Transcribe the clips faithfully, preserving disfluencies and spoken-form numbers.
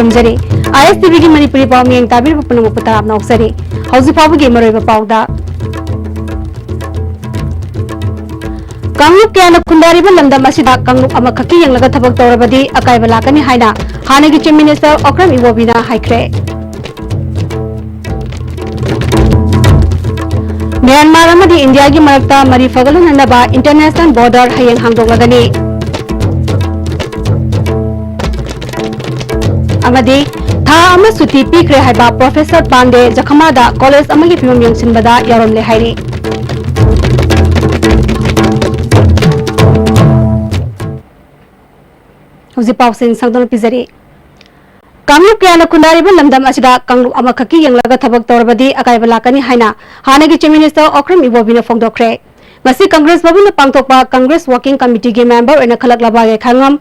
ꯊꯝꯖꯔꯤ꯫ ꯑꯥꯏ ꯑꯦꯁ ꯇꯤ ꯚꯤꯒꯤ ꯃꯅꯤꯄꯨꯔꯤ ꯄꯥꯎ ꯃꯤꯌꯦꯡ ꯇꯥꯕꯤꯔꯤꯕ ꯄꯨꯝꯅꯃꯛꯄꯨ ꯇꯔꯥꯝꯅ ꯑꯣꯛꯆꯔꯤ꯫ ꯍꯧꯖꯤꯛ ꯐꯥꯎꯕꯒꯤ ꯃꯔꯨꯑꯣꯏꯕ ꯄꯥꯎꯗ, ꯀꯥꯡꯂꯨꯞ ꯀꯌꯥꯅ ꯈꯨꯟꯗꯥꯔꯤꯕ ꯂꯝꯗꯝ ꯑꯁꯤꯗ ꯀꯥꯡꯂꯨꯞ ꯑꯃꯈꯛꯀꯤ ꯌꯦꯡꯂꯒ ꯊꯕꯛ ꯇꯧꯔꯕꯗꯤ ꯑꯀꯥꯏꯕ ꯂꯥꯛꯀꯅꯤ ꯍꯥꯏꯅ ꯍꯥꯟꯅꯒꯤ Chief Minister ꯑꯣꯀ꯭ꯔꯝ ꯏꯕꯣꯕꯤꯅ ꯍꯥꯏꯈ꯭ꯔꯦ꯫ ꯃ꯭ꯌꯥꯟꯃꯥꯔ ꯑꯃꯗꯤ ꯏꯟꯗꯤꯌꯥꯒꯤ ꯃꯔꯛꯇ ꯃꯔꯤ ꯐꯒꯠꯍꯟꯅꯅꯕ international border ꯍꯌꯦꯡ ꯍꯥꯡꯗꯣꯛꯂꯒꯅꯤ꯫ ꯑꯃꯗꯤ ꯊꯥ ꯑꯃ ꯁꯨꯇꯤ ꯄꯤꯈ꯭ꯔꯦ ꯍꯥꯏꯕ Professor ꯄꯥꯟꯗꯦ ꯖꯈꯃꯥꯗ college ꯑꯃꯒꯤ ꯐꯤꯕꯝ ꯌꯦꯡꯁꯤꯟꯕꯗ ꯌꯥꯎꯔꯝꯂꯦ ꯍꯥꯏꯔꯤ꯫ ꯍꯧꯖꯤꯛ ꯄꯥꯎꯁꯤꯡ ꯁꯟꯗꯣꯛꯅ ꯄꯤꯖꯔꯤ꯫ ꯀꯥꯡꯂꯨꯞ ꯀꯌꯥꯅ ꯈꯨꯟꯗꯥꯔꯤꯕ ꯂꯝꯗꯝ ꯑꯁꯤꯗ ꯀꯥꯡꯂꯨꯞ ꯑꯃꯈꯛꯀꯤ ꯌꯦꯡꯂꯒ ꯊꯕꯛ ꯇꯧꯔꯕꯗꯤ ꯑꯀꯥꯏꯕ ꯂꯥꯛꯀꯅꯤ ꯍꯥꯏꯅ ꯍꯥꯟꯅꯒꯤ Chief Minister ꯑꯣꯀ꯭ꯔꯝ ꯏꯕꯣꯕꯤꯅ ꯐꯣꯡꯗꯣꯛꯈ꯭ꯔꯦ꯫ ꯉꯁꯤ Congress ꯚꯕꯟꯗ ꯄꯥꯡꯊꯣꯛꯄ Congress Working Committeeꯒꯤ member ꯑꯣꯏꯅ ꯈꯜꯂꯛꯂꯕ ꯒꯦꯈꯥꯉꯝ,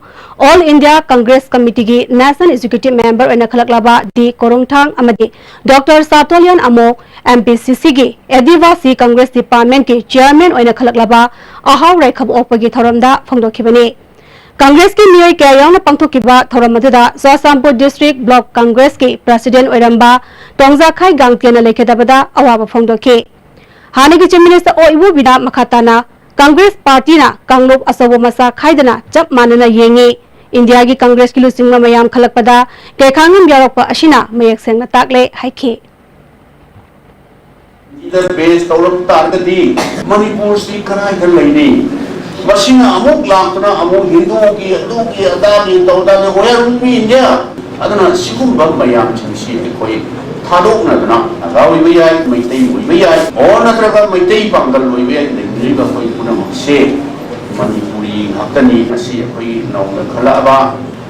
All India Congress Committeeꯒꯤ National Executive member ꯑꯣꯏꯅ ꯈꯜꯂꯛꯂꯕ ꯗꯤ ꯀꯣꯔꯣꯡꯊꯥꯡ ꯑꯃꯗꯤ Doctor ꯁꯥꯇꯣꯂꯤꯌꯟ ꯑꯃꯣ, M P C Cꯒꯤ ꯑꯦꯗꯤꯋꯥꯁꯤ Congress Departmentꯀꯤ chairman ꯑꯣꯏꯅ ꯈꯜꯂꯛꯂꯕ ꯑꯍꯥꯎ ꯔꯥꯏꯈꯝ ꯑꯣꯛꯄꯒꯤ ꯊꯧꯔꯝꯗ ꯐꯣꯡꯗꯣꯛꯈꯤꯕꯅꯤ꯫ Congressꯀꯤ ꯃꯤꯑꯣꯏ ꯀꯌꯥ ꯌꯥꯎꯅ ꯄꯥꯡꯊꯣꯛꯈꯤꯕ ꯊꯧꯔꯝ ꯑꯗꯨꯗ ꯆꯨꯔꯆꯥꯟꯄꯨꯔ District Block Congressꯀꯤ President ꯑꯣꯏꯔꯝꯕ ꯇꯣꯡꯖꯥꯈꯥꯏ ꯒꯥꯡꯇꯦꯟꯅ ꯂꯩꯈꯤꯗꯕꯗ ꯑꯋꯥꯕ ꯐꯣꯡꯗꯣꯛꯈꯤ꯫ ꯍꯥꯟꯅꯒꯤ Chief Minister ꯑꯣ ꯏꯕꯣꯕꯤꯅ ꯃꯈꯥ ꯇꯥꯅ Congress partyꯅ ꯀꯥꯡꯂꯨꯞ ꯑꯆꯧꯕ ꯃꯆꯥ ꯈꯥꯏꯗꯅ ꯆꯞ ꯃꯥꯟꯅꯅ ꯌꯦꯡꯏ꯫ ꯏꯟꯗꯤꯌꯥꯒꯤ Congressꯀꯤ ꯂꯨꯆꯤꯡꯕ ꯃꯌꯥꯝ ꯈꯜꯂꯛꯄꯗ ꯀꯦꯈꯥꯉꯝ ꯌꯥꯎꯔꯛꯄ ꯑꯁꯤꯅ ꯃꯌꯦꯛ ꯁꯦꯡꯅ ꯇꯥꯛꯂꯦ ꯍꯥꯏꯈꯤ꯫ ꯁꯤꯗ base ꯇꯧꯔꯛ ꯇꯥꯔꯒꯗꯤ ꯃꯅꯤꯄꯨꯔꯁꯤ ꯀꯗꯥꯏꯗ ꯂꯩꯔꯤ? ꯃꯁꯤꯅ ꯑꯃꯨꯛ ꯂꯥꯛꯇꯨꯅ ꯑꯃꯨꯛ ꯍꯤꯟꯗꯨꯒꯤ, ꯑꯗꯨꯒꯤ, ꯑꯗꯥꯒꯤ ꯇꯧꯗꯅ where will be India? ꯑꯗꯨꯅ ꯁꯤꯒꯨꯝꯕ ꯃꯌꯥꯝꯁꯤꯡꯁꯤ ꯑꯩꯈꯣꯏ ꯊꯥꯗꯣꯛꯅꯗꯅ ꯅꯥꯒꯥ ꯑꯣꯏꯕ ꯌꯥꯏ, ꯃꯩꯇꯩ ꯑꯣꯏꯕ ꯌꯥꯏ, or ꯅꯠꯇ꯭ꯔꯒ ꯃꯩꯇꯩ ꯄꯥꯡꯒꯜ ꯑꯣꯏꯕ ꯌꯥꯏ, ꯂꯩꯕꯤꯔꯤꯕ ꯑꯩꯈꯣꯏ ꯄꯨꯝꯅꯃꯛꯁꯦ ꯃꯅꯤꯄꯨꯔꯤ ꯉꯥꯛꯇꯅꯤ꯫ ꯉꯁꯤ ꯑꯩꯈꯣꯏ ꯅꯧꯅ ꯈꯜꯂꯛꯑꯕ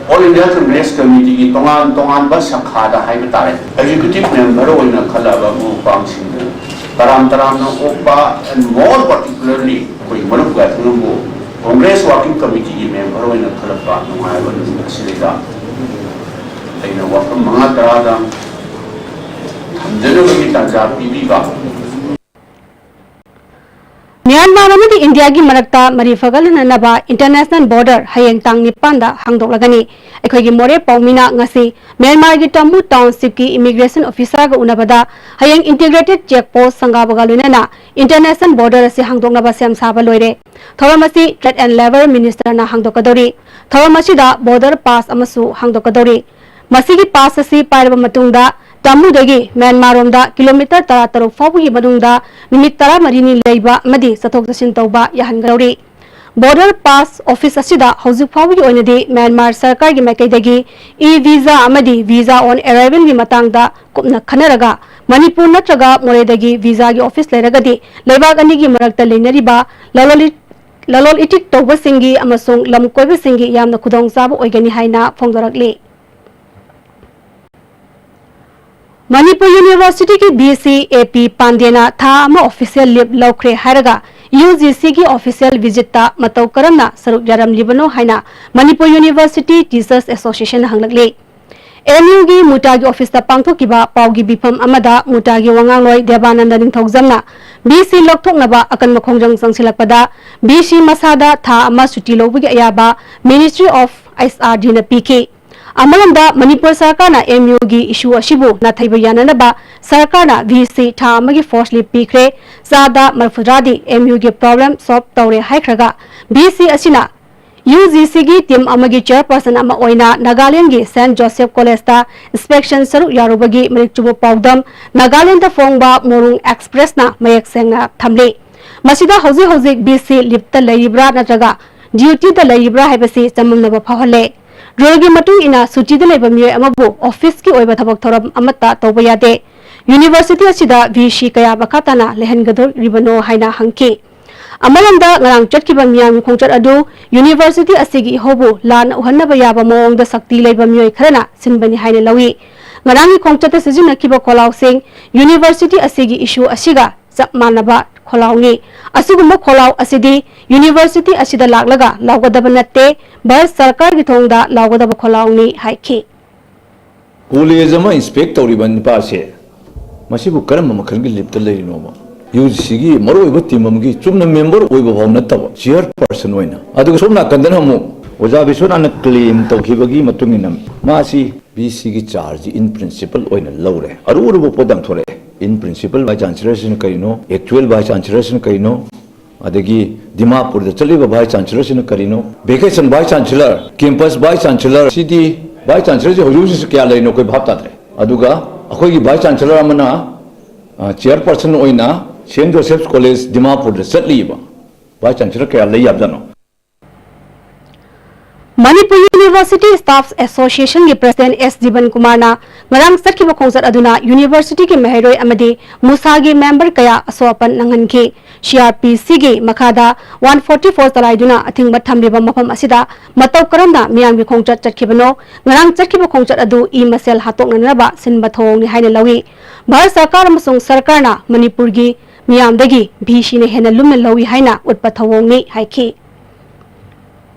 All India Congress Committeeꯒꯤ ꯇꯣꯉꯥꯟ ꯇꯣꯉꯥꯟꯕ ꯁꯥꯈꯥꯗ ꯍꯥꯏꯕ ꯇꯥꯔꯦ, executive member ꯑꯣꯏꯅ ꯈꯜꯂꯛꯑꯕ ꯃꯔꯨꯞ ꯃꯄꯥꯡꯁꯤꯡꯕꯨ ꯇꯔꯥꯝ ꯇꯔꯥꯝꯅ ꯑꯣꯛꯄ, and more particularly ꯑꯩꯈꯣꯏ ꯃꯔꯨꯞ ꯒꯥꯏꯊꯪꯉꯝꯕꯨ Congress Working Committeeꯒꯤ member ꯑꯣꯏꯅ ꯈꯜꯂꯛꯄ ꯅꯨꯡꯉꯥꯏꯕ ꯅꯨꯃꯤꯠ ꯑꯁꯤꯗꯩꯗ ꯑꯩꯅ ꯋꯥꯐꯝ ꯃꯉꯥ ꯇꯔꯥꯗ ꯊꯝꯖꯅꯕꯒꯤ ꯇꯥꯟꯖꯥ ꯄꯤꯕꯤꯕ꯫ ꯃ꯭ꯌꯥꯟꯃꯥꯔ ꯑꯃꯗꯤ ꯏꯟꯗꯤꯌꯥ ꯏꯟꯗꯤꯌꯥꯒꯤ ꯃꯔꯛꯇ ꯃꯔꯤ ꯐꯒꯠꯍꯟꯅꯅꯕ international border ꯍꯌꯦꯡ ꯇꯥꯡ ꯅꯤꯄꯥꯟꯗ ꯍꯥꯡꯗꯣꯛꯂꯒꯅꯤ꯫ ꯑꯩꯈꯣꯏꯒꯤ ꯃꯣꯔꯦ ꯄꯥꯎꯃꯤꯅ ꯉꯁꯤ ꯃ꯭ꯌꯥꯟꯃꯥꯔꯒꯤ ꯇꯥꯃꯨ townshipꯀꯤ immigration officerꯒ ꯎꯅꯕꯗ ꯍꯌꯦꯡ integrated check post ꯁꯪꯒꯥꯕꯒ ꯂꯣꯏꯅꯅ international border ꯑꯁꯤ ꯍꯥꯡꯗꯣꯛꯅꯕ ꯁꯦꯝ ꯁꯥꯕ ꯂꯣꯏꯔꯦ꯫ ꯊꯧꯔꯝ ꯑꯁꯤ Trade and Labour Ministerꯅ ꯍꯥꯡꯗꯣꯛꯀꯗꯧꯔꯤ꯫ ꯊꯧꯔꯝ ꯑꯁꯤꯗ border pass ꯑꯃꯁꯨ ꯍꯥꯡꯗꯣꯛꯀꯗꯧꯔꯤ꯫ ꯃꯁꯤꯒꯤ pass ꯑꯁꯤ ꯄꯥꯏꯔꯕ ꯃꯇꯨꯡꯗ ꯇꯥꯃꯨꯗꯒꯤ ꯃ꯭ꯌꯥꯟꯃꯥꯔꯔꯣꯝꯗ kilometre ꯇꯔꯥꯇꯔꯨꯛ ꯐꯥꯎꯕꯒꯤ ꯃꯅꯨꯡꯗ ꯅꯨꯃꯤꯠ ꯇꯔꯥꯃꯔꯤꯅꯤ ꯂꯩꯕ ꯑꯃꯗꯤ ꯆꯠꯊꯣꯛ ꯆꯠꯁꯤꯟ ꯇꯧꯕ ꯌꯥꯍꯟꯒꯗꯧꯔꯤ꯫ Border pass office ꯑꯁꯤꯗ ꯍꯧꯖꯤꯛ ꯐꯥꯎꯕꯒꯤ ꯑꯣꯏꯅꯗꯤ ꯃ꯭ꯌꯥꯟꯃꯥꯔ ꯁꯔꯀꯥꯔꯒꯤ ꯃꯥꯏꯀꯩꯗꯒꯤ e-visa ꯑꯃꯗꯤ visa on arrivalꯒꯤ ꯃꯇꯥꯡꯗ ꯀꯨꯞꯅ ꯈꯟꯅꯔꯒ ꯃꯅꯤꯄꯨꯔ ꯅꯠꯇ꯭ꯔꯒ ꯃꯣꯔꯦꯗꯒꯤ visaꯒꯤ office ꯂꯩꯔꯒꯗꯤ ꯂꯩꯕꯥꯛ ꯑꯅꯤꯒꯤ ꯃꯔꯛꯇ ꯂꯩꯅꯔꯤꯕ ꯂꯂꯣꯟ ꯂꯂꯣꯟ ꯏꯇꯤꯛ ꯇꯧꯕꯁꯤꯡꯒꯤ ꯑꯃꯁꯨꯡ ꯂꯝ ꯀꯣꯏꯕꯁꯤꯡꯒꯤ ꯌꯥꯝꯅ ꯈꯨꯗꯣꯡꯆꯥꯕ ꯑꯣꯏꯒꯅꯤ ꯍꯥꯏꯅ ꯐꯣꯡꯗꯣꯔꯛꯂꯤ꯫ ꯃꯅꯤꯄꯨꯔ Universityꯒꯤ VC A P ꯄꯥꯟꯗꯦꯅ ꯊꯥ ꯑꯃ official leave ꯂꯧꯈ꯭ꯔꯦ ꯍꯥꯏꯔꯒ UGCꯒꯤ official visitꯇ ꯃꯇꯧ ꯀꯔꯝꯅ ꯁꯔꯨꯛ ꯌꯥꯔꯝꯂꯤꯕꯅꯣ ꯍꯥꯏꯅ ꯃꯅꯤꯄꯨꯔ University Teachers Associationꯅ ꯍꯪꯂꯛꯂꯤ꯫ MUꯒꯤ ꯃꯨꯇꯥꯒꯤ officeꯇ ꯄꯥꯡꯊꯣꯛꯈꯤꯕ ꯄꯥꯎꯒꯤ ꯃꯤꯐꯝ ꯑꯃꯗ ꯃꯨꯇꯥꯒꯤ ꯋꯥꯉꯥꯡꯂꯣꯏ ꯗꯦꯕꯥꯅꯟꯗ ꯅꯤꯡꯊꯧꯖꯝꯅ VC ꯂꯧꯊꯣꯛꯅꯕ ꯑꯀꯟꯕ ꯈꯣꯡꯖꯪ ꯆꯪꯁꯤꯜꯂꯛꯄꯗ VC ꯃꯁꯥꯗ ꯊꯥ ꯑꯃ ꯁꯨꯇꯤ ꯂꯧꯕꯒꯤ ꯑꯌꯥꯕ Ministry of HRDꯅ ꯄꯤꯈꯤ꯫ ꯑꯃꯔꯣꯝꯗ ꯃꯅꯤꯄꯨꯔ ꯁꯔꯀꯥꯔꯅ MUꯒꯤ issue ꯑꯁꯤꯕꯨ ꯅꯥꯊꯩꯕ ꯌꯥꯅꯅꯕ ꯁꯔꯀꯥꯔꯅ VC ꯊꯥ ꯑꯃꯒꯤ forced leave ꯄꯤꯈ꯭ꯔꯦ꯫ ꯆꯥꯗ ꯃꯔꯤꯐꯨꯇꯔꯥꯗꯤ MUꯒꯤ problem solve ꯇꯧꯔꯦ ꯍꯥꯏꯈ꯭ꯔꯒ VC ꯑꯁꯤꯅ UGCꯒꯤ team ꯑꯃꯒꯤ chairperson ꯑꯃ ꯑꯣꯏꯅ ꯅꯥꯒꯥꯂꯦꯟꯗꯒꯤ Saint Joseph Collegeꯇ inspection ꯁꯔꯨꯛ ꯌꯥꯔꯨꯕꯒꯤ ꯃꯔꯤꯛ ꯆꯨꯝꯕ ꯄꯥꯎꯗꯝ ꯅꯥꯒꯥꯂꯦꯟꯗ ꯐꯣꯡꯕ ꯃꯣꯔꯨꯡ Expressꯅ ꯃꯌꯦꯛ ꯁꯦꯡꯅ ꯊꯝꯂꯤ꯫ ꯃꯁꯤꯗ ꯍꯧꯖꯤꯛ ꯍꯧꯖꯤꯛ VC leaveꯇ ꯂꯩꯔꯤꯕ꯭ꯔꯥ ꯅꯠꯇ꯭ꯔꯒ dutyꯗ ꯂꯩꯔꯤꯕ꯭ꯔꯥ ꯍꯥꯏꯕꯁꯤ ꯆꯃꯝꯅꯕ ꯐꯥꯎꯍꯜꯂꯦ꯫ Ruleꯒꯤ ꯃꯇꯨꯡ ꯏꯟꯅ ꯁꯨꯇꯤꯗ ꯂꯩꯕ ꯃꯤꯑꯣꯏ ꯑꯃꯕꯨ officeꯀꯤ ꯑꯣꯏꯕ ꯊꯕꯛ ꯊꯧꯔꯝ ꯑꯃꯠꯇ ꯇꯧꯕ ꯌꯥꯗꯦ꯫ University ꯑꯁꯤꯗ VC ꯀꯌꯥ ꯃꯈꯥ ꯇꯥꯅ ꯂꯩꯍꯟꯒꯗꯧꯔꯤꯕꯅꯣ ꯍꯥꯏꯅ ꯍꯪꯈꯤ꯫ ꯑꯃꯔꯣꯝꯗ ꯉꯔꯥꯡ ꯆꯠꯈꯤꯕ ꯃꯤꯌꯥꯝꯒꯤ ꯈꯣꯡꯆꯠ ꯑꯗꯨ University ꯑꯁꯤꯒꯤ ꯏꯍꯧꯕꯨ ꯂꯥꯟꯅ ꯎꯍꯟꯅꯕ ꯌꯥꯕ ꯃꯑꯣꯡꯗ ꯁꯛꯇꯤ ꯂꯩꯕ ꯃꯤꯑꯣꯏ ꯈꯔꯅ ꯁꯤꯟꯕꯅꯤ ꯍꯥꯏꯅ ꯂꯧꯏ꯫ ꯉꯔꯥꯡꯒꯤ ꯈꯣꯡꯆꯠꯇ ꯁꯤꯖꯤꯟꯅꯈꯤꯕ ꯈꯣꯜꯂꯥꯎꯁꯤꯡ University ꯑꯁꯤꯒꯤ issue ꯑꯁꯤꯒ ꯆꯞ ꯃꯥꯟꯅꯕ ꯈꯣꯜꯂꯥꯎꯅꯤ꯫ ꯑꯁꯤꯒꯨꯝꯕ ꯈꯣꯜꯂꯥꯎ ꯑꯁꯤꯗꯤ University ꯑꯁꯤꯗ ꯂꯥꯛꯂꯒ ꯂꯥꯎꯒꯗꯕ ꯅꯠꯇꯦ, ꯚꯥꯔꯠ ꯁꯔꯀꯥꯔꯒꯤ ꯊꯣꯡꯗ ꯂꯥꯎꯒꯗꯕ ꯈꯣꯜꯂꯥꯎꯅꯤ ꯍꯥꯏꯈꯤ꯫ College ꯑꯃ inspect ꯇꯧꯔꯤꯕ ꯅꯨꯄꯥꯁꯦ ꯃꯁꯤꯕꯨ ꯀꯔꯝꯕ ꯃꯈꯜꯒꯤ leaveꯇ ꯂꯩꯔꯤꯅꯣꯕ? ꯌꯨ ꯖꯤ ꯁꯤꯒꯤ ꯃꯔꯨꯑꯣꯏꯕ ꯇꯤꯝ ꯑꯃꯒꯤ ꯆꯨꯝꯅ ꯃꯦꯝꯕꯔ ꯑꯣꯏꯕ ꯐꯥꯎ ꯅꯠꯇꯕ, ꯆꯤꯌꯔ ꯄꯔꯁꯟ ꯑꯣꯏꯅ꯫ ꯑꯗꯨꯒ ꯁꯣꯝ ꯅꯥꯀꯟꯗꯅ ꯑꯃꯨꯛ ꯑꯣꯖꯥ ꯕꯤꯁ꯭ꯋꯅꯥꯊꯅ ꯀ꯭ꯂꯦꯝ ꯇꯧꯈꯤꯕꯒꯤ ꯃꯇꯨꯡ ꯏꯟꯅ ꯃꯥꯁꯤ ꯚꯤ ꯁꯤꯒꯤ ꯆꯥꯔꯖ ꯏꯟ ꯄ꯭ꯔꯤꯟꯁꯤꯄꯜ ꯑꯣꯏꯅ ꯂꯧꯔꯦ꯫ ꯑꯔꯨ ꯑꯔꯨꯕ ꯄꯣꯠ ꯌꯥꯝ ꯊꯣꯛꯂꯛꯑꯦ꯫ ꯏꯟ ꯄ꯭ꯔꯤꯟꯁꯤꯄꯜ ꯚꯥꯏꯁ ꯆꯥꯟꯁꯦꯂꯔꯁꯤꯅ ꯀꯔꯤꯅꯣ, ꯑꯦꯛꯆꯨꯋꯦꯜ ꯚꯥꯏꯁ ꯆꯥꯟꯁꯦꯂꯔꯁꯤꯅ ꯀꯔꯤꯅꯣ, ꯑꯗꯒꯤ ꯗꯤꯃꯥꯄꯨꯔꯗ ꯆꯠꯂꯤꯕ ꯚꯥꯏꯁ ꯆꯥꯟꯁꯦꯂꯔꯁꯤꯅ ꯀꯔꯤꯅꯣ, vacation vice chancellor, campus vice chancellor, ꯁꯤꯗꯤ ꯚꯥꯏꯁ ꯆꯥꯟꯁꯦꯂꯔꯁꯤ ꯍꯧꯖꯤꯛ ꯍꯧꯖꯤꯛꯁꯨ ꯀꯌꯥ ꯂꯩꯔꯤꯅꯣ ꯑꯩꯈꯣꯏ ꯚꯥꯞ ꯇꯥꯗ꯭ꯔꯦ꯫ ꯑꯗꯨꯒ ꯑꯩꯈꯣꯏꯒꯤ ꯚꯥꯏꯁ ꯆꯥꯟꯁꯦꯂꯔ ꯑꯃꯅ, ꯑ, ꯆꯤꯌꯔꯄꯔꯁꯟ ꯑꯣꯏꯅ ꯁꯦꯟꯠ ꯖꯣꯁꯦꯐ ꯀꯣꯂꯦꯖ ꯗꯤꯃꯥꯄꯨꯔꯗ ꯆꯠꯂꯤꯕ ꯚꯥꯏꯁ ꯆꯥꯟꯁꯦꯂꯔ ꯀꯌꯥ ꯂꯩ ꯌꯥꯕꯖꯥꯠꯅꯣ? ꯃꯅꯤꯄꯨꯔ ꯌꯨꯅꯤꯚꯔꯁꯤꯇꯤ ꯁ꯭ꯇꯥꯐ ꯑꯦꯁꯣꯁꯤꯌꯦꯁꯟꯒꯤ ꯄ꯭ꯔꯁꯤꯗꯦꯟꯠ ꯑꯦꯁ ꯖꯤꯕꯟ ꯀꯨꯃꯥꯔꯅ ꯉꯔꯥꯡ ꯆꯠꯈꯤꯕ ꯈꯣꯡꯆꯠ ꯑꯗꯨꯅ ꯌꯨꯅꯤꯚꯔꯁꯤꯇꯤꯒꯤ ꯃꯍꯩꯔꯣꯏ ꯑꯃꯗꯤ ꯃꯨꯁꯥꯒꯤ ꯃꯦꯝꯕꯔ ꯀꯌꯥ ꯑꯁꯣꯛ ꯑꯄꯟ ꯅꯪꯍꯟꯈꯤ꯫ ꯁꯤ ꯑꯥꯔ ꯄꯤ ꯁꯤꯒꯤ ꯃꯈꯥꯗ ꯋꯥꯟ ꯐꯣꯔꯇꯤ ꯐꯣꯔ ꯆꯂꯥꯏꯗꯨꯅ ꯑꯊꯤꯡꯕ ꯊꯝꯂꯤꯕ ꯃꯐꯝ ꯑꯁꯤꯗ ꯃꯇꯧ ꯀꯔꯝꯅ ꯃꯤꯌꯥꯝꯒꯤ ꯈꯣꯡꯆꯠ ꯆꯠꯈꯤꯕꯅꯣ? ꯉꯔꯥꯡ ꯆꯠꯈꯤꯕ ꯈꯣꯡꯆꯠ ꯑꯗꯨ ꯏ ꯃꯁꯦꯜ ꯍꯥꯠꯇꯣꯛꯅꯅꯕ ꯁꯤꯟꯕ ꯊꯧꯑꯣꯡꯅꯤ ꯍꯥꯏꯅ ꯂꯧꯏ꯫ ꯚꯥꯔꯠ ꯁꯔꯀꯥꯔ ꯑꯃꯁꯨꯡ ꯁꯔꯀꯥꯔꯅ ꯃꯅꯤꯄꯨꯔꯒꯤ ꯃꯤꯌꯥꯝꯗꯒꯤ ꯚꯤ ꯁꯤꯅ ꯍꯦꯟꯅ ꯂꯨꯝꯅ ꯂꯧꯏ ꯍꯥꯏꯅ ꯎꯠꯄ ꯊꯧꯑꯣꯡꯅꯤ ꯍꯥꯏꯈꯤ꯫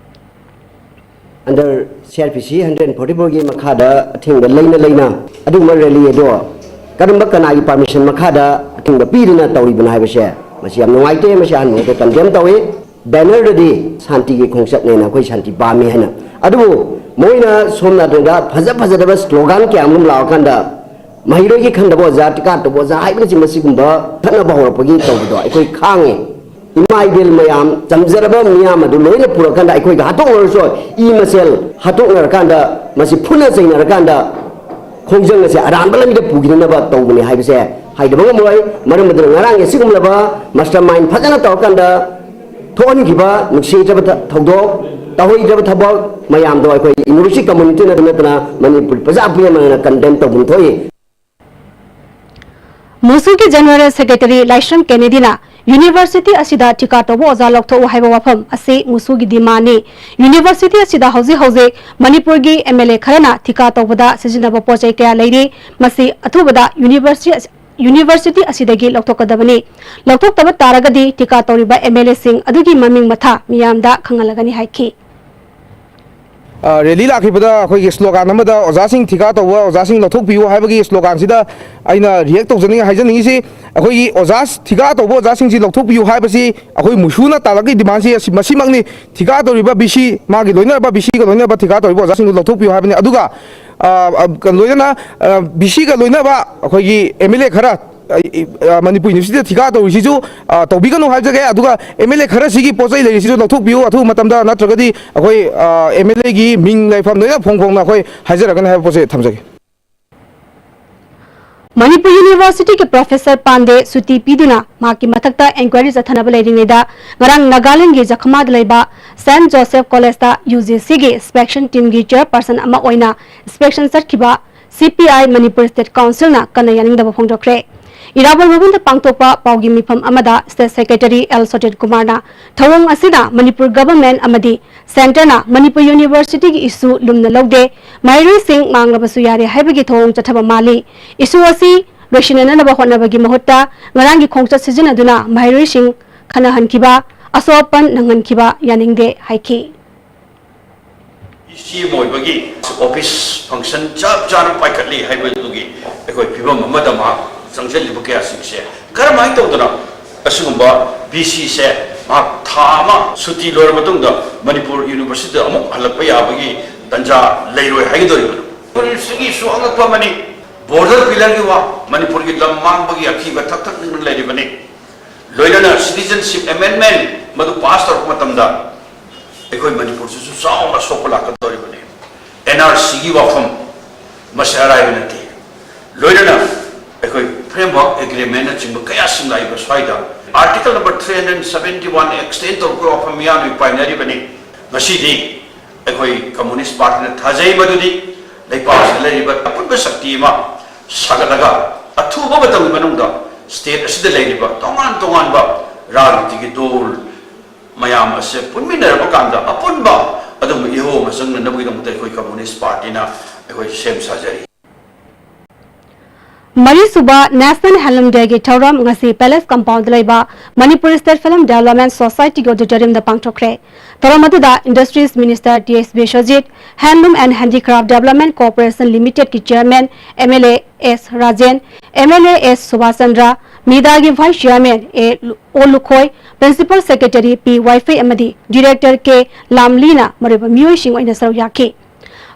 Under C R P C hundred forty four ꯒꯤ ꯃꯈꯥꯗ ꯑꯊꯤꯡꯕ ꯂꯩꯅ ꯂꯩꯅ ꯑꯗꯨꯒꯨꯝꯕ ꯔꯦꯂꯤ ꯑꯗꯣ ꯀꯔꯝꯕ ꯀꯅꯥꯒꯤ ꯄꯥꯔꯃꯤꯁꯟ ꯃꯈꯥꯗ ꯑꯊꯤꯡꯕ ꯄꯤꯗꯨꯅ ꯇꯧꯔꯤꯕꯅꯣ ꯍꯥꯏꯕꯁꯦ ꯃꯁꯤ ꯌꯥꯝ ꯅꯨꯡꯉꯥꯏꯇꯦ꯫ ꯃꯁꯤ ꯑꯍꯥꯟꯕ ꯃꯛꯇꯗ ꯀꯟꯗꯦꯝ ꯇꯧꯏ꯫ ꯕꯦꯅꯔꯗꯗꯤ ꯁꯥꯟꯇꯤꯒꯤ ꯈꯣꯡꯆꯠꯅꯦꯅ ꯑꯩꯈꯣꯏ ꯁꯥꯟꯇꯤ ꯄꯥꯝꯃꯤ ꯍꯥꯏꯅ, ꯑꯗꯨꯕꯨ ꯃꯣꯏꯅ ꯁꯣꯝ ꯅꯥꯀꯟꯗ ꯐꯖ ꯐꯖꯗꯕ ꯁ꯭ꯂꯣꯒꯥꯟ ꯀꯌꯥ ꯑꯃꯔꯣꯝ ꯂꯥꯎꯔꯀꯥꯟꯗ ꯃꯍꯩꯔꯣꯏꯒꯤ ꯈꯟꯗꯕ ꯑꯣꯖꯥ, ꯇꯤꯀꯥ ꯇꯧꯕ ꯑꯣꯖꯥ ꯍꯥꯏꯕꯅꯆꯤꯡꯕ ꯁꯤꯒꯨꯝꯕ ꯊꯠꯅꯕ ꯍꯧꯔꯛꯄꯒꯤ ꯇꯧꯕꯗꯣ ꯑꯩꯈꯣꯏ ꯈꯥꯡꯉꯤ꯫ ꯏꯃꯥ ꯏꯕꯦꯜ ꯃꯌꯥꯝ, ꯆꯝꯖꯔꯕ ꯃꯤꯌꯥꯝ ꯑꯗꯨ ꯂꯣꯏꯅ ꯄꯨꯔꯛꯀꯥꯟꯗ ꯑꯩꯈꯣꯏꯒ ꯍꯥꯠꯇꯣꯛꯅꯔꯁꯨ ꯏ ꯃꯁꯦꯜ ꯍꯥꯠꯇꯣꯛꯅꯔꯀꯥꯟꯗ ꯃꯁꯤ ꯐꯨꯅ ꯆꯩꯅꯔꯀꯥꯟꯗ ꯈꯣꯡꯖꯪ ꯑꯁꯦ ꯑꯔꯥꯟꯕ ꯂꯝꯕꯤꯗ ꯄꯨꯈꯤꯅꯅꯕ ꯇꯧꯕꯅꯤ ꯍꯥꯏꯕꯁꯦ ꯍꯥꯏꯗꯕ ꯉꯝꯃꯣꯏ꯫ ꯃꯔꯝ ꯑꯗꯨꯅ ꯉꯔꯥꯡꯒꯤ ꯑꯁꯤꯒꯨꯝꯂꯕ ꯃꯥꯁꯇꯔ ꯃꯥꯏꯟ ꯐꯖꯅ ꯇꯧꯔꯀꯥꯟꯗ ꯊꯣꯛꯍꯟꯈꯤꯕ ꯅꯨꯡꯁꯤ ꯂꯩꯇ꯭ꯔꯕ ꯊ- ꯊꯧꯗꯣꯛ, ꯇꯧꯍꯩꯗ꯭ꯔꯕ ꯊꯕꯛ ꯃꯌꯥꯝꯗꯣ ꯑꯩꯈꯣꯏ ꯌꯨꯅꯤꯚꯔꯁꯤꯇꯤ ꯀꯝꯃꯨꯅꯤꯇꯤꯅ ꯑꯗꯨ ꯅꯠꯇꯅ ꯃꯅꯤꯄꯨꯔ ꯄ꯭ꯔꯖꯥ ꯄꯨꯝꯅꯃꯛꯅ ꯀꯟꯗꯦꯝ ꯇꯧꯐꯝ ꯊꯣꯛꯏ꯫ ꯃꯨꯁꯨꯒꯤ ꯖꯦꯅꯔꯦꯜ ꯁꯦꯀ꯭ꯔꯦꯇꯔꯤ ꯂꯥꯏꯁ꯭ꯔꯝ ꯀꯦꯅꯦꯗꯤꯅ ꯌꯨꯅꯤꯚꯔꯁꯤꯇꯤ ꯑꯁꯤꯗ ꯊꯤꯀꯥ ꯇꯧꯕ ꯑꯣꯖꯥ ꯂꯧꯊꯣꯛꯎ ꯍꯥꯏꯕ ꯋꯥꯐꯝ ꯑꯁꯤ ꯃꯨꯁꯨꯒꯤ ꯗꯤꯃꯥꯟꯅꯤ꯫ ꯌꯨꯅꯤꯚꯔꯁꯤꯇꯤ ꯑꯁꯤꯗ ꯍꯧꯖꯤꯛ ꯍꯧꯖꯤꯛ ꯃꯅꯤꯄꯨꯔꯒꯤ ꯑꯦꯝ ꯑꯦꯜ ꯑꯦ ꯈꯔꯅ ꯊꯤꯀꯥ ꯇꯧꯕꯗ ꯁꯤꯖꯤꯟꯅꯕ ꯄꯣꯠ ꯆꯩ ꯀꯌꯥ ꯂꯩꯔꯤ꯫ ꯃꯁꯤ ꯑꯊꯨꯕꯗ ꯌꯨꯅꯤꯚꯔꯁꯤꯇꯤ ꯑꯁꯤ-, ꯌꯨꯅꯤꯚꯔꯁꯤꯇꯤ ꯑꯁꯤꯗꯒꯤ ꯂꯧꯊꯣꯛꯀꯗꯕꯅꯤ꯫ ꯂꯧꯊꯣꯛꯇꯕ ꯇꯥꯔꯒꯗꯤ ꯊꯤꯀꯥ ꯇꯧꯔꯤꯕ ꯑꯦꯝ ꯑꯦꯜ ꯑꯦꯁꯤꯡ ꯑꯗꯨꯒꯤ ꯃꯃꯤꯡ ꯃꯊꯥ ꯃꯤꯌꯥꯝꯗ ꯈꯪꯍꯜꯂꯒꯅꯤ ꯍꯥꯏꯈꯤ꯫ ꯑ, ꯔꯦꯂꯤ ꯂꯥꯛꯈꯤꯕꯗ ꯑꯩꯈꯣꯏꯒꯤ ꯁ꯭ꯂꯣꯒꯥꯟ ꯑꯃꯗ "ꯑꯣꯖꯥꯁꯤꯡ ꯊꯤꯀꯥ ꯇꯧꯕ ꯑꯣꯖꯥꯁꯤꯡ ꯂꯧꯊꯣꯛꯄꯤꯌꯨ" ꯍꯥꯏꯕꯒꯤ ꯁ꯭ꯂꯣꯒꯥꯟꯁꯤꯗ ꯑꯩꯅ ꯔꯤꯌꯦꯛ ꯇꯧꯖꯅꯤꯡꯉꯤ, ꯍꯥꯏꯖꯅꯤꯡꯉꯤꯁꯤ, ꯑꯩꯈꯣꯏꯒꯤ ꯑꯣꯖꯥ ꯊꯤꯀꯥ ꯇꯧꯕ ꯑꯣꯖꯥꯁꯤꯡꯁꯤ ꯂꯧꯊꯣꯛꯄꯤꯌꯨ ꯍꯥꯏꯕꯁꯤ ꯑꯩꯈꯣꯏ ꯃꯨꯁꯨꯅ ꯇꯥꯂꯛꯀꯤ ꯗꯤꯃꯥꯟꯁꯤ ꯑꯁꯤ, ꯃꯁꯤꯃꯛꯅꯤ꯫ ꯊꯤꯀꯥ ꯇꯧꯔꯤꯕ ꯕꯤ ꯁꯤ, ꯃꯥꯒꯤ ꯂꯣꯏꯅꯔꯕ ꯕꯤ ꯁꯤꯒ ꯂꯣꯏꯅꯕ ꯊꯤꯀꯥ ꯇꯧꯔꯤꯕ ꯑꯣꯖꯥꯁꯤꯡꯗꯨ ꯂꯧꯊꯣꯛꯄꯤꯌꯨ ꯍꯥꯏꯕꯅꯤ꯫ ꯑꯗꯨꯒ, ꯑ, ꯑ, ꯂꯣꯏꯅꯅ, ꯑ, ꯕꯤ ꯁꯤꯒ ꯂꯣꯏꯅꯕ ꯑꯩꯈꯣꯏꯒꯤ ꯑꯦꯝ ꯑꯦꯜ ꯑꯦ ꯈꯔ, ꯑ, ꯏ-, ꯑ, ꯃꯅꯤꯄꯨꯔ ꯌꯨꯅꯤꯚꯔꯁꯤꯇꯤꯗ ꯊꯤꯀꯥ ꯇꯧꯔꯤꯁꯤꯁꯨ, ꯑ, ꯇꯧꯕꯤꯒꯅꯨ ꯍꯥꯏꯖꯒꯦ꯫ ꯑꯗꯨꯒ ꯑꯦꯝ ꯑꯦꯜ ꯑꯦ ꯈꯔꯁꯤꯒꯤ ꯄꯣꯠ ꯆꯩ ꯂꯩꯔꯤꯁꯤꯁꯨ ꯂꯧꯊꯣꯛꯄꯤꯌꯨ ꯑꯊꯨꯕ ꯃꯇꯝꯗ, ꯅꯠꯇ꯭ꯔꯒꯗꯤ ꯑꯩꯈꯣꯏ, ꯑ, ꯑꯦꯝ ꯑꯦꯜ ꯑꯦꯒꯤ ꯃꯤꯡ ꯂꯩꯐꯝ ꯂꯣꯏꯅ ꯐꯣꯡ ꯐꯣꯡꯅ ꯑꯩꯈꯣꯏ ꯍꯥꯏꯖꯔꯛꯀꯅꯤ ꯍꯥꯏꯕ ꯄꯣꯠꯁꯦ ꯊꯝꯖꯒꯦ꯫ ꯃꯅꯤꯄꯨꯔ ꯌꯨꯅꯤꯚꯔꯁꯤꯇꯤꯒꯤ ꯄ꯭ꯔꯣꯐꯦꯁꯔ ꯄꯥꯟꯗꯦ ꯁꯨꯇꯤ ꯄꯤꯗꯨꯅ ꯃꯍꯥꯛꯀꯤ ꯃꯊꯛꯇ ꯏꯟꯀ꯭ꯋꯥꯏꯔꯤ ꯆꯠꯊꯅꯕ ꯂꯩꯔꯤꯉꯩꯗ, ꯉꯔꯥꯡ ꯅꯥꯒꯥꯂꯦꯟꯗꯒꯤ ꯖꯈꯃꯥꯗ ꯂꯩꯕ ꯁꯦꯟꯠ ꯖꯣꯁꯦꯐ ꯀꯣꯂꯦꯖꯇ ꯌꯨ ꯖꯤ ꯁꯤꯒꯤ ꯏꯟꯁꯄꯦꯛꯁꯟ ꯇꯤꯝꯒꯤ ꯆꯦꯌꯔꯄꯔꯁꯟ ꯑꯃ ꯑꯣꯏꯅ ꯏꯟꯁꯄꯦꯛꯁꯟ ꯆꯠꯈꯤꯕ ꯁꯤ ꯄꯤ ꯑꯥꯏ ꯃꯅꯤꯄꯨꯔ ꯁ꯭ꯇꯦꯠ ꯀꯥꯎꯟꯁꯤꯜꯅ ꯀꯟꯅ ꯌꯥꯅꯤꯡꯗꯕ ꯐꯣꯡꯗꯣꯛꯈ꯭ꯔꯦ꯫ ꯏꯔꯥꯕꯣꯠ ꯚꯕꯟꯗ ꯄꯥꯡꯊꯣꯛꯄ ꯄꯥꯎꯒꯤ ꯃꯤꯐꯝ ꯑꯃꯗ ꯁ꯭ꯇꯦꯠ ꯁꯦꯀ꯭ꯔꯦꯇꯔꯤ ꯑꯦꯜ ꯁꯣꯇꯦꯠ ꯀꯨꯃꯥꯔꯅ ꯊꯧꯑꯣꯡ ꯑꯁꯤꯗ ꯃꯅꯤꯄꯨꯔ ꯒꯚꯔꯟꯃꯦꯟꯠ ꯑꯃꯗꯤ ꯁꯦꯟꯇꯔꯅ ꯃꯅꯤꯄꯨꯔ ꯌꯨꯅꯤꯚꯔꯁꯤꯇꯤꯒꯤ ꯏꯁꯨ ꯂꯨꯝꯅ ꯂꯧꯗꯦ, ꯃꯍꯩꯔꯣꯏꯁꯤꯡ ꯃꯥꯡꯂꯕꯁꯨ ꯌꯥꯔꯦ ꯍꯥꯏꯕꯒꯤ ꯊꯧꯑꯣꯡ ꯆꯠꯊꯕ ꯃꯥꯜꯂꯤ꯫ ꯏꯁꯨ ꯑꯁꯤ ꯂꯣꯏꯁꯤꯟꯅꯅꯕ ꯍꯣꯠꯅꯕꯒꯤ ꯃꯍꯨꯠꯇ ꯉꯔꯥꯡꯒꯤ ꯈꯣꯡꯆꯠ ꯁꯤꯖꯤꯟꯅꯗꯨꯅ ꯃꯍꯩꯔꯣꯏꯁꯤꯡ ꯈꯠꯅꯍꯟꯈꯤꯕ, ꯑꯁꯣꯛ ꯑꯄꯟ ꯅꯪꯍꯟꯈꯤꯕ ꯌꯥꯅꯤꯡꯗꯦ ꯍꯥꯏꯈꯤ꯫ ꯁꯤ ꯑꯦꯝ ꯑꯣꯏꯕꯒꯤ ꯑꯣꯐꯤꯁ ꯐꯪꯁꯟ ꯆꯞ ꯆꯥꯅ ꯄꯥꯏꯈꯠꯂꯤ ꯍꯥꯏꯕꯗꯨꯒꯤ ꯑꯩꯈꯣꯏ ꯐꯤꯕꯝ ꯑꯃꯗ ꯃꯍꯥꯛ ꯆꯪꯁꯤꯜꯂꯤꯕ ꯀꯌꯥꯁꯤꯡꯁꯦ ꯀꯔꯝꯍꯥꯏꯅ ꯇꯧꯗꯅ ꯑꯁꯤꯒꯨꯝꯕ ꯕꯤ ꯁꯤꯁꯦ ꯃꯍꯥꯛ ꯊꯥ ꯑꯃ ꯁꯨꯇꯤ ꯂꯣꯏꯔ ꯃꯇꯨꯡꯗ ꯃꯅꯤꯄꯨꯔ ꯌꯨꯅꯤꯚꯔꯁꯤꯇꯤꯗ ꯑꯃꯨꯛ ꯍꯜꯂꯛꯄ ꯌꯥꯕꯒꯤ ꯇꯥꯟꯖꯥ ꯂꯩꯔꯣꯏ ꯍꯥꯏꯒꯗꯧꯔꯤꯕꯅꯣ? ꯃꯅꯤꯄꯨꯔꯁꯤꯒꯤꯁꯨ ꯑꯉꯛꯄ ꯑꯃꯅꯤ꯫ ꯕꯣꯔꯗꯔ ꯄꯤꯂꯔꯒꯤ ꯋꯥ, ꯃꯅꯤꯄꯨꯔꯒꯤ ꯂꯝ ꯃꯥꯡꯕꯒꯤ ꯑꯀꯤꯕ ꯊꯛ ꯊꯛ ꯅꯤꯛꯅ ꯂꯩꯔꯤꯕꯅꯤ꯫ ꯂꯣꯏꯅꯅ ꯁꯤꯇꯤꯖꯟꯁꯤꯞ ꯑꯦꯃꯦꯟꯃꯦꯟ ꯃꯗꯨ ꯄꯥꯁ ꯇꯧꯔꯛꯄ ꯃꯇꯝꯗ ꯑꯩꯈꯣꯏ ꯃꯅꯤꯄꯨꯔꯁꯤꯁꯨ ꯆꯥꯎꯅ ꯁꯣꯛꯄ ꯂꯥꯛꯀꯗꯧꯔꯤꯕꯅꯤ꯫ ꯑꯦꯟ ꯑꯥꯔ ꯁꯤꯒꯤ ꯋꯥꯐꯝ, ꯃꯁꯤ ꯑꯔꯥꯏꯕ ꯅꯠꯇꯦ꯫ ꯂꯣꯏꯅꯅ ꯑꯩꯈꯣꯏ ꯐ꯭ꯔꯦꯝꯋꯥꯔꯛ ꯑꯦꯒ꯭ꯔꯤꯃꯦꯟꯅꯆꯤꯡꯕ ꯀꯌꯥꯁꯤꯡ ꯂꯥꯛꯏꯕ ꯁ꯭ꯋꯥꯏꯗ article number three hundred seventy one extend ꯇꯧꯔꯛꯄꯒꯤ ꯋꯥꯐꯝ ꯃꯤꯌꯥꯝꯅ ꯄꯥꯏꯅꯔꯤꯕꯅꯤ꯫ ꯉꯁꯤꯗꯤ ꯑꯩꯈꯣꯏ ꯀꯝꯃꯨꯅꯤꯁ ꯄꯥꯔꯇꯤꯅ ꯊꯥꯖꯩ ꯃꯗꯨꯗꯤ ꯂꯩꯄꯥꯛ ꯑꯁꯤꯗ ꯂꯩꯔꯤꯕ ꯑꯄꯨꯟꯕ ꯁꯛꯇꯤ ꯑꯃ ꯁꯥꯒꯠꯂꯒ ꯑꯊꯨꯕ ꯃꯇꯝꯒꯤ ꯃꯅꯨꯡꯗ ꯁ꯭ꯇꯦꯠ ꯑꯁꯤꯗ ꯂꯩꯔꯤꯕ ꯇꯣꯉꯥꯟ ꯇꯣꯉꯥꯟꯕ ꯔꯥꯖꯅꯤꯇꯤꯒꯤ ꯗꯣꯜ ꯃꯌꯥꯝ ꯑꯁꯦ ꯄꯨꯟꯃꯤꯟꯅꯔꯕ ꯀꯥꯟꯗ ꯑꯄꯨꯟꯕ ꯑꯗꯨꯒꯨꯝꯕ ꯏꯍꯧ ꯑꯃ ꯆꯪꯅꯅꯕꯒꯤꯗꯃꯛꯇ ꯑꯩꯈꯣꯏ ꯀꯝꯃꯨꯅꯤꯁ ꯄꯥꯔꯇꯤꯅ ꯑꯩꯈꯣꯏ ꯁꯦꯝ ꯁꯥꯖꯔꯤ꯫ ꯃꯔꯤꯁꯨꯕ National Handloom Dayꯒꯤ ꯊꯧꯔꯝ ꯉꯁꯤ Palace Compoundꯗ ꯂꯩꯕ Manipur State Film Development Societyꯒꯤ auditoriumꯗ ꯄꯥꯡꯊꯣꯛꯈ꯭ꯔꯦ꯫ ꯊꯧꯔꯝ ꯑꯗꯨꯗ Industries Minister T S Biswajit, Handloom and Handicraft Development Corporation Limitedꯀꯤ Chairman M L A S Rajen, M L A S Subhash Chandra, MIDAꯒꯤ Vice Chairman A O Lukhoi, Principal Secretary P Waifei ꯑꯃꯗꯤ Director K ꯂꯥꯝꯂꯤꯅ ꯃꯔꯨꯑꯣꯏꯕ ꯃꯤꯑꯣꯏꯁꯤꯡ ꯑꯣꯏꯅ ꯁꯔꯨꯛ ꯌꯥꯈꯤ꯫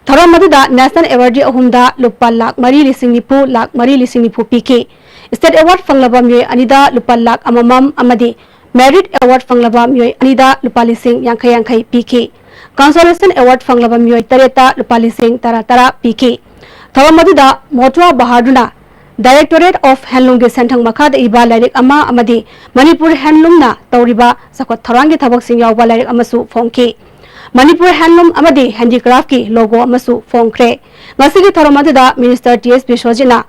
ꯊꯧꯔꯝ ꯑꯗꯨꯗ National Awardee ꯑꯍꯨꯝꯗ ꯂꯨꯄꯥ ꯂꯥꯈ ꯃꯔꯤ ꯂꯤꯁꯤꯡ ꯅꯤꯐꯨ, ꯂꯥꯈ ꯃꯔꯤ ꯂꯤꯁꯤꯡ ꯅꯤꯐꯨ ꯄꯤꯈꯤ꯫ State Award ꯐꯪꯂꯕ ꯃꯤꯑꯣꯏ ꯑꯅꯤꯗ ꯂꯨꯄꯥ ꯂꯥꯈ ꯑꯃꯃꯝ ꯑꯃꯗꯤ Merit Award ꯐꯪꯂꯕ ꯃꯤꯑꯣꯏ ꯑꯅꯤꯗ ꯂꯨꯄꯥ ꯂꯤꯁꯤꯡ ꯌꯥꯡꯈꯩ ꯌꯥꯡꯈꯩ ꯄꯤꯈꯤ꯫ Consolation Award ꯐꯪꯂꯕ ꯃꯤꯑꯣꯏ ꯇꯔꯦꯠꯇ ꯂꯨꯄꯥ ꯂꯤꯁꯤꯡ ꯇꯔꯥ ꯇꯔꯥ ꯄꯤꯈꯤ꯫ ꯊꯧꯔꯝ ꯑꯗꯨꯗ ꯃꯣꯇ꯭ꯋꯥ ꯕꯍꯥꯗꯨꯔꯅ Directorate of Handloomꯒꯤ ꯁꯦꯟꯊꯪ ꯃꯈꯥꯗ ꯏꯕ ꯂꯥꯏꯔꯤꯛ ꯑꯃ ꯑꯃꯗꯤ ꯃꯅꯤꯄꯨꯔ Handloomꯅ ꯇꯧꯔꯤꯕ ꯆꯥꯎꯈꯠ ꯊꯧꯔꯥꯡꯒꯤ ꯊꯕꯛꯁꯤꯡ ꯌꯥꯎꯕ ꯂꯥꯏꯔꯤꯛ ꯑꯃꯁꯨ ꯐꯣꯡꯈꯤ꯫ ꯃꯅꯤꯄꯨꯔ Handloom ꯑꯃꯗꯤ Handicraftꯀꯤ logo ꯑꯃꯁꯨ ꯐꯣꯡꯈ꯭ꯔꯦ꯫ ꯉꯁꯤꯒꯤ ꯊꯧꯔꯝ ꯑꯗꯨꯗ Minister T S ꯕꯤꯁ꯭ꯋꯖꯤꯠꯅ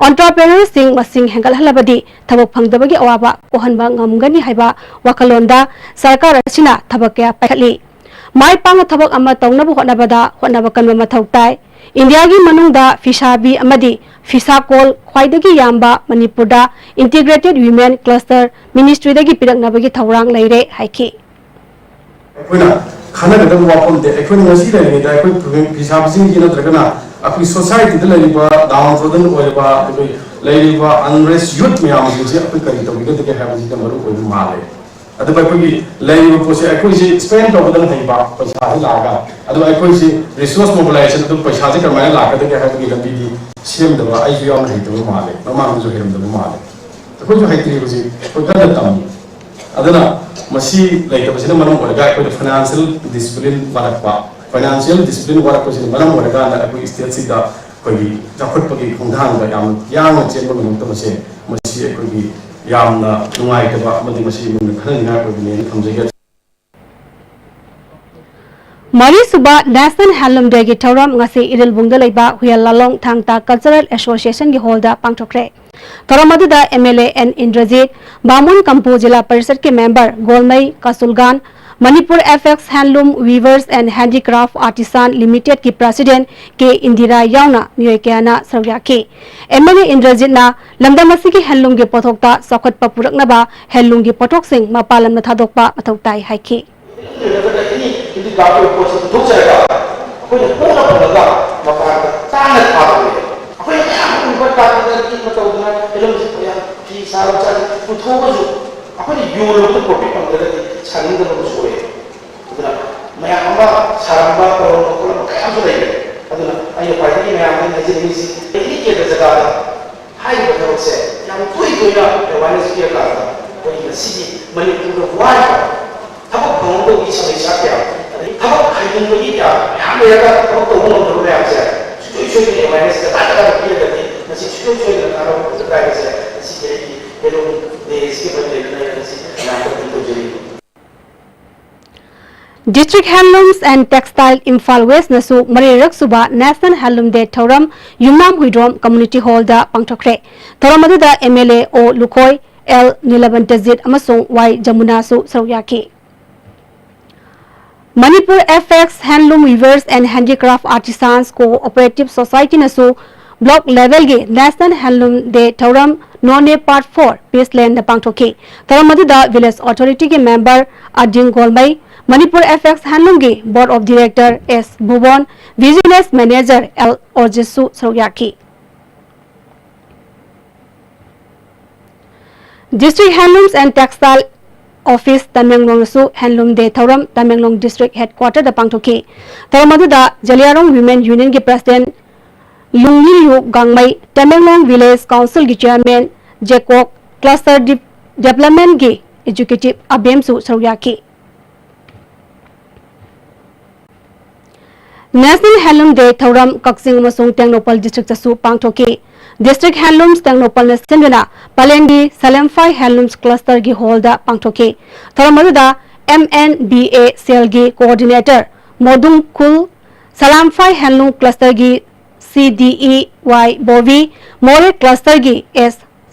entrepreneurꯁꯤꯡ ꯃꯁꯤꯡ ꯍꯦꯟꯒꯠꯍꯜꯂꯕꯗꯤ ꯊꯕꯛ ꯐꯪꯗꯕꯒꯤ ꯑꯋꯥꯕ ꯀꯣꯛꯍꯟꯕ ꯉꯝꯒꯅꯤ ꯍꯥꯏꯕ ꯋꯥꯈꯜꯂꯣꯟꯗ ꯁꯔꯀꯥꯔ ꯑꯁꯤꯅ ꯊꯕꯛ ꯀꯌꯥ ꯄꯥꯏꯈꯠꯂꯤ꯫ ꯃꯥꯏ ꯄꯥꯛꯅ ꯊꯕꯛ ꯑꯃ ꯇꯧꯅꯕ ꯍꯣꯠꯅꯕꯗ ꯍꯣꯠꯅꯕ ꯀꯟꯕ ꯃꯊꯧ ꯇꯥꯏ꯫ ꯏꯟꯗꯤꯌꯥꯒꯤ ꯃꯅꯨꯡꯗ ꯐꯤꯁꯥꯕꯤ ꯑꯃꯗꯤ ꯐꯤꯁꯥꯀꯣꯜ ꯈ꯭ꯋꯥꯏꯗꯒꯤ ꯌꯥꯝꯕ ꯃꯅꯤꯄꯨꯔꯗ Integrated Women Cluster Ministryꯗꯒꯤ ꯄꯤꯔꯛꯅꯕꯒꯤ ꯊꯧꯔꯥꯡ ꯂꯩꯔꯦ ꯍꯥꯏꯈꯤ꯫ ꯑꯩꯈꯣꯏꯅ ꯈꯟꯅꯒꯗꯕ ꯋꯥꯐꯝꯗꯤ ꯑꯩꯈꯣꯏꯅ ꯉꯁꯤ ꯂꯩꯔꯤꯉꯩꯗ ꯑꯩꯈꯣꯏ ꯐꯤ ꯁꯥꯕꯁꯤꯡꯒꯤ ꯅꯠꯇ꯭ꯔꯒꯅ ꯑꯩꯈꯣꯏ societyꯗ ꯂꯩꯔꯤꯕ downtrodden ꯑꯣꯏꯔꯕ, ꯑꯩꯈꯣꯏ ꯂꯩꯔꯤꯕ unreached youth ꯃꯌꯥꯝꯁꯤꯡꯁꯦ ꯑꯩꯈꯣꯏ ꯀꯔꯤ ꯇꯧꯕꯤꯒꯗꯒꯦ ꯍꯥꯏꯕꯁꯤꯗ ꯃꯔꯨ ꯑꯣꯏꯕ ꯃꯥꯜꯂꯦ꯫ ꯑꯗꯨꯒ ꯑꯩꯈꯣꯏꯒꯤ ꯂꯩꯔꯤꯕ ꯄꯣꯠꯁꯦ ꯑꯩꯈꯣꯏꯁꯦ spend ꯇꯧꯕꯗꯪ ꯍꯩꯕ ꯄꯩꯁꯥꯁꯦ ꯂꯥꯛꯑꯒ, ꯑꯗꯨꯒ ꯑꯩꯈꯣꯏꯁꯤ resource mobilization ꯑꯗꯨ ꯄꯩꯁꯥꯁꯦ ꯀꯃꯥꯏꯅ ꯂꯥꯛꯀꯗꯒꯦ ꯍꯥꯏꯕꯒꯤ ꯂꯝꯕꯤꯗꯤ ꯁꯦꯝꯗꯕ ꯑꯩꯁꯨ ꯌꯥꯝꯅ ꯍꯩꯇꯕ ꯃꯥꯜꯂꯦ, ꯃꯃꯥꯡꯗꯁꯨ ꯍꯩꯔꯝꯗꯕ ꯃꯥꯜꯂꯦ꯫ ꯑꯩꯈꯣꯏꯁꯨ ꯍꯩꯇ꯭ꯔꯤ ꯍꯧꯖꯤꯛ, ꯑꯩꯈꯣꯏ ꯀꯟꯅ ꯇꯝꯃꯤ꯫ ꯑꯗꯨꯅ ꯃꯁꯤ ꯂꯩꯇꯕꯁꯤꯅ ꯃꯔꯝ ꯑꯣꯏꯔꯒ ꯑꯩꯈꯣꯏꯗ financial discipline ꯋꯥꯠꯂꯛꯄ, financial discipline ꯋꯥꯠꯂꯛꯄꯁꯤꯅ ꯃꯔꯝ ꯑꯣꯏꯔꯀꯥꯟꯗ ꯑꯩꯈꯣꯏ stateꯁꯤꯗ ꯑꯩꯈꯣꯏꯒꯤ ꯆꯥꯎꯈꯠꯄꯒꯤ ꯈꯣꯡꯊꯥꯡꯗ ꯌꯥꯝ ꯌꯥꯡꯅ ꯆꯦꯟꯕ ꯉꯝꯃꯛꯇꯕꯁꯦ, ꯃꯁꯤ ꯑꯩꯈꯣꯏꯒꯤ ꯌꯥꯝꯅ ꯅꯨꯡꯉꯥꯏꯇꯕ ꯑꯃꯗꯤ ꯃꯁꯤ ꯃꯨꯟꯅ ꯈꯟꯅꯅꯤꯡꯉꯥꯏ ꯑꯣꯏꯕꯅꯦꯅ ꯊꯝꯖꯒꯦ꯫ ꯃꯔꯤꯁꯨꯕ National Handloom Dayꯒꯤ ꯊꯧꯔꯝ ꯉꯁꯤ ꯏꯔꯤꯜꯕꯨꯡꯗ ꯂꯩꯕ ꯍꯨꯌꯦꯜ ꯂꯥꯂꯣꯡ ꯊꯥꯡ ꯇꯥ Cultural Associationꯒꯤ hallꯗ ꯄꯥꯡꯊꯣꯛꯈ꯭ꯔꯦ꯫ ꯊꯧꯔꯝ ꯑꯗꯨꯗ M L A N Indrajit, ꯕꯥꯃꯣꯟ ꯀꯝꯄꯨ ꯖꯤꯂꯥ ꯄꯔꯤꯁꯠꯀꯤ member Golmei ꯀꯥꯁꯨꯜꯒꯥꯟ, Manipur F X Handloom Weavers and Handicraft Artisan Limited ꯀꯤ President K ꯏꯟꯗꯤꯔꯥ ꯌꯥꯎꯅ ꯃꯤꯑꯣꯏ ꯀꯌꯥꯅ ꯁꯔꯨꯛ ꯌꯥꯈꯤ꯫ M L A ꯏꯟꯗ꯭ꯔꯖꯤꯠꯅ ꯂꯝꯗꯝ ꯑꯁꯤꯒꯤ handloomꯒꯤ ꯄꯣꯠꯊꯣꯛꯇ ꯆꯥꯎꯈꯠꯄ ꯄꯨꯔꯛꯅꯕ handloomꯒꯤ ꯄꯣꯠꯊꯣꯛꯁꯤꯡ ꯃꯄꯥꯟ ꯂꯝꯗ ꯊꯥꯗꯣꯛꯄ ꯃꯊꯧ ꯇꯥꯏ ꯍꯥꯏꯈꯤ꯫ ꯅꯠꯇ꯭ꯔꯒꯅ ꯑꯦꯅꯤ ꯍꯦꯟꯗꯤꯀ꯭ꯔꯥꯐꯀꯤ ꯑꯣꯏꯕ ꯄꯣꯠꯁꯤ ꯄꯨꯊꯣꯛꯆꯔꯒ ꯑꯩꯈꯣꯏꯅ ꯍꯣꯡꯅ ꯐꯪꯉꯒ ꯃꯄꯥꯟꯗ ꯇꯥꯡꯅ ꯊꯥꯕ ꯑꯣꯏꯔꯦ꯫ ꯑꯩꯈꯣꯏꯅ ꯃꯌꯥꯝ ꯑꯃ ꯇꯥꯛꯄꯗ ꯀꯤꯠꯅ ꯇꯧꯗꯅ ꯐꯤꯂꯝꯁꯤ ꯃꯌꯥꯝ ꯐꯤ ꯁꯥꯕ ꯆꯠꯂꯤ ꯄꯨꯊꯣꯛꯑꯒꯁꯨ ꯑꯩꯈꯣꯏꯅ ꯌꯣꯜꯂꯨꯕꯗ profit ꯐꯪꯗ꯭ꯔꯒꯗꯤ ꯁꯥꯅꯤꯡꯗꯕ ꯑꯃꯁꯨ ꯑꯣꯏꯌꯦ꯫ ꯑꯗꯨꯅ ꯃꯌꯥꯝ ꯑꯃ ꯁꯥꯔꯝꯕ ꯇꯧꯔꯝꯕ ꯈꯣꯠꯂꯝꯕ ꯀꯌꯥ ꯑꯃꯁꯨ ꯂꯩꯔꯦ꯫ ꯑꯗꯨꯅ ꯑꯩꯅ ꯈ꯭ꯋꯥꯏꯗꯒꯤ ꯃꯌꯥꯝꯗ ꯍꯥꯏꯖꯅꯤꯡꯉꯤꯁꯤ ꯑꯦꯅꯤ ꯀꯦꯟꯗ꯭ꯔ ꯖꯒꯥꯗ ꯍꯥꯏꯔꯤꯕ ꯊꯕꯛꯁꯦ ꯌꯥꯝ ꯇꯣꯏ ꯇꯣꯏꯅ awareness ꯄꯤꯔꯀꯥꯟꯗ ꯑꯩꯈꯣꯏꯒꯤ ꯉꯁꯤꯒꯤ ꯃꯅꯤꯄꯨꯔꯗ ꯋꯥꯔꯤꯕ ꯊꯕꯛ ꯐꯪꯍꯧꯗꯕꯒꯤ ꯁꯃꯁ꯭ꯌꯥ ꯀꯌꯥ, ꯑꯗꯩ ꯊꯕꯛ ꯍꯩꯅꯤꯡꯕꯒꯤ ꯀꯌꯥ ꯃꯌꯥꯝ ꯂꯩꯔꯒ ꯊꯕꯛ ꯇꯧꯕ ꯉꯝꯗꯕ ꯃꯌꯥꯝꯁꯦ ꯁꯨꯡꯁꯣꯏ ꯁꯣꯏꯗꯅ awareness ꯗꯔꯀꯥꯔ ꯇꯥꯕ ꯄꯤꯔꯒꯗꯤ ꯃꯁꯤ ꯁꯨꯡꯁꯣꯏ ꯁꯣꯏꯗꯅ ꯀꯥꯟꯅꯕ ꯐꯪꯒꯗ꯭ꯔꯥ ꯍꯥꯏꯕꯁꯦ ꯉꯁꯤꯒꯤ ꯑꯩꯒꯤ Handloom Day ꯁꯤꯒꯤ ꯃꯔꯤ ꯂꯩꯅꯅ ꯑꯩꯅ ꯉꯁꯤ ꯃꯌꯥꯝꯗ appeal ꯇꯧꯖꯔꯤꯕꯅꯤ꯫ District Handlooms and Textile Imphal West ꯅꯁꯨ ꯃꯔꯤꯔꯛ ꯁꯨꯕ National Handloom Day ꯊꯧꯔꯝ ꯌꯨꯝꯅꯥꯝ ꯍꯨꯏꯗ꯭ꯔꯣꯝ Community Hall ꯗ ꯄꯥꯡꯊꯣꯛꯈ꯭ꯔꯦ꯫ ꯊꯧꯔꯝ ꯑꯗꯨꯗ M L A O Lukhoi, L ꯅꯤꯂꯕꯟꯇꯖꯤꯠ ꯑꯃꯁꯨꯡ Y ꯖꯃꯨꯅꯥꯁꯨ ꯁꯔꯨꯛ ꯌꯥꯈꯤ꯫ Manipur F X Handloom Weavers and Handicraft Artisans Cooperative Society ꯅꯁꯨ block level ꯒꯤ National Handloom Day ꯊꯧꯔꯝ ꯅꯣꯅꯦ Part four Peace Land ꯗ ꯄꯥꯡꯊꯣꯛꯈꯤ꯫ ꯊꯧꯔꯝ ꯑꯗꯨꯗ village authority ꯒꯤ member ꯑꯗꯤꯡ ꯒꯣꯜꯃꯩ, Manipur F X Handloom ꯒꯤ Board of Director S ꯚꯨꯕꯣꯟ, Business Manager L ꯑꯣꯔꯖꯤꯠꯁꯨ ꯁꯔꯨꯛ ꯌꯥꯈꯤ꯫ District Handlooms and Textile Office ꯇꯃꯦꯡꯂꯣꯡꯗꯁꯨ Handloom Day ꯊꯧꯔꯝ ꯇꯃꯦꯡꯂꯣꯡ District Headquarter ꯗ ꯄꯥꯡꯊꯣꯛꯈꯤ꯫ ꯊꯧꯔꯝ ꯑꯗꯨꯗ ꯖꯂꯤꯌꯥꯔꯣꯡ Women Union ꯒꯤ President ꯂꯨꯡꯂꯤꯌꯨ ꯒꯥꯡꯃꯩ, ꯇꯃꯦꯡꯂꯣꯡ Village Council ꯒꯤ Chairman ꯖꯦꯀꯣꯕ, Cluster De-, Development ꯒꯤ Executive ꯑꯕꯦꯝꯁꯨ ꯁꯔꯨꯛ ꯌꯥꯈꯤ꯫ National Handloom Day ꯊꯧꯔꯝ ꯀꯛꯆꯤꯡ ꯑꯃꯁꯨꯡ ꯇꯦꯡꯅꯧꯄꯜ district ꯇꯁꯨ ꯄꯥꯡꯊꯣꯛꯈꯤ꯫ District Handlooms ꯇꯦꯡꯅꯧꯄꯜꯅ ꯁꯤꯟꯗꯨꯅ ꯄꯂꯦꯟꯒꯤ ꯁꯂꯦꯝꯐꯥꯏ Handlooms Cluster ꯒꯤ hall ꯗ ꯄꯥꯡꯊꯣꯛꯈꯤ꯫ ꯊꯧꯔꯝ ꯑꯗꯨꯗ M N B A cell ꯒꯤ coordinator ꯃꯣꯗꯨꯡ ꯈꯨꯜ, ꯁꯂꯥꯝꯐꯥꯏ Handloom Cluster ꯒꯤ C D E Y Bobby, ꯃꯣꯔꯦ Cluster ꯒꯤ S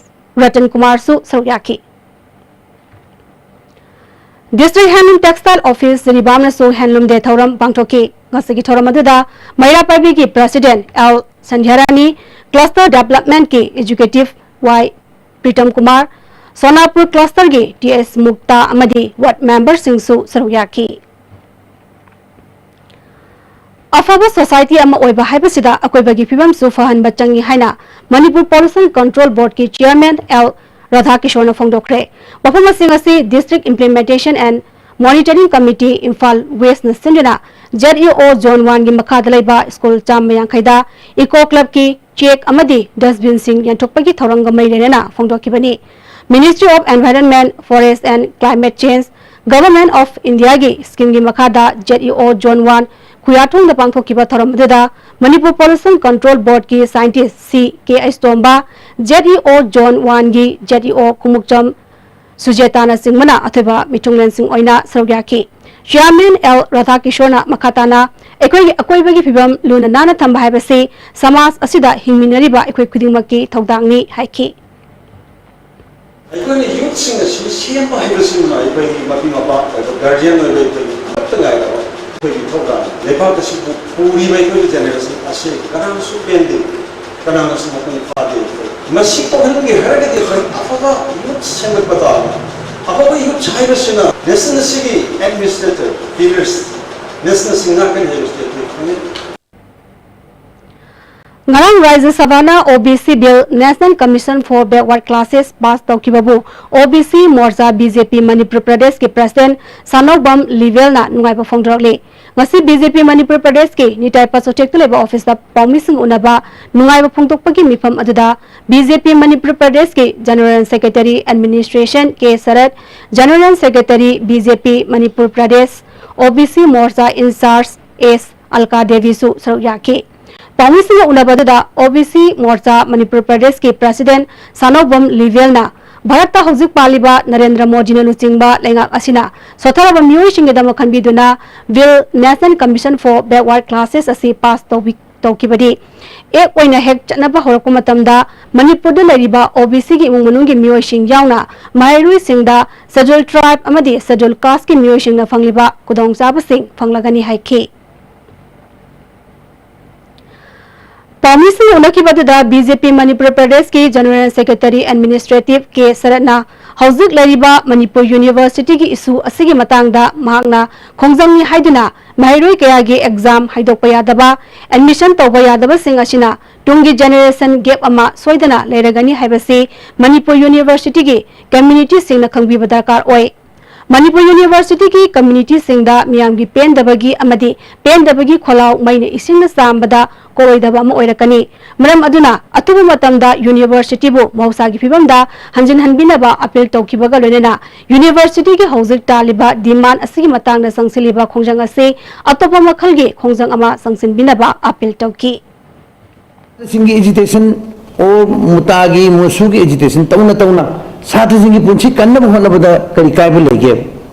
ꯔꯇꯟ ꯀꯨꯃꯥꯔꯁꯨ ꯁꯔꯨꯛ ꯌꯥꯈꯤ꯫ District Handloom Textile Office ꯖꯤꯔꯤꯕꯥꯝꯅꯁꯨ Handloom Day ꯊꯧꯔꯝ ꯄꯥꯡꯊꯣꯛꯈꯤ꯫ ꯉꯁꯤꯒꯤ ꯊꯧꯔꯝ ꯑꯗꯨꯗ ꯃꯩꯔꯥ ꯄꯥꯏꯕꯤꯒꯤ President ꯑꯦꯜ ꯁꯟꯙ꯭ꯌꯥꯔꯥꯅꯤ, Cluster Development ꯀꯤ Executive ꯋꯥꯏ ꯄ꯭ꯔꯤꯇꯝ ꯀꯨꯃꯥꯔ, ꯁꯣꯅꯥꯄꯨꯔ Cluster ꯒꯤ ꯇꯤ ꯑꯦꯁ ꯃꯨꯛꯇꯥ ꯑꯃꯗꯤ Ward Member ꯁꯤꯡꯁꯨ ꯁꯔꯨꯛ ꯌꯥꯈꯤ꯫ ꯑꯐꯕ society ꯑꯃ ꯑꯣꯏꯕ ꯍꯥꯏꯕꯁꯤꯗ ꯑꯀꯣꯏꯕꯒꯤ ꯐꯤꯕꯝꯁꯨ ꯐꯍꯟꯕ ꯆꯪꯏ ꯍꯥꯏꯅ ꯃꯅꯤꯄꯨꯔ Pollution Control Board ꯀꯤ Chairman ꯑꯦꯜ ꯔꯥꯙꯥꯀꯤꯁꯣꯔꯅ ꯐꯣꯡꯗꯣꯛꯈ꯭ꯔꯦ꯫ ꯋꯥꯐꯝ ꯑꯁꯤꯡ ꯑꯁꯤ District Implementation and Monitoring Committee, Imphal West ꯅ ꯁꯤꯟꯗꯨꯅ ꯖꯦꯗ ꯏ ꯑꯣ Zone one ꯒꯤ ꯃꯈꯥꯗ ꯂꯩꯕ ꯁ꯭ꯀꯨꯜ ꯆꯥꯝꯃ ꯌꯥꯡꯈꯩꯗ Eco Club ꯀꯤ ꯆꯦꯛ ꯑꯃꯗꯤ dustbin ꯁꯤꯡ ꯌꯦꯟꯊꯣꯛꯄꯒꯤ ꯊꯧꯔꯝꯒ ꯃꯔꯤ ꯂꯩꯅꯅ ꯐꯣꯡꯗꯣꯛꯈꯤꯕꯅꯤ꯫ Ministry of Environment, Forest and Climate Change, Government of India ꯒꯤ scheme ꯒꯤ ꯃꯈꯥꯗ ꯖꯦꯗ ꯏ ꯑꯣ Zone one ꯈꯨꯌꯥꯊꯣꯡꯗ ꯄꯥꯡꯊꯣꯛꯈꯤꯕ ꯊꯧꯔꯝ ꯑꯗꯨꯗ ꯃꯅꯤꯄꯨꯔ Pollution Control Board ꯀꯤ scientist ꯁꯤ ꯀꯦ ꯑꯩꯆ ꯇꯣꯝꯕ, ꯖꯦꯗ ꯏ ꯑꯣ Zone one ꯒꯤ ꯖꯦꯗ ꯏ ꯑꯣ ꯈꯨꯃꯨꯛꯆꯝ ꯁꯨꯖꯦꯇꯥꯅꯆꯤꯡꯕꯅ ꯑꯊꯣꯏꯕ ꯃꯤꯊꯨꯡꯂꯦꯟꯁꯤꯡ ꯑꯣꯏꯅ ꯁꯔꯨꯛ ꯌꯥꯈꯤ꯫ Chairman ꯑꯦꯜ ꯔꯥꯙꯥꯀꯤꯁꯣꯔꯅ ꯃꯈꯥ ꯇꯥꯅ ꯑꯩꯈꯣꯏꯒꯤ ꯑꯀꯣꯏꯕꯒꯤ ꯐꯤꯕꯝ ꯂꯨꯅ ꯅꯥꯟꯅ ꯊꯝꯕ ꯍꯥꯏꯕꯁꯤ ꯁꯃꯥꯖ ꯑꯁꯤꯗ ꯍꯤꯡꯃꯤꯟꯅꯔꯤꯕ ꯑꯩꯈꯣꯏ ꯈꯨꯗꯤꯡꯃꯛꯀꯤ ꯊꯧꯗꯥꯡꯅꯤ ꯍꯥꯏꯈꯤ꯫ ꯑꯩꯈꯣꯏꯅ youth ꯁꯤꯡ ꯑꯁꯤ ꯁꯦꯝꯕ ꯍꯥꯏꯕꯁꯤꯃ ꯑꯩꯈꯣꯏꯒꯤ ꯃꯄꯤ ꯃꯄꯥ ꯑꯣꯏꯕ guardian ꯑꯣꯏꯕ ꯑꯩꯈꯣꯏꯒꯤ ꯑꯃꯠꯇ ꯉꯥꯏꯔꯕ ꯑꯩꯈꯣꯏꯒꯤ ꯊꯧꯗꯥꯡꯅꯤ꯫ ꯂꯩꯕꯥꯛ ꯑꯁꯤꯕꯨ ꯄꯨꯔꯤꯕ ꯑꯩꯈꯣꯏꯒꯤ generation ꯑꯁꯤ ꯀꯅꯥꯅꯁꯨ ꯄꯦꯟꯗꯦ, ꯀꯅꯥꯅꯁꯨ ꯃꯄꯨꯡ ꯐꯥꯗꯦ꯫ ꯃꯁꯤ ꯀꯣꯛꯍꯟꯒꯦ ꯍꯥꯏꯔꯒꯗꯤ ꯑꯩꯈꯣꯏ ꯑꯐꯕ youth ꯁꯦꯝꯒꯠꯄ ꯇꯥꯕꯅꯤ꯫ ꯑꯐꯕ youth ꯍꯥꯏꯕꯁꯤꯅ nation ꯑꯁꯤꯒꯤ administrator, pillars, nation ꯑꯁꯤ ꯉꯥꯛꯀꯅꯤ ꯍꯥꯏꯕꯁꯤ ꯑꯩꯈꯣꯏ ꯈꯪꯅꯩ꯫ ꯉꯔꯥꯡ ꯔꯥꯖ꯭ꯌ ꯁꯚꯥꯅ ꯑꯣ B C Bill, National Commission for Backward Classes pass ꯇꯧꯈꯤꯕꯕꯨ ꯑꯣ ꯕꯤ ꯁꯤ ꯃꯣꯔꯆꯥ, ꯕꯤ ꯖꯦ ꯄꯤ ꯃꯅꯤꯄꯨꯔ ꯄ꯭ꯔꯗꯦꯁꯀꯤ President ꯁꯥꯅꯧꯕꯝ ꯂꯤꯕꯦꯜꯅ ꯅꯨꯡꯉꯥꯏꯕ ꯐꯣꯡꯗꯣꯔꯛꯂꯤ꯫ ꯉꯁꯤ ꯕꯤ ꯖꯦ ꯄꯤ ꯃꯅꯤꯄꯨꯔ ꯄ꯭ꯔꯗꯦꯁꯀꯤ ꯅꯤꯇꯥꯏ ꯄꯥꯆꯣꯊꯦꯛꯇ ꯂꯩꯕ office ꯇ ꯄꯥꯎꯃꯤꯁꯤꯡ ꯎꯅꯕ ꯅꯨꯡꯉꯥꯏꯕ ꯐꯣꯡꯗꯣꯛꯄꯒꯤ ꯃꯤꯐꯝ ꯑꯗꯨꯗ ꯕꯤ ꯖꯦ ꯄꯤ ꯃꯅꯤꯄꯨꯔ ꯄ꯭ꯔꯗꯦꯁꯀꯤ General Secretary Administration ꯀꯦ ꯁꯔꯠ, General Secretary ꯕꯤ ꯖꯦ ꯄꯤ ꯃꯅꯤꯄꯨꯔ ꯄ꯭ꯔꯗꯦꯁ, ꯑꯣ ꯕꯤ ꯁꯤ ꯃꯣꯔꯆꯥ in-charge ꯑꯦꯁ ꯑꯜꯀꯥ ꯗꯦꯕꯤꯁꯨ ꯁꯔꯨꯛ ꯌꯥꯈꯤ꯫ ꯄꯥꯎꯃꯤꯁꯤꯡꯒ ꯎꯅꯕ ꯑꯗꯨꯗ ꯑꯣ ꯕꯤ ꯁꯤ ꯃꯣꯔꯆꯥ ꯃꯅꯤꯄꯨꯔ ꯄ꯭ꯔꯗꯦꯁꯀꯤ President ꯁꯥꯅꯧꯕꯝ ꯂꯤꯕꯦꯜꯅ ꯚꯥꯔꯠꯇ ꯍꯧꯖꯤꯛ ꯄꯥꯜꯂꯤꯕ ꯅꯔꯦꯟꯗ꯭ꯔ ꯃꯣꯗꯤꯅ ꯂꯨꯆꯤꯡꯕ ꯂꯩꯉꯥꯛ ꯑꯁꯤꯅ ꯁꯣꯊꯔꯕ ꯃꯤꯑꯣꯏꯁꯤꯡꯒꯤꯗꯃꯛ ꯈꯟꯕꯤꯗꯨꯅ Bill, National Commission for Backward Classes ꯑꯁꯤ pass ꯇꯧꯕꯤ-, ꯇꯧꯈꯤꯕꯗꯤ ꯑꯦꯛ ꯑꯣꯏꯅ ꯍꯦꯛ ꯆꯠꯅꯕ ꯍꯧꯔꯛꯄ ꯃꯇꯝꯗ ꯃꯅꯤꯄꯨꯔꯗ ꯂꯩꯔꯤꯕ ꯑꯣ ꯕꯤ ꯁꯤꯒꯤ ꯏꯃꯨꯡ ꯃꯅꯨꯡꯒꯤ ꯃꯤꯑꯣꯏꯁꯤꯡ ꯌꯥꯎꯅ ꯃꯍꯩꯔꯣꯏꯁꯤꯡꯗ Scheduled Tribe ꯑꯃꯗꯤ Scheduled Casteꯀꯤ ꯃꯤꯑꯣꯏꯁꯤꯡꯅ ꯐꯪꯂꯤꯕ ꯈꯨꯗꯣꯡꯆꯥꯕꯁꯤꯡ ꯐꯪꯂꯒꯅꯤ ꯍꯥꯏꯈꯤ꯫ ꯄꯥꯎꯃꯤꯁꯤꯡꯅ ꯎꯠꯂꯛꯈꯤꯕ ꯑꯗꯨꯗ ꯕꯤ ꯖꯦ ꯄꯤ ꯃꯅꯤꯄꯨꯔ ꯄ꯭ꯔꯗꯦꯁꯀꯤ General Secretary Administrative ꯀꯦ ꯁꯔꯠꯅ ꯍꯧꯖꯤꯛ ꯂꯩꯔꯤꯕ ꯃꯅꯤꯄꯨꯔ ꯌꯨꯅꯤꯚꯔꯁꯤꯇꯤꯒꯤ ꯏꯁꯨ ꯑꯁꯤꯒꯤ ꯃꯇꯥꯡꯗ ꯃꯍꯥꯛꯅ ꯈꯣꯡꯖꯪꯅꯤ ꯍꯥꯏꯗꯨꯅ ꯃꯍꯩꯔꯣꯏ ꯀꯌꯥꯒꯤ ꯑꯦꯛꯖꯥꯝ ꯍꯥꯏꯗꯣꯛꯄ ꯌꯥꯗꯕ, ꯑꯦꯗꯃꯤꯁꯟ ꯇꯧꯕ ꯌꯥꯗꯕꯁꯤꯡ ꯑꯁꯤꯅ ꯇꯨꯡꯒꯤ ꯖꯦꯅꯦꯔꯦꯁꯟ ꯒꯦꯞ ꯑꯃ ꯁꯣꯏꯗꯅ ꯂꯩꯔꯒꯅꯤ ꯍꯥꯏꯕꯁꯤ ꯃꯅꯤꯄꯨꯔ ꯌꯨꯅꯤꯚꯔꯁꯤꯇꯤꯒꯤ ꯀꯝꯃ꯭ꯌꯨꯅꯤꯇꯤꯁꯤꯡꯅ ꯈꯪꯕꯤꯕ ꯗꯔꯀꯥꯔ ꯑꯣꯏ꯫ ꯃꯅꯤꯄꯨꯔ ꯌꯨꯅꯤꯚꯔꯁꯤꯇꯤꯒꯤ ꯀꯝꯃ꯭ꯌꯨꯅꯤꯇꯤꯁꯤꯡꯗ ꯃꯤꯌꯥꯝꯒꯤ ꯄꯦꯟꯗꯕꯒꯤ ꯑꯃꯗꯤ ꯄꯦꯟꯗꯕꯒꯤ ꯈꯣꯜꯂꯥꯎ ꯃꯩꯅ ꯏꯁꯤꯡꯅ ꯆꯥꯝꯕꯗ ꯀꯣꯔꯣꯏꯗꯕ ꯑꯃ ꯑꯣꯏꯔꯛꯀꯅꯤ꯫ ꯃꯔꯝ ꯑꯗꯨꯅ ꯑꯊꯨꯕ ꯃꯇꯝꯗ ꯌꯨꯅꯤꯚꯔꯁꯤꯇꯤꯕꯨ ꯃꯍꯧꯁꯥꯒꯤ ꯐꯤꯕꯝꯗ ꯍꯟꯖꯤꯟꯍꯟꯕꯤꯅꯕ ꯑꯄꯤꯜ ꯇꯧꯈꯤꯕꯒ ꯂꯣꯏꯅꯅ ꯌꯨꯅꯤꯚꯔꯁꯤꯇꯤꯒꯤ ꯍꯧꯖꯤꯛ ꯇꯥꯜꯂꯤꯕ ꯗꯤꯃꯥꯟ ꯑꯁꯤꯒꯤ ꯃꯇꯥꯡꯗ ꯆꯪꯁꯤꯜꯂꯤꯕ ꯈꯣꯡꯖꯪ ꯑꯁꯤ ꯑꯇꯣꯞꯄ ꯃꯈꯜꯒꯤ ꯈꯣꯡꯖꯪ ꯑꯃ ꯆꯪꯁꯤꯟꯕꯤꯅꯕ ꯑꯄꯤꯜ ꯇꯧꯈꯤ꯫ ꯁꯤꯡꯒꯤ ꯑꯦꯖꯤꯇꯦꯁꯟ ꯑꯣꯔ ꯃꯨꯇꯥꯒꯤ ꯃꯣꯁꯨꯒꯤ ꯑꯦꯖꯤꯇꯦꯁꯟ ꯇꯧꯅ ꯇꯧꯅ ꯁꯥꯇ꯭ꯔꯁꯤꯡꯒꯤ ꯄꯨꯟꯁꯤ ꯀꯟꯅꯕ ꯍꯣꯠꯅꯕꯗ ꯀꯔꯤ ꯀꯥꯏꯕ ꯂꯩꯒꯦ?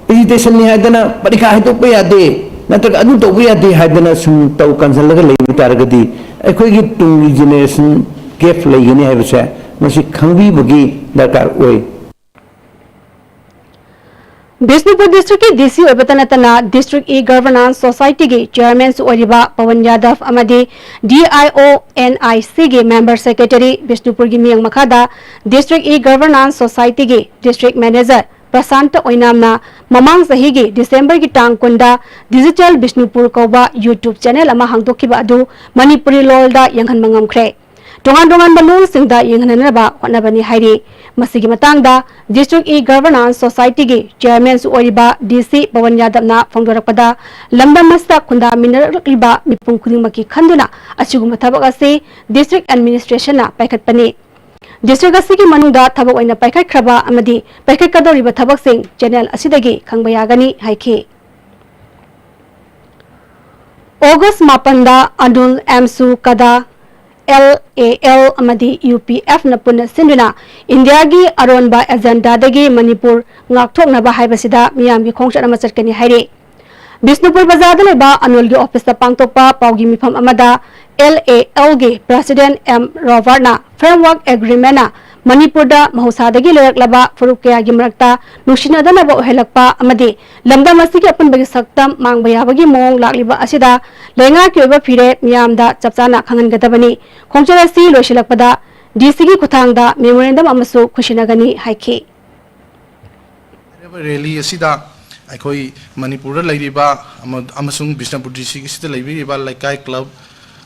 ꯑꯦꯖꯤꯇꯦꯁꯟꯅꯤ ꯍꯥꯏꯗꯅ ꯄꯔꯤꯈꯥ ꯍꯥꯏꯗꯣꯛꯄ ꯌꯥꯗꯦ, ꯅꯠꯇ꯭ꯔꯒ ꯑꯗꯨ ꯇꯧꯕ ꯌꯥꯗꯦ ꯍꯥꯏꯗꯅ ꯁꯨꯝ ꯇꯧ ꯀꯟꯁꯤꯜꯂꯒ ꯂꯩꯕ ꯇꯥꯔꯒꯗꯤ ꯑꯩꯈꯣꯏꯒꯤ ꯇꯨꯡꯒꯤ ꯖꯦꯅꯦꯔꯦꯁꯟ ꯒꯦꯞ ꯂꯩꯒꯅꯤ ꯍꯥꯏꯕꯁꯦ ꯃꯁꯤ ꯈꯪꯕꯤꯕꯒꯤ ꯗꯔꯀꯥꯔ ꯑꯣꯏ꯫ ꯕꯤꯁꯅꯨꯄꯨꯔ ꯗꯤꯁꯇ꯭ꯔꯤꯛꯀꯤ ꯗꯤ ꯁꯤ ꯑꯣꯏꯕꯇ ꯅꯠꯇꯅ ꯗꯤꯁꯇ꯭ꯔꯤꯛ ꯏ ꯒꯚꯔꯅꯥꯟꯁ ꯁꯣꯁꯥꯏꯇꯤꯒꯤ ꯆꯤꯌꯔꯃꯦꯟꯁꯨ ꯑꯣꯏꯔꯤꯕ ꯄꯋꯟ ꯌꯥꯗꯕ ꯑꯃꯗꯤ ꯗꯤ ꯑꯥꯏ ꯑꯣ ꯑꯦꯟ ꯑꯥꯏ ꯁꯤꯒꯤ ꯃꯦꯝꯕꯔ ꯁꯦꯀ꯭ꯔꯦꯇꯔꯤ ꯕꯤꯁꯅꯨꯄꯨꯔꯒꯤ ꯃꯤꯠꯌꯦꯡ ꯃꯈꯥꯗ district E governance ꯁꯣꯁꯥꯏꯇꯤꯒꯤ district manager Prasanta ꯑꯣꯏꯅꯥꯝꯅ ꯃꯃꯥꯡ ꯆꯍꯤꯒꯤ ꯗꯤꯁꯦꯝꯕꯔꯒꯤ ꯇꯥꯡ ꯀꯨꯟꯗ ꯗꯤꯖꯤꯇꯦꯜ ꯕꯤꯁꯅꯨꯄꯨꯔ ꯀꯧꯕ YouTube ꯆꯦꯅꯦꯜ ꯑꯃ ꯍꯥꯡꯗꯣꯛꯈꯤꯕ ꯑꯗꯨ ꯃꯅꯤꯄꯨꯔꯤ ꯂꯣꯜꯗ ꯌꯦꯡꯍꯟꯕ ꯉꯝꯈ꯭ꯔꯦ꯫ ꯇꯣꯉꯥꯟ ꯇꯣꯉꯥꯟꯕ ꯂꯣꯜꯁꯤꯡꯗ ꯌꯦꯡꯍꯟꯅꯅꯕ ꯍꯣꯠꯅꯕꯅꯤ ꯍꯥꯏꯔꯤ꯫ ꯃꯁꯤꯒꯤ ꯃꯇꯥꯡꯗ ꯗꯤꯁꯇ꯭ꯔꯤꯛ ꯏ ꯒꯚꯔꯅꯥꯟꯁ ꯁꯣꯁꯥꯏꯇꯤꯒꯤ ꯆꯤꯌꯔꯃꯦꯟꯁꯨ ꯑꯣꯏꯔꯤꯕ ꯗꯤ ꯁꯤ ꯄꯋꯟ ꯌꯥꯗꯕꯅ ꯐꯣꯡꯗꯣꯔꯛꯄꯗ, ꯂꯝꯗꯝ ꯑꯁꯤꯗ ꯈꯨꯟꯗꯥꯃꯤꯟꯅꯔꯛꯂꯤꯕ ꯃꯤꯄꯨꯝ ꯈꯨꯗꯤꯡꯃꯛꯀꯤ ꯈꯟꯗꯨꯅ ꯑꯁꯤꯒꯨꯝꯕ ꯊꯕꯛ ꯑꯁꯤ ꯗꯤꯁꯇ꯭ꯔꯤꯛ ꯑꯦꯗꯃꯤꯅꯤꯁꯇ꯭ꯔꯦꯁꯟꯅ ꯄꯥꯏꯈꯠꯄꯅꯤ꯫ ꯗꯤꯁꯇ꯭ꯔꯤꯛ ꯑꯁꯤꯒꯤ ꯃꯅꯨꯡꯗ ꯊꯕꯛ ꯑꯣꯏꯅ ꯄꯥꯏꯈꯠꯈ꯭ꯔꯕ ꯑꯃꯗꯤ ꯄꯥꯏꯈꯠꯀꯗꯧꯔꯤꯕ ꯊꯕꯛꯁꯤꯡ ꯆꯦꯅꯦꯜ ꯑꯁꯤꯗꯒꯤ ꯈꯪꯕ ꯌꯥꯒꯅꯤ ꯍꯥꯏꯈꯤ꯫ ꯑꯣꯒꯁ ꯃꯥꯄꯟꯗ ꯑꯅꯨꯜ ꯑꯦꯝꯁꯨ ꯀꯗꯥ, ꯑꯦꯜ ꯑꯦ ꯑꯦꯜ ꯑꯃꯗꯤ ꯌꯨ ꯄꯤ ꯑꯦꯐꯅ ꯄꯨꯟꯅ ꯁꯤꯟꯗꯨꯅ ꯏꯟꯗꯤꯌꯥꯒꯤ ꯑꯔꯣꯟꯕ ꯑꯦꯖꯦꯟꯗꯥꯗꯒꯤ ꯃꯅꯤꯄꯨꯔ ꯉꯥꯛꯊꯣꯛꯅꯕ ꯍꯥꯏꯕꯁꯤꯗ ꯃꯤꯌꯥꯝꯒꯤ ꯈꯣꯡꯆꯠ ꯑꯃ ꯆꯠꯀꯅꯤ ꯍꯥꯏꯔꯤ꯫ ꯕꯤꯁꯅꯨꯄꯨꯔ ꯕꯖꯥꯔꯗ ꯂꯩꯕ ꯑꯅꯣꯜꯒꯤ ꯑꯣꯐꯤꯁꯇ ꯄꯥꯡꯊꯣꯛꯄ ꯄꯥꯎꯒꯤ ꯃꯤꯐꯝ ꯑꯃꯗ ꯑꯦꯜ ꯑꯦ ꯑꯦꯜꯒꯤ ꯄ꯭ꯔꯁꯤꯗꯦꯟꯠ ꯑꯦꯝ ꯔꯣꯕꯥꯔꯠꯅ ꯐ꯭ꯔꯦꯝꯋꯥꯔꯛ ꯑꯦꯒ꯭ꯔꯤꯃꯦꯟꯠꯅ ꯃꯅꯤꯄꯨꯔꯗ ꯃꯍꯧꯁꯥꯗꯒꯤ ꯂꯩꯔꯛꯂꯕ ꯐꯨꯔꯨꯞ ꯀꯌꯥꯒꯤ ꯃꯔꯛꯇ ꯅꯨꯡꯁꯤꯅꯗꯅꯕ ꯑꯣꯏꯍꯜꯂꯛꯄ ꯑꯃꯗꯤ ꯂꯝꯗꯝ ꯑꯁꯤꯒꯤ ꯑꯄꯨꯟꯕꯒꯤ ꯁꯛꯇꯝ ꯃꯥꯡꯕ ꯌꯥꯕꯒꯤ ꯃꯑꯣꯡ ꯂꯥꯛꯂꯤꯕ ꯑꯁꯤꯗ ꯂꯩꯉꯥꯛꯀꯤ ꯑꯣꯏꯕ ꯐꯤꯔꯦꯞ ꯃꯤꯌꯥꯝꯗ ꯆꯞ ꯆꯥꯅ ꯈꯪꯍꯟꯒꯗꯕꯅꯤ꯫ ꯈꯣꯡꯆꯠ ꯑꯁꯤ ꯂꯣꯏꯁꯤꯜꯂꯛꯄꯗ ꯗꯤ ꯁꯤꯒꯤ ꯈꯨꯠꯊꯥꯡꯗ ꯃꯦꯃꯣꯔꯦꯟꯗꯝ ꯑꯃꯁꯨ ꯈꯨꯠꯁꯤꯟꯅꯒꯅꯤ ꯍꯥꯏꯈꯤ꯫ ꯍꯥꯏꯔꯤꯕ ꯔꯦꯂꯤ ꯑꯁꯤꯗ ꯑꯩꯈꯣꯏ ꯃꯅꯤꯄꯨꯔꯗ ꯂꯩꯔꯤꯕ ꯑꯃ-, ꯑꯃꯁꯨꯡ ꯕꯤꯁꯅꯨꯄꯨꯔ ꯗꯤꯁꯇ꯭ꯔꯤꯛ ꯑꯁꯤꯗ ꯂꯩꯕꯤꯔꯤꯕ ꯂꯩꯀꯥꯏ, ꯀ꯭ꯂꯕ,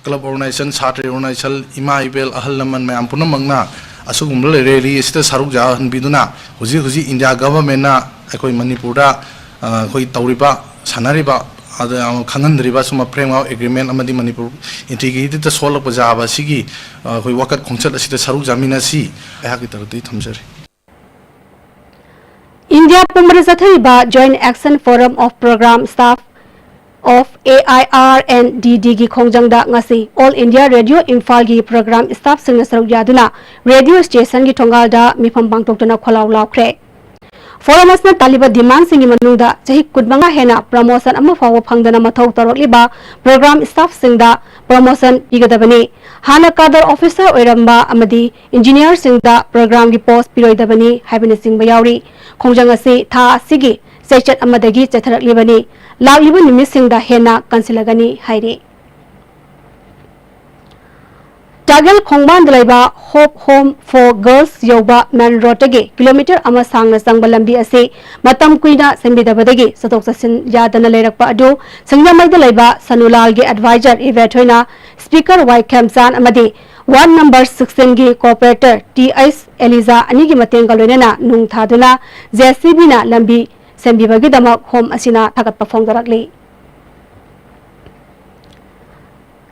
ꯀ꯭ꯂꯕ ꯑꯣꯔꯒꯅꯥꯏꯖꯦꯁꯟ, ꯁꯥꯇ꯭ꯔ ꯑꯣꯔꯒꯅꯥꯏꯖꯦꯁꯟ, ꯏꯃꯥ ꯏꯕꯦꯜ, ꯑꯍꯜ ꯂꯃꯟ ꯃꯌꯥꯝ ꯄꯨꯝꯅꯃꯛꯅ ꯑꯁꯤꯒꯨꯝꯕ ꯔꯦꯂꯤ ꯑꯁꯤꯗ ꯁꯔꯨꯛ ꯌꯥꯍꯟꯕꯤꯗꯨꯅ ꯍꯧꯖꯤꯛ ꯍꯧꯖꯤꯛ ꯏꯟꯗꯤꯌꯥ ꯒꯚꯔꯟꯃꯦꯟꯠꯅ ꯑꯩꯈꯣꯏ ꯃꯅꯤꯄꯨꯔꯗ, ꯑ, ꯑꯩꯈꯣꯏ ꯇꯧꯔꯤꯕ, ꯁꯥꯟꯅꯔꯤꯕ, ꯑꯗ ꯈꯪꯍꯟꯗ꯭ꯔꯤꯕ ꯁꯨꯝꯕ ꯐ꯭ꯔꯦꯝꯋꯥꯔꯛ ꯑꯦꯒ꯭ꯔꯤꯃꯦꯟꯠ ꯑꯃꯗꯤ ꯃꯅꯤꯄꯨꯔ ꯏꯟꯇꯤꯒ꯭ꯔꯤꯇꯤꯗ ꯁꯣꯛꯂꯛꯄ ꯌꯥꯕ ꯑꯁꯤꯒꯤ, ꯑ, ꯑꯩꯈꯣꯏ ꯋꯥꯀꯠ ꯈꯣꯡꯆꯠ ꯑꯁꯤꯗ ꯁꯔꯨꯛ ꯌꯥꯃꯤꯟꯅꯁꯤ꯫ ꯑꯩꯍꯥꯛꯀꯤ ꯇꯔꯐꯇꯒꯤ ꯊꯝꯖꯔꯤ꯫ ꯏꯟꯗꯤꯌꯥ ꯄꯨꯝꯕꯗ ꯆꯠꯊꯔꯤꯕ Joint Action Forum of Program Staff of A I R and D D ꯒꯤ ꯈꯣꯡꯖꯪꯗ ꯉꯁꯤ All India Radio ꯏꯝꯐꯥꯜꯒꯤ ꯄ꯭ꯔꯣꯒ꯭ꯔꯥꯝ ꯁ꯭ꯇꯥꯐꯁꯤꯡꯅ ꯁꯔꯨꯛ ꯌꯥꯗꯨꯅ ꯔꯦꯗꯤꯑꯣ ꯁ꯭ꯇꯦꯁꯟꯒꯤ ꯊꯣꯡꯒꯥꯜꯗ ꯃꯤꯐꯝ ꯄꯥꯡꯊꯣꯛꯇꯨꯅ ꯈꯣꯜꯂꯥꯎ ꯂꯥꯎꯈ꯭ꯔꯦ꯫ ꯐꯣꯔꯝ ꯑꯁꯤꯅ ꯇꯥꯜꯂꯤꯕ ꯗꯤꯃꯥꯟꯁꯤꯡꯒꯤ ꯃꯅꯨꯡꯗ ꯆꯍꯤ ꯀꯨꯟꯃꯉꯥ ꯍꯦꯟꯅ ꯄ꯭ꯔꯃꯣꯁꯟ ꯑꯃ ꯐꯥꯎꯕ ꯐꯪꯗꯅ ꯃꯊꯧ ꯇꯧꯔꯛꯂꯤꯕ ꯄ꯭ꯔꯣꯒ꯭ꯔꯥꯝ ꯁ꯭ꯇꯥꯐꯁꯤꯡꯗ ꯄ꯭ꯔꯃꯣꯁꯟ ꯄꯤꯒꯗꯕꯅꯤ꯫ ꯍꯥꯟꯅ ꯀꯥꯗꯔ ꯑꯣꯐꯤꯁꯔ ꯑꯣꯏꯔꯝꯕ ꯑꯃꯗꯤ ꯏꯟꯖꯤꯅꯤꯌꯔꯁꯤꯡꯗ ꯄ꯭ꯔꯣꯒ꯭ꯔꯥꯝꯒꯤ ꯄꯣꯁ ꯄꯤꯔꯣꯏꯗꯕꯅꯤ ꯍꯥꯏꯕꯅꯆꯤꯡꯕ ꯌꯥꯎꯔꯤ꯫ ꯈꯣꯡꯖꯪ ꯑꯁꯤ ꯊꯥ ꯑꯁꯤꯒꯤ ꯆꯩꯆꯠ ꯑꯃꯗꯒꯤ ꯆꯠꯊꯔꯛꯂꯤꯕꯅꯤ꯫ ꯂꯥꯛꯂꯤꯕ ꯅꯨꯃꯤꯠꯁꯤꯡꯗ ꯍꯦꯟꯅ ꯀꯟꯁꯤꯜꯂꯒꯅꯤ ꯍꯥꯏꯔꯤ꯫ ꯇꯥꯒꯦꯜ ꯈꯣꯡꯕꯥꯟꯗ ꯂꯩꯕ Hope Home for Girls ꯌꯧꯕ ꯃꯦꯟ ꯔꯣꯗꯇꯒꯤ ꯀꯤꯂꯣꯃꯤꯇꯔ ꯑꯃ ꯁꯥꯡꯅ ꯆꯪꯕ ꯂꯝꯕꯤ ꯑꯁꯤ ꯃꯇꯝ ꯀꯨꯏꯅ ꯁꯦꯝꯕꯤꯗꯕꯗꯒꯤ ꯆꯠꯊꯣꯛ ꯆꯠꯁꯤꯟ ꯌꯥꯗꯅ ꯂꯩꯔꯛꯄ ꯑꯗꯨ ꯁꯤꯡꯖꯃꯩꯗ ꯂꯩꯕ ꯁꯅꯨꯂꯥꯜꯒꯤ ꯑꯦꯗꯚꯥꯏꯖꯔ ꯏꯕꯦꯊꯣꯏꯅ ꯁ꯭ꯄꯤꯀꯔ ꯋꯥꯏ ꯈꯦꯝꯆꯥꯟ ꯑꯃꯗꯤ ꯋꯥꯔꯗ ꯅꯝꯕꯔ ꯁꯤꯛꯁꯇꯤꯟꯒꯤ ꯀꯣꯑꯣꯄꯔꯦꯇꯔ ꯇꯤ ꯑꯩꯆ ꯑꯦꯂꯤꯖꯥ ꯑꯅꯤꯒꯤ ꯃꯇꯦꯡꯒ ꯂꯣꯏꯅꯅ ꯅꯨꯡ ꯊꯥꯗꯨꯅ ꯖꯦ ꯁꯤ ꯕꯤꯅ ꯂꯝꯕꯤ ꯁꯦꯝꯕꯤꯕꯒꯤꯗꯃꯛ ꯍꯣꯝ ꯑꯁꯤꯅ ꯊꯥꯒꯠꯄ ꯐꯣꯡꯗꯣꯔꯛꯂꯤ꯫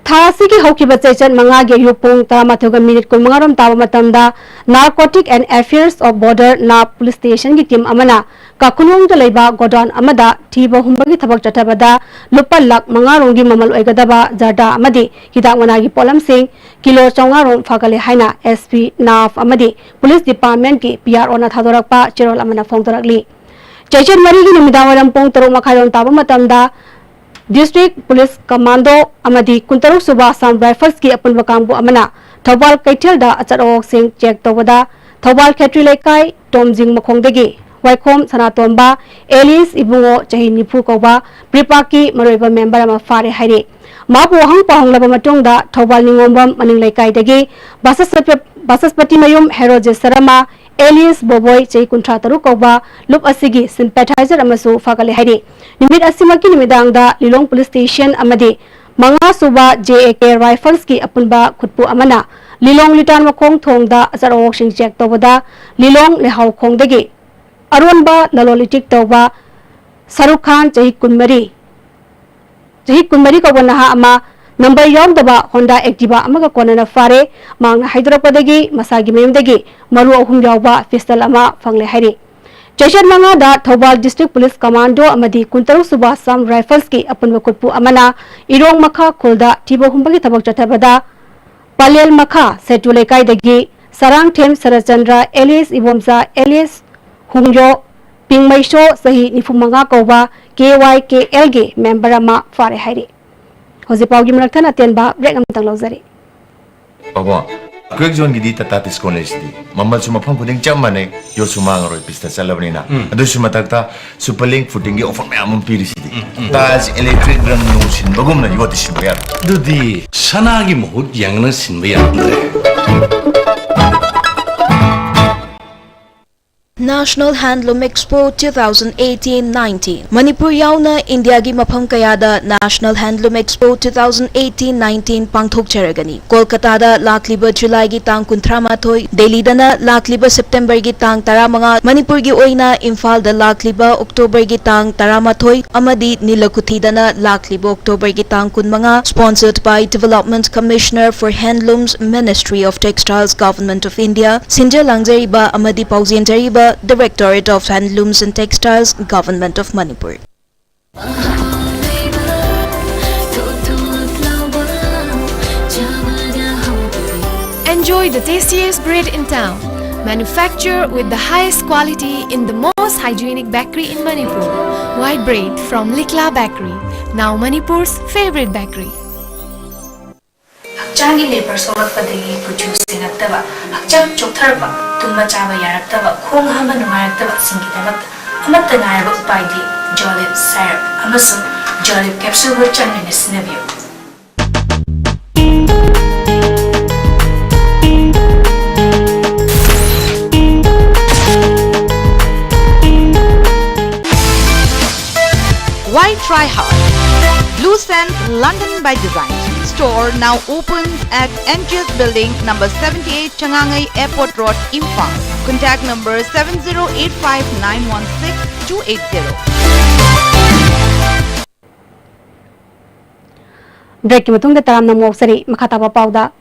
ꯊꯥ ꯑꯁꯤꯒꯤ ꯍꯧꯈꯤꯕ ꯆꯩꯆꯠ ꯃꯉꯥꯒꯤ ꯑꯌꯨꯛ ꯄꯨꯡ ꯇꯔꯥꯃꯥꯊꯣꯏꯒ ꯃꯤꯅꯤꯠ ꯀꯨꯟꯃꯉꯥ ꯔꯣꯝ ꯇꯥꯕ ꯃꯇꯝꯗ Narcotic and Affairs of Border, ꯅꯥꯞ, ꯄꯨꯂꯤꯁ ꯁ꯭ꯇꯦꯁꯟꯒꯤ ꯇꯤꯝ ꯑꯃꯅ ꯀꯥꯈꯨꯂꯣꯡꯗ ꯂꯩꯕ ꯒꯣꯗꯥꯎꯟ ꯑꯃꯗ ꯊꯤꯕ ꯍꯨꯝꯕꯒꯤ ꯊꯕꯛ ꯆꯠꯊꯕꯗ ꯂꯨꯄꯥ ꯂꯥꯈ ꯃꯉꯥ ꯔꯣꯝꯒꯤ ꯃꯃꯜ ꯑꯣꯏꯒꯗꯕ ꯖꯔꯗꯥ ꯑꯃꯗꯤ ꯍꯤꯗꯥꯛ ꯃꯅꯥꯒꯤ ꯄꯣꯠꯂꯝꯁꯤꯡ ꯀꯤꯂꯣ ꯆꯥꯝꯃꯉꯥ ꯔꯣꯝ ꯐꯥꯒꯠꯂꯦ ꯍꯥꯏꯅ ꯑꯦꯁ ꯄꯤ, ꯅꯥꯞ ꯑꯃꯗꯤ ꯄꯨꯂꯤꯁ ꯗꯤꯄꯥꯔꯠꯃꯦꯟꯠꯀꯤ ꯄꯤ ꯑꯥꯔ ꯑꯣꯅ ꯊꯥꯗꯣꯔꯛꯄ ꯆꯦꯔꯣꯜ ꯑꯃꯅ ꯐꯣꯡꯗꯣꯔꯛꯂꯤ꯫ ꯆꯩꯆꯠ ꯃꯔꯤꯒꯤ ꯅꯨꯃꯤꯗꯥꯡ ꯋꯥꯏꯔꯝ ꯄꯨꯡ ꯇꯔꯨꯛ ꯃꯈꯥꯏꯔꯣꯝ ꯇꯥꯕ ꯃꯇꯝꯗ District Police Commando ꯑꯃꯗꯤ ꯀꯨꯟꯇꯔꯨꯛ ꯁꯨꯕ Assam Rifles ꯀꯤ ꯑꯄꯨꯟꯕ ꯀꯥꯡꯕꯨ ꯑꯃꯅ ꯊꯧꯕꯥꯜ ꯀꯩꯊꯦꯜꯗ ꯑꯆꯠ ꯑꯋꯣꯛꯁꯤꯡ check ꯇꯧꯕꯗ ꯊꯧꯕꯥꯜ ꯈꯦꯇ꯭ꯔꯤ ꯂꯩꯀꯥꯏ ꯇꯣꯝꯖꯤꯡ ꯃꯈꯣꯡꯗꯒꯤ ꯋꯥꯏꯈꯣꯝ ꯁꯅꯥꯇꯣꯝꯕ alias ꯏꯕꯨꯡꯉꯣ ꯆꯍꯤ ꯅꯤꯐꯨ ꯀꯧꯕ ꯄ꯭ꯔꯤꯄꯥꯛꯀꯤ ꯃꯔꯨꯑꯣꯏꯕ member ꯑꯃ ꯐꯥꯔꯦ ꯍꯥꯏꯔꯤ꯫ ꯃꯍꯥꯛꯄꯨ ꯋꯥꯍꯪ ꯄꯥꯎꯍꯪꯂꯕ ꯃꯇꯨꯡꯗ ꯊꯧꯕꯥꯜ ꯅꯤꯉꯣꯝꯕꯝ ꯃꯅꯤꯡ ꯂꯩꯀꯥꯏꯗꯒꯤ ꯕꯥꯁꯁꯄ-, ꯕꯥꯁꯁꯄꯇꯤ ꯃꯌꯨꯝ ꯍꯦꯔꯣꯖꯦ ꯁꯔꯃ alias ꯕꯣꯕꯣꯏ ꯆꯍꯤ ꯀꯨꯟꯊ꯭ꯔꯥ ꯇꯔꯨꯛ ꯀꯧꯕ ꯂꯨꯞ ꯑꯁꯤꯒꯤ sympathizer ꯑꯃꯁꯨ ꯐꯥꯒꯠꯂꯦ ꯍꯥꯏꯔꯤ꯫ ꯅꯨꯃꯤꯠ ꯑꯁꯤꯃꯛꯀꯤ ꯅꯨꯃꯤꯗꯥꯡꯗ ꯂꯤꯂꯣꯡ Police Station ꯑꯃꯗꯤ ꯃꯉꯥ ꯁꯨꯕ J A K Rifles ꯀꯤ ꯑꯄꯨꯟꯕ ꯈꯨꯠꯄꯨ ꯑꯃꯅ ꯂꯤꯂꯣꯡ ꯂꯤꯇꯥꯟ ꯃꯈꯣꯡ ꯊꯣꯡꯗ ꯑꯆꯠ ꯑꯋꯣꯛꯁꯤꯡ check ꯇꯧꯕꯗ ꯂꯤꯂꯣꯡ ꯂꯩꯍꯥꯎꯈꯣꯡꯗꯒꯤ ꯑꯔꯣꯟꯕ ꯂꯂꯣꯟ ꯏꯇꯤꯛ ꯇꯧꯕ ꯁꯔꯨꯛ ꯈꯥꯟ ꯆꯍꯤ ꯀꯨꯟꯃꯔꯤ, ꯆꯍꯤ ꯀꯨꯟꯃꯔꯤ ꯀꯧꯕ ꯅꯍꯥ ꯑꯃ number ꯌꯥꯎꯗꯕ Honda Activa ꯑꯃꯒ ꯀꯣꯟꯅꯅ ꯐꯥꯔꯦ꯫ ꯃꯍꯥꯛꯅ ꯍꯥꯏꯗꯣꯔꯛꯄꯗꯒꯤ ꯃꯁꯥꯒꯤ ꯃꯌꯨꯝꯗꯒꯤ ꯃꯔꯨ ꯑꯍꯨꯝ ꯌꯥꯎꯕ pistol ꯑꯃ ꯐꯪꯂꯦ ꯍꯥꯏꯔꯤ꯫ ꯆꯩꯆꯠ ꯃꯉꯥꯗ ꯊꯧꯕꯥꯜ District Police Commando ꯑꯃꯗꯤ ꯀꯨꯟꯇꯔꯨꯛ ꯁꯨꯕ Assam Rifles ꯀꯤ ꯑꯄꯨꯟꯕ ꯈꯨꯠꯄꯨ ꯑꯃꯅ ꯏꯔꯣꯡ ꯃꯈꯥ ꯈꯨꯜꯗ ꯊꯤꯕ ꯍꯨꯝꯕꯒꯤ ꯊꯕꯛ ꯆꯠꯊꯕꯗ ꯄꯂꯦꯜ ꯃꯈꯥ ꯁꯦꯇꯨ ꯂꯩꯀꯥꯏꯗꯒꯤ ꯁꯔꯥꯡꯊꯦꯝ ꯁꯔꯠꯆꯟꯗ꯭ꯔ alias ꯏꯕꯣꯝꯆꯥ alias ꯍꯨꯡꯌꯣ ꯄꯤꯡꯃꯩꯁꯣ ꯆꯍꯤ ꯅꯤꯐꯨ ꯃꯉꯥ ꯀꯧꯕ K Y K L ꯒꯤ member ꯑꯃ ꯐꯥꯔꯦ ꯍꯥꯏꯔꯤ꯫ ꯍꯧꯖꯤꯛ ꯄꯥꯎꯒꯤ ꯃꯔꯛ ꯊꯠꯅ ꯑꯇꯦꯟꯕ break ꯑꯃꯇꯪ ꯂꯧꯖꯔꯤ꯫ ꯄꯥꯕꯨꯡ, crack zone ꯒꯤꯗꯤ Tata Tiscon ꯂꯩꯁꯤꯗꯤ꯫ ꯃꯃꯜꯁꯨ ꯃꯐꯝ ꯈꯨꯗꯤꯡ ꯆꯞ ꯃꯥꯟꯅꯩ, ꯌꯣꯠꯁꯨ ꯃꯥꯡꯉꯔꯣꯏ, ꯄꯤꯁꯇ ꯆꯠꯂꯕꯅꯤꯅ꯫ ꯎꯝ꯫ ꯑꯗꯨꯁꯨ ꯃꯊꯛꯇ Super Link Footing ꯒꯤ offer ꯃꯌꯥꯝ ꯑꯃ ꯄꯤꯔꯤꯁꯤꯗꯤ꯫ ꯎꯝ, ꯎꯝ꯫ Tiles, electric ꯔꯪ ꯅꯨꯡ ꯁꯤꯟꯕꯒꯨꯝꯅ ꯌꯣꯠꯇꯤ ꯁꯤꯟꯕ ꯌꯥꯔꯣꯏ꯫ ꯑꯗꯨꯗꯤ ꯁꯅꯥꯒꯤ ꯃꯍꯨꯠ ꯌꯦꯡꯂꯒ ꯁꯤꯟꯕ ꯌꯥꯔꯝꯗ꯭ꯔꯦ꯫ National Handloom Expo two thousand eighteen nineteen꯫ Manipur ꯌꯥꯎꯅ ꯏꯟꯗꯤꯌꯥꯒꯤ ꯃꯐꯝ ꯀꯌꯥꯗ National Handloom Expo two thousand eighteen nineteen ꯄꯥꯡꯊꯣꯛꯆꯔꯒꯅꯤ꯫ ꯀꯣꯜꯀꯇꯥꯗ ꯂꯥꯛꯂꯤꯕ ꯖꯨꯂꯥꯏꯒꯤ ꯇꯥꯡ ꯀꯨꯟꯊ꯭ꯔꯥ ꯃꯥꯊꯣꯏ, ꯗꯦꯜꯂꯤꯗꯅ ꯂꯥꯛꯂꯤꯕ ꯁꯦꯞꯇꯦꯝꯕꯔꯒꯤ ꯇꯥꯡ ꯇꯔꯥꯃꯉꯥ, ꯃꯅꯤꯄꯨꯔꯒꯤ ꯑꯣꯏꯅ ꯏꯝꯐꯥꯜꯗ ꯂꯥꯛꯂꯤꯕ ꯑꯣꯛꯇꯣꯕꯔꯒꯤ ꯇꯥꯡ ꯇꯔꯥꯃꯥꯊꯣꯏ ꯑꯃꯗꯤ ꯅꯤꯂꯀꯨꯊꯤꯗꯅ ꯂꯥꯛꯂꯤꯕ ꯑꯣꯛꯇꯣꯕꯔꯒꯤ ꯇꯥꯡ ꯀꯨꯟꯃꯉꯥ, sponsored by Development Commissioner for Handlooms, Ministry of Textiles, Government of India, ꯁꯤꯟꯖ ꯂꯥꯡꯖꯔꯤꯕ ꯑꯃꯗꯤ ꯄꯥꯎꯖꯦꯟꯖꯔꯤꯕ Directorate of Handlooms and Textiles, Government of Manipur꯫ Enjoy the tastiest bread in town. Manufacture with the highest quality in the most hygienic bakery in Manipur. White bread from Likla Bakery, now Manipur's favorite bakery. ꯍꯛꯆꯥꯡꯒꯤ labour ꯁꯣꯛꯂꯛꯄꯗꯒꯤ ꯀꯨꯆꯨ ꯁꯦꯡꯉꯛꯇꯕ, ꯍꯛꯆꯥꯡ ꯆꯣꯛꯊꯔꯛꯄ, ꯇꯨꯝꯕ ꯆꯥꯕ ꯌꯥꯔꯛꯇꯕ, ꯈꯣꯡ ꯍꯥꯝꯕ ꯅꯨꯡꯉꯥꯏꯔꯛꯇꯕꯁꯤꯡꯒꯤꯗꯃꯛꯇ ꯑꯃꯠꯇ ꯉꯥꯏꯔꯕ ꯎꯄꯥꯏꯗꯤ ꯖꯣꯂꯤꯞ ꯁꯥꯏꯔꯞ ꯑꯃꯁꯨꯡ ꯖꯣꯂꯤꯞ ꯀꯦꯞꯁꯨꯜꯕꯨ ꯆꯥꯡ ꯅꯥꯏꯅ ꯁꯤꯖꯤꯟꯅꯕꯤꯌꯨ꯫ Why try hard? Blue Sands London by Design. Store now opens at M G S Building, number seventy-eight, Changangai Airport Road, Imphal. Contact number seven zero eight five nine one six two eight zero. ꯕ꯭ꯔꯦꯛꯀꯤ ꯃꯇꯨꯡꯗ ꯇꯔꯥꯝꯅ ꯑꯃꯨꯛ ꯑꯣꯛꯆꯔꯤ꯫ ꯃꯈꯥ ꯇꯥꯕ ꯄꯥꯎꯗ,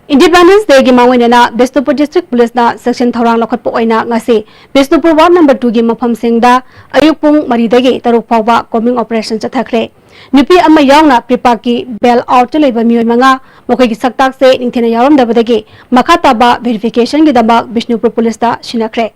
Independence Dayꯒꯤ ꯃꯥꯡꯑꯣꯏꯅꯅ Bishnupur District Policeꯅ ꯆꯦꯛꯁꯤꯟ ꯊꯧꯔꯥꯡ ꯂꯧꯈꯠꯄ ꯑꯣꯏꯅ ꯉꯁꯤ ꯕꯤꯁꯅꯨꯄꯨꯔ Ward number twoꯒꯤ ꯃꯐꯝꯁꯤꯡꯗ ꯑꯌꯨꯛ ꯄꯨꯡ ꯃꯔꯤꯗꯒꯤ ꯇꯔꯨꯛ ꯐꯥꯎꯕ combing operation ꯆꯠꯊꯈ꯭ꯔꯦ꯫ ꯅꯨꯄꯤ ꯑꯃ ꯌꯥꯎꯅ ꯄ꯭ꯔꯤꯄꯥꯛꯀꯤ bail outꯇ ꯂꯩꯕ ꯃꯤꯑꯣꯏ ꯃꯉꯥ, ꯃꯈꯣꯏꯒꯤ ꯁꯛꯇꯥꯛꯁꯦ ꯅꯤꯡꯊꯤꯅ ꯌꯥꯎꯔꯝꯗꯕꯗꯒꯤ ꯃꯈꯥ ꯇꯥꯕ verificationꯒꯤꯗꯃꯛ ꯕꯤꯁꯅꯨꯄꯨꯔ Policeꯇ ꯁꯤꯟꯅꯈ꯭ꯔꯦ꯫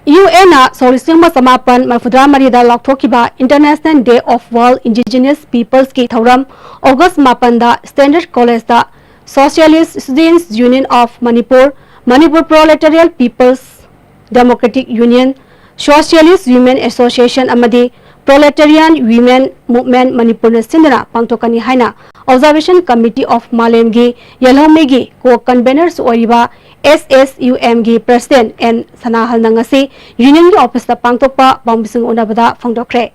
UNꯅ ꯁꯣꯛ ꯂꯤꯁꯤꯡ ꯑꯃ ꯆꯃꯥꯄꯟ ꯃꯔꯤꯐꯨꯇꯔꯥ ꯃꯔꯤꯗ ꯂꯥꯎꯊꯣꯛꯈꯤꯕ International Day of World Indigenous Peoplesꯀꯤ ꯊꯧꯔꯝ August ꯃꯥꯄꯟꯗ Standard Collegeꯇ Socialist Students Union of Manipur, Manipur Proletariat People's Democratic Union, Socialist Women Association ꯑꯃꯗꯤ Proletarian Women Movement ꯃꯅꯤꯄꯨꯔꯅ ꯁꯤꯟꯗꯨꯅ ꯄꯥꯡꯊꯣꯛꯀꯅꯤ ꯍꯥꯏꯅ Observation Committee of ꯃꯥꯂꯦꯝꯒꯤ ꯌꯦꯜꯍꯧꯃꯤꯒꯤ co-convenerꯁꯨ ꯑꯣꯏꯔꯤꯕ SSUMꯒꯤ President N ꯁꯅꯥꯍꯜꯅ ꯉꯁꯤ Unionꯒꯤ officeꯇ ꯄꯥꯡꯊꯣꯛꯄ ꯄꯥꯎꯃꯤꯁꯤꯡ ꯎꯅꯕꯗ ꯐꯣꯡꯗꯣꯛꯈ꯭ꯔꯦ꯫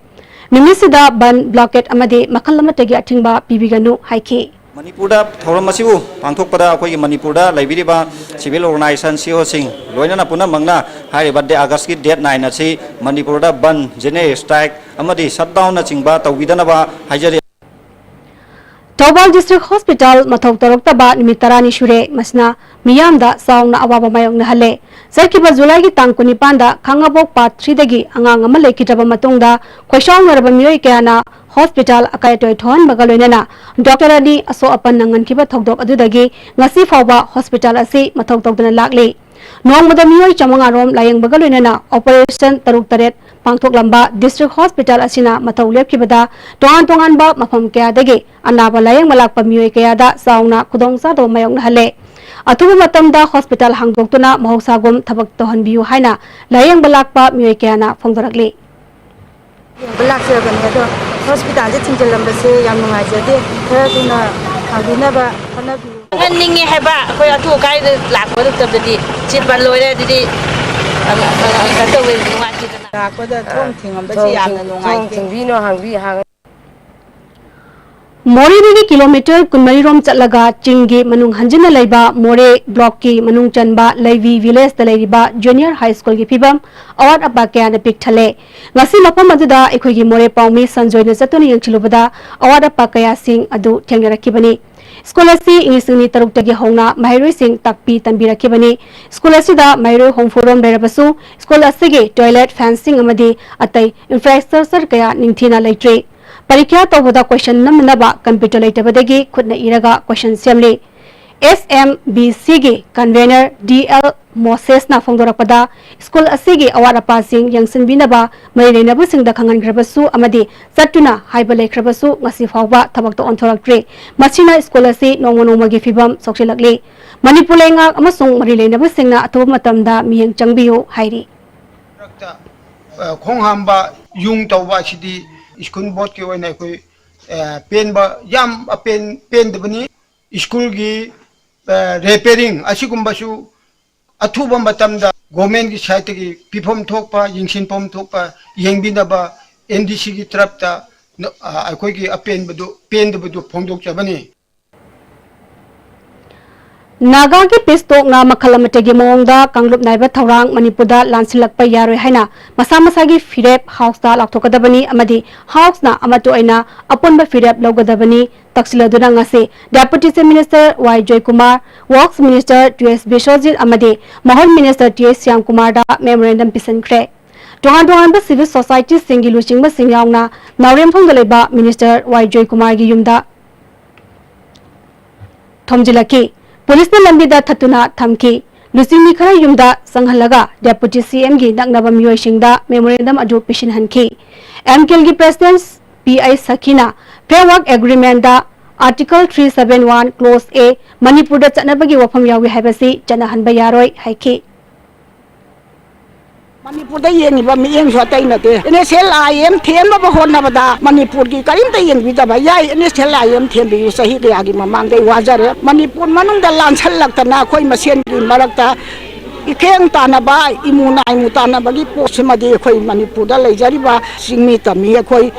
ꯅꯨꯃꯤꯠꯁꯤꯗ ꯕꯟ, blockade ꯑꯃꯗꯤ ꯃꯈꯜ ꯑꯃꯠꯇꯒꯤ ꯑꯊꯤꯡꯕ ꯄꯤꯕꯤꯒꯅꯨ ꯍꯥꯏꯈꯤ꯫ ꯃꯅꯤꯄꯨꯔꯗ ꯊꯧꯔꯝ ꯑꯁꯤꯕꯨ ꯄꯥꯡꯊꯣꯛꯄꯗ ꯑꯩꯈꯣꯏꯒꯤ ꯃꯅꯤꯄꯨꯔꯗ ꯂꯩꯕꯤꯔꯤꯕ civil organisation, CEOꯁꯤꯡ ꯂꯣꯏꯅꯅ ꯄꯨꯝꯅꯃꯛꯅ ꯍꯥꯏꯔꯤꯕ ꯗꯦ-, Augustꯀꯤ date nine ꯑꯁꯤ ꯃꯅꯤꯄꯨꯔꯗ ꯕꯟ, general strike ꯑꯃꯗꯤ shutdownꯅꯆꯤꯡꯕ ꯇꯧꯕꯤꯗꯅꯕ ꯍꯥꯏꯖꯔꯤ꯫ ꯊꯧꯕꯥꯜ District Hospital ꯃꯊꯧ ꯇꯧꯔꯛꯇꯕ ꯅꯨꯃꯤꯠ ꯇꯔꯥꯅꯤ ꯁꯨꯔꯦ꯫ ꯃꯁꯤꯅ ꯃꯤꯌꯥꯝꯗ ꯆꯥꯎꯅ ꯑꯋꯥꯕ ꯃꯥꯌꯣꯛꯅꯍꯜꯂꯦ꯫ ꯆꯠꯈꯤꯕ ꯖꯨꯂꯥꯏꯒꯤ ꯇꯥꯡ ꯀꯨꯟꯅꯤꯄꯥꯟꯗ ꯈꯥꯡꯉꯕꯣꯛ ꯄꯥꯠ ꯊ꯭ꯔꯤꯗꯒꯤ ꯑꯉꯥꯡ ꯑꯃ ꯂꯩꯈꯤꯗ꯭ꯔꯕ ꯃꯇꯨꯡꯗ ꯈꯣꯏꯁꯥꯎꯅꯔꯕ ꯃꯤꯑꯣꯏ ꯀꯌꯥꯅ ꯍꯣꯁꯄꯤꯇꯥꯜ ꯑꯀꯥꯏ ꯑꯇꯣꯏ ꯊꯣꯛꯍꯟꯕꯒ ꯂꯣꯏꯅꯅ ꯗꯣꯛꯇꯔ ꯑꯅꯤ ꯑꯁꯣꯛ ꯑꯄꯟ ꯅꯪꯍꯟꯈꯤꯕ ꯊꯧꯗꯣꯛ ꯑꯗꯨꯗꯒꯤ ꯉꯁꯤ ꯐꯥꯎꯕ ꯍꯣꯁꯄꯤꯇꯥꯜ ꯑꯁꯤ ꯃꯊꯧ ꯇꯧꯗꯨꯅ ꯂꯥꯛꯂꯤ꯫ ꯅꯣꯡꯃꯗ ꯃꯤꯑꯣꯏ ꯆꯥꯃꯉꯥ ꯔꯣꯝ ꯂꯥꯌꯦꯡꯕꯒ ꯂꯣꯏꯅꯅ ꯑꯣꯄꯔꯦꯁꯟ ꯇꯔꯨꯛ ꯇꯔꯦꯠ ꯄꯥꯡꯊꯣꯛꯂꯝꯕ ꯗꯤꯁꯇ꯭ꯔꯤꯛ ꯍꯣꯁꯄꯤꯇꯥꯜ ꯑꯁꯤꯅ ꯃꯊꯧ ꯂꯦꯞꯈꯤꯕꯗ ꯇꯣꯉꯥꯟ ꯇꯣꯉꯥꯟꯕ ꯃꯐꯝ ꯀꯌꯥꯗꯒꯤ ꯑꯅꯥꯕ ꯂꯥꯌꯦꯡꯕ ꯂꯥꯛꯄ ꯃꯤꯑꯣꯏ ꯀꯌꯥꯗ ꯆꯥꯎꯅ ꯈꯨꯗꯣꯡꯆꯥꯗꯕ ꯃꯥꯌꯣꯛꯅꯍꯜꯂꯦ꯫ ꯑꯊꯨꯕ ꯃꯇꯝꯗ ꯍꯣꯁꯄꯤꯇꯥꯜ ꯍꯥꯡꯗꯣꯛꯇꯨꯅ ꯃꯍꯧꯁꯥꯒꯨꯝ ꯊꯕꯛ ꯇꯧꯍꯟꯕꯤꯌꯨ ꯍꯥꯏꯅ ꯂꯥꯌꯦꯡꯕ ꯂꯥꯛꯄ ꯃꯤꯑꯣꯏ ꯀꯌꯥꯅ ꯐꯣꯡꯗꯣꯔꯛꯂꯤ꯫ ꯌꯦꯡꯕ ꯂꯥꯛꯆꯕꯅꯦ, ꯑꯗꯣ ꯍꯣꯁꯄꯤꯇꯥꯜꯁꯦ ꯊꯤꯡꯖꯤꯜꯂꯝꯕꯁꯦ ꯌꯥꯝ ꯅꯨꯡꯉꯥꯏꯖꯗꯦ꯫ ꯈꯔ ꯊꯨꯅ ꯍꯥꯡꯕꯤꯅꯕ ꯍꯣꯠꯅꯕꯤꯌꯨ꯫ ꯈꯪꯍꯟꯅꯤꯡꯉꯤ ꯍꯥꯏꯕ, ꯑꯩꯈꯣꯏ ꯑꯊꯨ ꯑꯀꯥꯏꯗ ꯂꯥꯛꯄ ꯅꯠꯇꯕꯗꯤ ꯁꯤꯠ ꯕꯟ ꯂꯣꯏꯔꯦ, ꯑꯗꯨꯗꯤ, ꯑ, ꯑ, ꯀꯩꯅꯣ ꯇꯧꯕ ꯅꯨꯡꯉꯥꯏꯇꯦꯗꯅ꯫ ꯂꯥꯛꯄꯗ ꯊꯣꯡ ꯊꯤꯡꯉꯝꯕꯁꯤ ꯊꯣꯡ ꯌꯥꯝꯅ ꯊꯤꯡ-, ꯊꯣꯡ ꯅꯨꯡꯉꯥꯏꯇꯦ꯫ ꯊꯤꯡꯕꯤꯅꯣ, ꯍꯥꯡꯕꯤ-, ꯍꯥꯡ-꯫ ꯃꯣꯔꯦꯗꯒꯤ ꯀꯤꯂꯣꯃꯤꯇꯔ ꯀꯨꯟꯃꯔꯤ ꯔꯣꯝ ꯆꯠꯂꯒ ꯆꯤꯡꯒꯤ ꯃꯅꯨꯡ ꯍꯟꯖꯤꯟꯅ ꯂꯩꯕ ꯃꯣꯔꯦ ꯕ꯭ꯂꯣꯛꯀꯤ ꯃꯅꯨꯡ ꯆꯟꯕ ꯂꯩꯕꯤ ꯚꯤꯂꯦꯖꯇ ꯂꯩꯔꯤꯕ ꯖꯨꯅꯤꯌꯔ ꯍꯥꯏ ꯁ꯭ꯀꯨꯜꯒꯤ ꯐꯤꯕꯝ ꯑꯋꯥꯠ ꯑꯄꯥ ꯀꯌꯥꯅ ꯄꯤꯛ ꯊꯜꯂꯦ꯫ ꯉꯁꯤ ꯃꯐꯝ ꯑꯗꯨꯗ ꯑꯩꯈꯣꯏꯒꯤ ꯃꯣꯔꯦ ꯄꯥꯎꯃꯤ ꯁꯟꯖꯣꯏꯅ ꯆꯠꯇꯨꯅ ꯌꯦꯡꯁꯤꯜꯂꯨꯕꯗ ꯑꯋꯥꯠ ꯑꯄꯥ ꯀꯌꯥꯁꯤꯡ ꯑꯗꯨ ꯊꯦꯡꯅꯔꯛꯈꯤꯕꯅꯤ꯫ ꯁ꯭ꯀꯨꯜ ꯑꯁꯤ ꯏꯪ ꯂꯤꯁꯤꯡ ꯑꯅꯤ ꯇꯔꯨꯛꯇꯒꯤ ꯍꯧꯅ ꯃꯍꯩꯔꯣꯏꯁꯤꯡ ꯇꯥꯛꯄꯤ ꯇꯝꯕꯤꯔꯛꯈꯤꯕꯅꯤ꯫ ꯁ꯭ꯀꯨꯜ ꯑꯁꯤꯗ ꯃꯍꯩꯔꯣꯏ ꯍꯨꯝꯐꯨ ꯔꯣꯝ ꯂꯩꯔꯕꯁꯨ ꯁ꯭ꯀꯨꯜ ꯑꯁꯤꯒꯤ ꯇꯣꯏꯂꯦꯠ, ꯐꯦꯟꯁꯤꯡ ꯑꯃꯗꯤ ꯑꯇꯩ ꯏꯟꯐ꯭ꯔꯥꯁ꯭ꯇ꯭ꯔꯛꯆꯔ ꯀꯌꯥ ꯅꯤꯡꯊꯤꯅ ꯂꯩꯇ꯭ꯔꯤ꯫ ꯄꯔꯤꯈ꯭ꯌꯥ ꯇꯧꯕꯗ ꯀꯣꯏꯁꯟ ꯅꯝꯅꯅꯕ ꯀꯝꯄ꯭ꯌꯨꯇꯔ ꯂꯩꯇꯕꯗꯒꯤ ꯈꯨꯠꯅ ꯏꯔꯒ ꯀꯣꯏꯁꯟ ꯁꯦꯝꯂꯤ꯫ ꯑꯦꯁ ꯑꯦꯝ ꯕꯤ ꯁꯤꯒꯤ ꯀꯟꯚꯦꯅꯔ ꯗꯤ ꯑꯦꯜ ꯃꯣꯁꯦꯁꯅ ꯐꯣꯡꯗꯣꯔꯛꯄꯗ, ꯁ꯭ꯀꯨꯜ ꯑꯁꯤꯒꯤ ꯑꯋꯥꯠ ꯑꯄꯥꯁꯤꯡ ꯌꯦꯡꯁꯤꯟꯕꯤꯅꯕ ꯃꯔꯤ ꯂꯩꯅꯕꯁꯤꯡꯗ ꯈꯪꯍꯟꯈ꯭ꯔꯕꯁꯨ ꯑꯃꯗꯤ ꯆꯠꯇꯨꯅ ꯍꯥꯏꯕ ꯂꯩꯈ꯭ꯔꯕꯁꯨ ꯉꯁꯤ ꯐꯥꯎꯕ ꯊꯕꯛꯇ ꯑꯣꯟꯊꯣꯔꯛꯇ꯭ꯔꯤ꯫ ꯃꯁꯤꯅ ꯁ꯭ꯀꯨꯜ ꯑꯁꯤ ꯅꯣꯡꯃ ꯅꯣꯡꯃꯒꯤ ꯐꯤꯕꯝ ꯁꯣꯛꯆꯤꯜꯂꯛꯂꯤ꯫ ꯃꯅꯤꯄꯨꯔ ꯂꯩꯉꯥꯛ ꯑꯃꯁꯨꯡ ꯃꯔꯤ ꯂꯩꯅꯕꯁꯤꯡꯅ ꯑꯊꯨꯕ ꯃꯇꯝꯗ ꯃꯤꯠꯌꯦꯡ ꯆꯪꯕꯤꯌꯨ ꯍꯥꯏꯔꯤ꯫ ꯃꯔꯛꯇ, ꯑ, ꯈꯣꯡ ꯍꯥꯝꯕ, ꯌꯨꯡ ꯇꯧꯕ ꯑꯁꯤꯗꯤ ꯁ꯭ꯀꯨꯜ ꯕꯣꯔꯗꯀꯤ ꯑꯣꯏꯅ ꯑꯩꯈꯣꯏ, ꯑ, ꯄꯦꯟꯕ, ꯌꯥꯝ ꯑꯄꯦꯟ-, ꯄꯦꯟꯗꯕꯅꯤ꯫ ꯁ꯭ꯀꯨꯜꯒꯤ, ꯑ, ꯔꯤꯄꯦꯌꯔꯤꯡ ꯑꯁꯤꯒꯨꯝꯕꯁꯨ ꯑꯊꯨꯕ ꯃꯇꯝꯗ ꯒꯣꯔꯃꯦꯟꯒꯤ ꯁꯥꯏꯠꯇꯒꯤ ꯄꯤꯐꯝ ꯊꯣꯛꯄ, ꯌꯦꯡꯁꯤꯟꯐꯝ ꯊꯣꯛꯄ ꯌꯦꯡꯕꯤꯅꯕ ꯑꯦꯝ ꯗꯤ ꯁꯤꯒꯤ ꯇꯔꯞꯇ, ꯑ, ꯑꯩꯈꯣꯏꯒꯤ ꯑꯄꯦꯟꯕꯗꯨ, ꯄꯦꯟꯗꯕꯗꯨ ꯐꯣꯡꯗꯣꯛꯆꯕꯅꯤ꯫ ꯅꯥꯒꯥꯒꯤ ꯄꯤꯁ ꯇꯣꯛꯅ ꯃꯈꯜ ꯑꯃꯠꯇꯒꯤ ꯃꯑꯣꯡꯗ ꯀꯥꯡꯂꯨꯞ ꯅꯥꯏꯕ ꯊꯧꯔꯥꯡ ꯃꯅꯤꯄꯨꯔꯗ ꯂꯥꯟꯁꯤꯜꯂꯛꯄ ꯌꯥꯔꯣꯏ ꯍꯥꯏꯅ ꯃꯁꯥ ꯃꯁꯥꯒꯤ ꯐꯤꯔꯦꯞ ꯍꯥꯎꯁꯇ ꯂꯥꯎꯊꯣꯛꯀꯗꯕꯅꯤ ꯑꯃꯗꯤ ꯍꯥꯎꯁꯅ ꯑꯃꯠꯇ ꯑꯣꯏꯅ ꯑꯄꯨꯟꯕ ꯐꯤꯔꯦꯞ ꯂꯧꯒꯗꯕꯅꯤ ꯇꯛꯁꯤꯜꯂꯗꯨꯅ ꯉꯁꯤ Deputy Chief Minister ꯋꯥꯏ ꯖꯣꯏꯀꯨꯃꯥꯔ, Works Minister ꯇꯤ ꯑꯦꯁ ꯕꯤꯁ꯭ꯋꯖꯤꯠ ꯑꯃꯗꯤ ꯃꯍꯨꯠ Minister ꯇꯤ ꯑꯦꯁ ꯁ꯭ꯌꯥꯝꯀꯨꯃꯥꯔꯗ memorandum ꯄꯤꯁꯤꯟꯈ꯭ꯔꯦ꯫ ꯇꯣꯉꯥꯟ ꯇꯣꯉꯥꯟꯕ civil societyꯁꯤꯡꯒꯤ ꯂꯨꯆꯤꯡꯕꯁꯤꯡ ꯌꯥꯎꯅ ꯅꯥꯎꯔꯦꯝꯊꯣꯡꯗ ꯂꯩꯕ Minister ꯋꯥꯏ ꯖꯣꯏꯀꯨꯃꯥꯔꯒꯤ ꯌꯨꯝꯗ ꯊꯣꯝꯖꯤꯜꯂꯛꯈꯤ꯫ ꯄꯨꯂꯤꯁꯅ ꯂꯝꯕꯤꯗ ꯊꯠꯇꯨꯅ ꯊꯝꯈꯤ꯫ ꯂꯨꯆꯤꯡꯕꯤ ꯈꯔ ꯌꯨꯝꯗ ꯆꯪꯍꯜꯂꯒ Deputy ꯁꯤ ꯑꯦꯝꯒꯤ ꯅꯛꯅꯕ ꯃꯤꯑꯣꯏꯁꯤꯡꯗ memorandum ꯑꯗꯨ ꯄꯤꯁꯤꯟꯍꯟꯈꯤ꯫ ꯑꯦꯝ ꯀꯦꯜꯒꯤ President ꯄꯤ ꯑꯩ ꯁꯈꯤꯅ Framework Agreementꯗ Article three seven one Clause A ꯃꯅꯤꯄꯨꯔꯗ ꯆꯠꯅꯕꯒꯤ ꯋꯥꯐꯝ ꯌꯥꯎꯏ ꯍꯥꯏꯕꯁꯤ ꯆꯠꯅꯍꯟꯕ ꯌꯥꯔꯣꯏ ꯍꯥꯏꯈꯤ꯫ ꯃꯅꯤꯄꯨꯔꯗ ꯌꯦꯡꯉꯤꯕ ꯃꯤꯠꯌꯦꯡꯁꯨ ꯑꯇꯩ ꯅꯠꯇꯦ꯫ N S L I M ꯊꯦꯝꯅꯕ ꯍꯣꯠꯅꯕꯗ ꯃꯅꯤꯄꯨꯔꯒꯤ ꯀꯔꯤꯝꯇ ꯌꯦꯡꯕꯤꯗꯕ ꯌꯥꯏ꯫ N S L I M ꯊꯦꯝꯕꯤꯌꯨ, ꯆꯍꯤ ꯀꯌꯥꯒꯤ ꯃꯃꯥꯡꯗꯩ ꯋꯥꯖꯔꯦ꯫ ꯃꯅꯤꯄꯨꯔ ꯃꯅꯨꯡꯗ ꯂꯥꯟꯁꯜꯂꯛꯇꯅ ꯑꯩꯈꯣꯏ ꯃꯁꯦꯟꯒꯤ ꯃꯔꯛꯇ ꯏꯈꯦꯡ ꯇꯥꯟꯅꯕ, ꯏꯃꯨ ꯅꯥꯏꯃꯨ ꯇꯥꯟꯅꯕꯒꯤ ꯄꯣꯠꯁꯤꯃꯗꯤ ꯑꯩꯈꯣꯏ ꯃꯅꯤꯄꯨꯔꯗ ꯂꯩꯖꯔꯤꯕ ꯆꯤꯡꯃꯤ ꯇꯝꯃꯤ ꯑꯩꯈꯣꯏ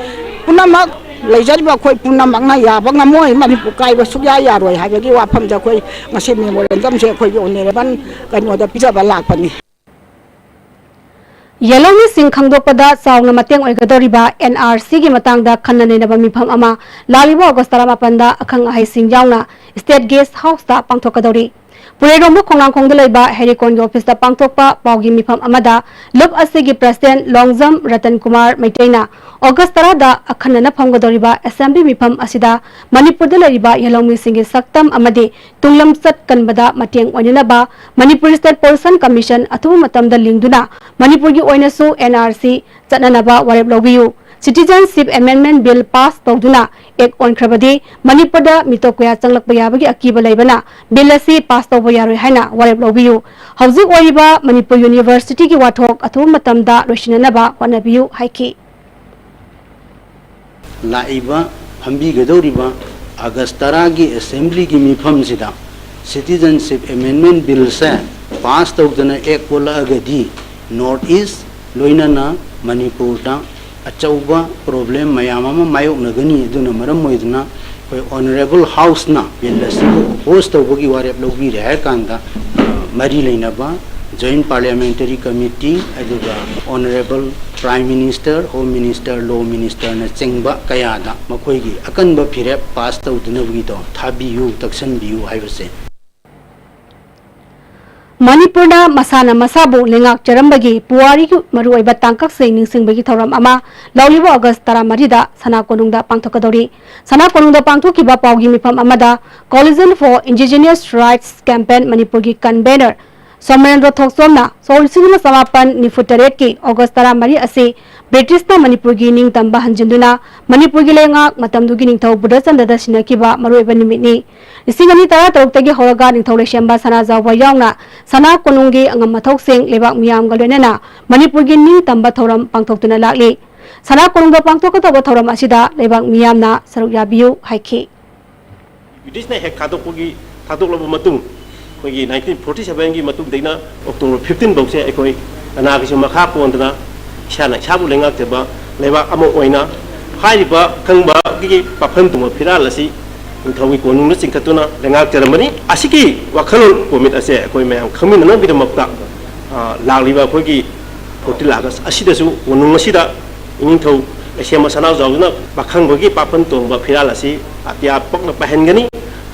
ꯄꯨꯝꯅꯃꯛ, ꯂꯩꯖꯔꯤꯕ ꯑꯩꯈꯣꯏ ꯄꯨꯝꯅꯃꯛꯅ ꯌꯥꯕ ꯉꯝꯃꯣꯏ꯫ ꯃꯅꯤꯄꯨꯔ ꯀꯥꯏꯕ ꯁꯨꯛꯌꯥ ꯌꯥꯔꯣꯏ ꯍꯥꯏꯕꯒꯤ ꯋꯥꯐꯝꯗ ꯑꯩꯈꯣꯏ ꯉꯁꯤ memorandumꯁꯦ ꯑꯩꯈꯣꯏꯒꯤ honourable ꯀꯩꯅꯣꯗ ꯄꯤꯖꯕ ꯂꯥꯛꯄꯅꯤ꯫ ꯌꯦꯜꯍꯧꯃꯤꯁꯤꯡ ꯈꯪꯗꯣꯛꯄꯗ ꯆꯥꯎꯅ ꯃꯇꯦꯡ ꯑꯣꯏꯒꯗꯧꯔꯤꯕ ꯑꯦꯟ ꯑꯥꯔ ꯁꯤꯒꯤ ꯃꯇꯥꯡꯗ ꯈꯟꯅ ꯅꯩꯅꯕ ꯃꯤꯐꯝ ꯑꯃ ꯂꯥꯛꯂꯤꯕ ꯑꯣꯒꯁ ꯇꯔꯥꯃꯥꯄꯟꯗ ꯑꯈꯪ ꯑꯍꯩꯁꯤꯡ ꯌꯥꯎꯅ State Guest Houseꯇ ꯄꯥꯡꯊꯣꯛꯀꯗꯧꯔꯤ꯫ ꯄꯨꯔꯩꯔꯣꯝꯕ ꯈꯣꯡꯅꯥꯡꯈꯣꯡꯗ ꯂꯩꯕ ꯍꯦꯔꯤꯀꯣꯟꯒꯤ officeꯇ ꯄꯥꯡꯊꯣꯛꯄ ꯄꯥꯎꯒꯤ ꯃꯤꯐꯝ ꯑꯃꯗ ꯂꯨꯞ ꯑꯁꯤꯒꯤ President ꯂꯣꯡꯖꯝ ꯔꯇꯟ ꯀꯨꯃꯥꯔ ꯃꯩꯇꯩꯅ ꯑꯣꯒꯁ ꯇꯔꯥꯗ ꯑꯈꯟꯅꯅ ꯐꯝꯒꯗꯧꯔꯤꯕ assembly ꯃꯤꯐꯝ ꯑꯁꯤꯗ ꯃꯅꯤꯄꯨꯔꯗ ꯂꯩꯔꯤꯕ ꯌꯦꯜꯍꯧꯃꯤꯁꯤꯡꯒꯤ ꯁꯛꯇꯝ ꯑꯃꯗꯤ ꯇꯨꯡꯂꯝꯆꯠ ꯀꯟꯕꯗ ꯃꯇꯦꯡ ꯑꯣꯏꯅꯅꯕ Manipur State Pollution Commission ꯑꯊꯨꯕ ꯃꯇꯝꯗ ꯂꯤꯡꯗꯨꯅ ꯃꯅꯤꯄꯨꯔꯒꯤ ꯑꯣꯏꯅꯁꯨ ꯑꯦꯟ ꯑꯥꯔ ꯁꯤ ꯆꯠꯅꯅꯕ ꯋꯥꯔꯦꯞ ꯂꯧꯕꯤꯌꯨ꯫ Citizenship Amendment Bill pass ꯇꯧꯗꯨꯅ Act ꯑꯣꯟꯈ꯭ꯔꯕꯗꯤ ꯃꯅꯤꯄꯨꯔꯗ ꯃꯤꯇꯣꯞ ꯀꯌꯥ ꯆꯪꯂꯛꯄ ꯌꯥꯕꯒꯤ ꯑꯀꯤꯕ ꯂꯩꯕꯅ Bill ꯑꯁꯤ pass ꯇꯧꯕ ꯌꯥꯔꯣꯏ ꯍꯥꯏꯅ ꯋꯥꯔꯦꯞ ꯂꯧꯕꯤꯌꯨ꯫ ꯍꯧꯖꯤꯛ ꯑꯣꯏꯔꯤꯕ ꯃꯅꯤꯄꯨꯔ Universityꯒꯤ ꯋꯥꯊꯣꯛ ꯑꯊꯨꯕ ꯃꯇꯝꯗ ꯂꯣꯏꯁꯤꯟꯅꯅꯕ ꯍꯣꯠꯅꯕꯤꯌꯨ ꯍꯥꯏꯈꯤ꯫ ꯂꯥꯛꯏꯕ ꯐꯝꯕꯤꯒꯗꯧꯔꯤꯕ ꯑꯥꯒꯁ ꯇꯔꯥꯒꯤ assemblyꯒꯤ ꯃꯤꯐꯝꯁꯤꯗ Citizenship Amendment Billꯁꯦ pass ꯇꯧꯗꯅ Act ꯑꯣꯜꯂꯛꯑꯒꯗꯤ North East ꯂꯣꯏꯅꯅ ꯃꯅꯤꯄꯨꯔꯗ ꯑꯆꯧꯕ problem ꯃꯌꯥꯝ ꯑꯃ ꯃꯥꯌꯣꯛꯅꯒꯅꯤ꯫ ꯑꯗꯨꯅ ꯃꯔꯝ ꯑꯣꯏꯗꯨꯅ ꯑꯩꯈꯣꯏ ꯑꯣꯅꯔꯦꯕꯜ ꯍꯥꯎꯁꯅ ꯕꯤꯜ ꯑꯁꯤꯕꯨ ꯑꯣꯄꯣꯖ ꯇꯧꯕꯒꯤ ꯋꯥꯔꯦꯞ ꯂꯧꯕꯤꯔꯦ ꯍꯥꯏꯔ ꯀꯥꯟꯗ, ꯑ, ꯃꯔꯤ ꯂꯩꯅꯕ ꯖꯣꯏꯟꯠ ꯄꯥꯔꯂꯤꯌꯥꯃꯦꯟꯇꯔꯤ ꯀꯃꯤꯇꯤ, ꯑꯗꯨꯒ honourable prime minister, home minister, law ꯃꯤꯅꯤꯁꯇꯔꯅ ꯆꯤꯡꯕ ꯀꯌꯥꯗ ꯃꯈꯣꯏꯒꯤ ꯑꯀꯟꯕ ꯐꯤꯔꯦꯞ ꯄꯥꯁ ꯇꯧꯗꯅꯕꯒꯤꯗꯣ ꯊꯥꯕꯤꯌꯨ, ꯇꯛꯁꯟꯕꯤꯌꯨ ꯍꯥꯏꯕꯁꯦ꯫ ꯃꯅꯤꯄꯨꯔꯅ ꯃꯁꯥꯅ ꯃꯁꯥꯕꯨ ꯂꯩꯉꯥꯛꯆꯔꯝꯕꯒꯤ ꯄꯨꯋꯥꯔꯤꯒꯤ ꯃꯔꯨꯑꯣꯏꯕ ꯇꯥꯡꯀꯛꯁꯤꯡ ꯅꯤꯡꯁꯤꯡꯕꯒꯤ ꯊꯧꯔꯝ ꯑꯃ ꯂꯧꯔꯤꯕ ꯑꯣꯒꯁ ꯇꯔꯥꯃꯔꯤꯗ ꯁꯅꯥ ꯀꯣꯅꯨꯡꯗ ꯄꯥꯡꯊꯣꯛꯀꯗꯧꯔꯤ꯫ ꯁꯅꯥ ꯀꯣꯅꯨꯡꯗ ꯄꯥꯡꯊꯣꯛꯈꯤꯕ ꯄꯥꯎꯒꯤ ꯃꯤꯐꯝ ꯑꯃꯗ Coalition for Indigenous Rights Campaign ꯃꯅꯤꯄꯨꯔꯒꯤ ꯀꯟꯚꯦꯅꯔ ꯁꯣꯃꯦꯟꯗ꯭ꯔ ꯊꯣꯛꯆꯣꯝꯅ ꯁꯣꯛ ꯂꯤꯁꯤꯡ ꯑꯃ ꯆꯃꯥꯄꯟ ꯅꯤꯐꯨ ꯇꯔꯦꯠꯀꯤ ꯑꯣꯒꯁ ꯇꯔꯥꯃꯔꯤ ꯑꯁꯤ ꯕ꯭ꯔꯤꯇꯤꯁꯅ ꯃꯅꯤꯄꯨꯔꯒꯤ ꯅꯤꯡꯇꯝꯕ ꯍꯟꯖꯤꯟꯗꯨꯅ ꯃꯅꯤꯄꯨꯔꯒꯤ ꯂꯩꯉꯥꯛ ꯃꯇꯝꯗꯨꯒꯤ ꯅꯤꯡꯊꯧ ꯕꯨꯙꯆꯟꯗ꯭ꯔꯗ ꯁꯤꯟꯅꯈꯤꯕ ꯃꯔꯨꯑꯣꯏꯕ ꯅꯨꯃꯤꯠꯅꯤ꯫ ꯂꯤꯁꯤꯡ ꯑꯅꯤ ꯇꯔꯥ ꯇꯔꯨꯛꯇꯒꯤ ꯍꯧꯔꯒ ꯅꯤꯡꯊꯧ ꯂꯩꯁꯦꯝꯕ ꯁꯅꯥꯖꯥꯎꯕ ꯌꯥꯎꯅ ꯁꯅꯥ ꯀꯣꯅꯨꯡꯒꯤ ꯑꯉꯝ ꯃꯊꯧꯁꯤꯡ ꯂꯩꯕꯥꯛ ꯃꯤꯌꯥꯝꯒ ꯂꯣꯏꯅꯅ ꯃꯅꯤꯄꯨꯔꯒꯤ ꯅꯤꯡꯇꯝꯕ ꯊꯧꯔꯝ ꯄꯥꯡꯊꯣꯛꯇꯨꯅ ꯂꯥꯛꯂꯤ꯫ ꯁꯅꯥ ꯀꯣꯅꯨꯡꯗ ꯄꯥꯡꯊꯣꯛꯀꯗꯧꯕ ꯊꯧꯔꯝ ꯑꯁꯤꯗ ꯂꯩꯕꯥꯛ ꯃꯤꯌꯥꯝꯅ ꯁꯔꯨꯛ ꯌꯥꯕꯤꯌꯨ ꯍꯥꯏꯈꯤ꯫ ꯕ꯭ꯔꯤꯇꯤꯁꯅ ꯍꯦꯛ ꯊꯥꯗꯣꯛꯄꯒꯤ, ꯊꯥꯗꯣꯛꯂꯕ ꯃꯇꯨꯡ, ꯑꯩꯈꯣꯏꯒꯤ ꯅꯥꯏꯟꯇꯤꯟ ꯐꯣꯔꯇꯤ ꯁꯚꯦꯟꯒꯤ ꯃꯇꯨꯡꯗꯩꯅ ꯑꯣꯛꯇꯣꯕꯔ ꯐꯤꯐꯇꯤꯟ ꯐꯥꯎꯁꯦ ꯑꯩꯈꯣꯏ ꯀꯅꯥꯒꯤꯁꯨ ꯃꯈꯥ ꯄꯣꯟꯗꯅ ꯏꯁꯥꯅ ꯏꯁꯥꯕꯨ ꯂꯩꯉꯥꯛꯆꯕ ꯂꯩꯕꯥꯛ ꯑꯃ ꯑꯣꯏꯅ ꯍꯥꯏꯔꯤꯕ ꯈꯪꯕꯒꯤ ꯄꯥꯐꯝ ꯇꯣꯡꯕ ꯐꯤꯔꯥꯜ ꯑꯁꯤ ꯅꯤꯡꯊꯧꯒꯤ ꯀꯣꯅꯨꯡꯅ ꯆꯤꯡꯈꯠꯇꯨꯅ ꯂꯩꯉꯥꯛꯆꯔꯝꯕꯅꯤ꯫ ꯑꯁꯤꯒꯤ ꯋꯥꯈꯜꯂꯣꯟ ꯀꯣꯃꯤꯠ ꯑꯁꯦ ꯑꯩꯈꯣꯏ ꯃꯌꯥꯝ ꯈꯪꯃꯤꯟꯅꯅꯕꯒꯤꯗꯃꯛꯇ, ꯑ, ꯂꯥꯛꯂꯤꯕ ꯑꯩꯈꯣꯏꯒꯤ ꯐꯣꯔꯇꯤꯟ ꯑꯥꯒꯁ ꯑꯁꯤꯗꯁꯨ ꯀꯣꯅꯨꯡ ꯑꯁꯤꯗ ꯏꯅꯤꯡꯊꯧ ꯂꯩꯁꯦꯝꯕ ꯁꯅꯥꯖꯥꯎꯕꯅ ꯄꯥꯈꯪꯕꯒꯤ ꯄꯥꯐꯝ ꯇꯣꯡꯕ ꯐꯤꯔꯥꯜ ꯑꯁꯤ ꯑꯇꯤꯌꯥ ꯄꯛꯅ ꯄꯥꯏꯍꯟꯒꯅꯤ꯫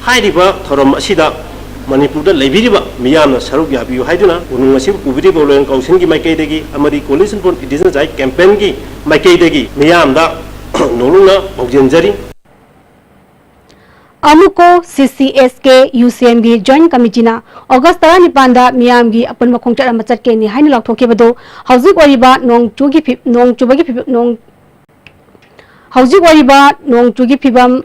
ꯍꯥꯏꯔꯤꯕ ꯊꯧꯔꯝ ꯑꯁꯤꯗ ꯃꯅꯤꯄꯨꯔꯗ ꯂꯩꯕꯤꯔꯤꯕ ꯃꯤꯌꯥꯝꯅ ꯁꯔꯨꯛ ꯌꯥꯕꯤꯌꯨ ꯍꯥꯏꯗꯨꯅ ꯀꯣꯅꯨꯡ ꯑꯁꯤꯕꯨ ꯄꯨꯕꯤꯔꯤꯕ ꯂꯣꯌꯔ ꯀꯥꯎꯟꯁꯤꯜꯒꯤ ꯃꯥꯏꯀꯩꯗꯒꯤ ꯑꯃꯗꯤ Coalition for Indigenous Rights Campaignꯒꯤ ꯃꯥꯏꯀꯩꯗꯒꯤ ꯃꯤꯌꯥꯝꯗ ꯅꯣꯂꯨꯛꯅ ꯄꯥꯎꯖꯦꯟꯖꯔꯤ꯫ ꯑꯃꯨꯀꯣ ꯁꯤ ꯁꯤ ꯑꯦꯁ ꯀꯦ ꯌꯨ ꯁꯤ ꯑꯦꯝꯒꯤ ꯖꯣꯏꯟꯠ ꯀꯃꯤꯇꯤꯅ ꯑꯣꯒꯁ ꯇꯔꯥꯅꯤꯄꯥꯟꯗ ꯃꯤꯌꯥꯝꯒꯤ ꯑꯄꯨꯟꯕ ꯈꯣꯡꯆꯠ ꯑꯃ ꯆꯠꯀꯅꯤ ꯍꯥꯏꯅ ꯂꯥꯎꯊꯣꯛꯈꯤꯕꯗꯨ ꯍꯧꯖꯤꯛ ꯑꯣꯏꯔꯤꯕ ꯅꯣꯡ ꯆꯨꯒꯤ ꯐꯤ-, ꯅꯣꯡ ꯆꯨꯕꯒꯤ ꯐꯤꯕꯝ, ꯅꯣꯡ, ꯍꯧꯖꯤꯛ ꯑꯣꯏꯔꯤꯕ ꯅꯣꯡ ꯆꯨꯒꯤ ꯐꯤꯕꯝ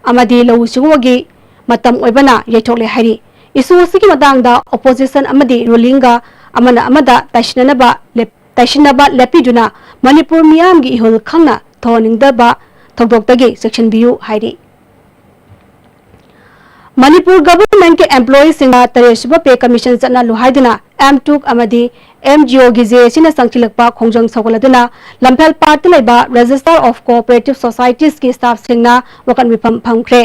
ꯑꯃꯗꯤ ꯂꯧꯎ ꯁꯤꯡꯎꯒꯤ ꯃꯇꯝ ꯑꯣꯏꯕꯅ ꯌꯩꯊꯣꯛꯂꯦ ꯍꯥꯏꯔꯤ꯫ ꯏꯁꯨ ꯑꯁꯤꯒꯤ ꯃꯇꯥꯡꯗ ꯑꯣꯄꯣꯖꯤꯁꯟ ꯑꯃꯗꯤ ꯔꯨꯂꯤꯡꯒ ꯑꯃꯅ ꯑꯃꯗ ꯇꯥꯏꯁꯤꯟꯅꯅꯕ ꯂꯦꯞ-, ꯇꯥꯏꯁꯤꯟꯅꯕ ꯂꯦꯞꯄꯤꯗꯨꯅ ꯃꯅꯤꯄꯨꯔ ꯃꯤꯌꯥꯝꯒꯤ ꯏꯍꯨꯜ ꯈꯪꯅ ꯊꯧꯍꯟꯅꯤꯡꯗꯕ ꯊꯧꯗꯣꯛꯇꯒꯤ ꯆꯦꯛꯁꯤꯟꯕꯤꯌꯨ ꯍꯥꯏꯔꯤ꯫ ꯃꯅꯤꯄꯨꯔ ꯒꯚꯔꯟꯃꯦꯟꯠꯀꯤ ꯑꯦꯝꯄ꯭ꯂꯣꯌꯤꯁꯤꯡꯅ ꯇꯔꯦꯠꯁꯨꯕ ꯄꯦ ꯀꯃꯤꯁꯟ ꯆꯠꯅꯍꯜꯂꯨ ꯍꯥꯏꯗꯨꯅ ꯑꯦꯝ ꯇꯨꯛ ꯑꯃꯗꯤ ꯑꯦꯝ ꯖꯤ ꯑꯣꯒꯤ ꯖꯦ ꯑꯦ ꯁꯤꯅ ꯆꯪꯁꯤꯜꯂꯛꯄ ꯈꯣꯡꯖꯪ ꯁꯧꯒꯠꯂꯗꯨꯅ ꯂꯝꯐꯦꯜ ꯄꯥꯠꯇ ꯂꯩꯕ Register of Cooperative Societiesꯀꯤ staffꯁꯤꯡꯅ ꯋꯥꯀꯠ ꯃꯤꯐꯝ ꯐꯝꯈ꯭ꯔꯦ꯫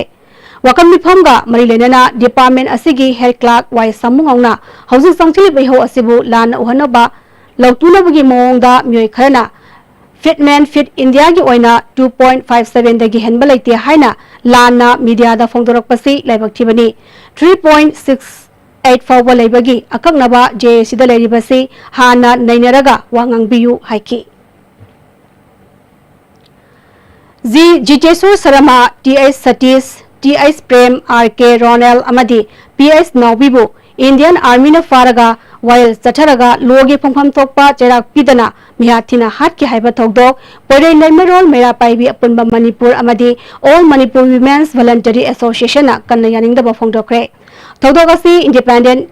ꯋꯥꯀꯠ ꯃꯤꯐꯝꯒ ꯃꯔꯤ ꯂꯩꯅꯅ department ꯑꯁꯤꯒꯤ head clerk ꯋꯥꯏ ꯁꯥꯃꯨꯉꯥꯎꯅ ꯍꯧꯖꯤꯛ ꯆꯪꯁꯤꯜꯂꯤꯕ ꯏꯍꯧ ꯑꯁꯤꯕꯨ ꯂꯥꯟꯅ ꯎꯍꯟꯅꯕ ꯂꯧꯇꯨꯅꯕꯒꯤ ꯃꯑꯣꯡꯗ ꯃꯤꯑꯣꯏ ꯈꯔꯅ Fitment Fit Indiaꯒꯤ ꯑꯣꯏꯅ two point five sevenꯗꯒꯤ ꯍꯦꯟꯕ ꯂꯩꯇꯦ ꯍꯥꯏꯅ ꯂꯥꯟꯅ mediaꯗ ꯐꯣꯡꯗꯣꯔꯛꯄꯁꯤ ꯂꯥꯏꯕꯛ ꯊꯤꯕꯅꯤ꯫ Three point six eight ꯐꯥꯎꯕ ꯂꯩꯕꯒꯤ ꯑꯀꯛꯅꯕ ꯖꯦ ꯑꯦ ꯁꯤꯗ ꯂꯩꯔꯤꯕꯁꯤ ꯍꯥꯟꯅ ꯅꯩꯅꯔꯒ ꯋꯥ ꯉꯥꯡꯕꯤꯌꯨ ꯍꯥꯏꯈꯤ꯫ G Jiteshor Sharma, T H Satish, T H Prem, R K Ronel ꯑꯃꯗꯤ ꯄꯤ ꯑꯩꯆ ꯅꯥꯎꯕꯤꯕꯨ Indian Armyꯅ ꯐꯥꯔꯒ ꯋꯥꯌꯦꯜ ꯆꯠꯊꯔꯒ ꯂꯣꯒꯤ ꯐꯪꯐꯝ ꯊꯣꯛꯄ ꯆꯩꯔꯥꯛ ꯄꯤꯗꯅ ꯃꯤꯍꯥꯠ ꯊꯤꯅ ꯍꯥꯠꯈꯤ ꯍꯥꯏꯕ ꯊꯧꯗꯣꯛ ꯄꯣꯏꯔꯩ ꯂꯩꯃꯔꯣꯜ ꯃꯩꯔꯥ ꯄꯥꯏꯕꯤ ꯑꯄꯨꯟꯕ ꯃꯅꯤꯄꯨꯔ ꯑꯃꯗꯤ All Manipur Women's Voluntary Associationꯅ ꯀꯟꯅ ꯌꯥꯅꯤꯡꯗꯕ ꯐꯣꯡꯗꯣꯛꯈ꯭ꯔꯦ꯫ ꯊꯧꯗꯣꯛ ꯑꯁꯤ Independent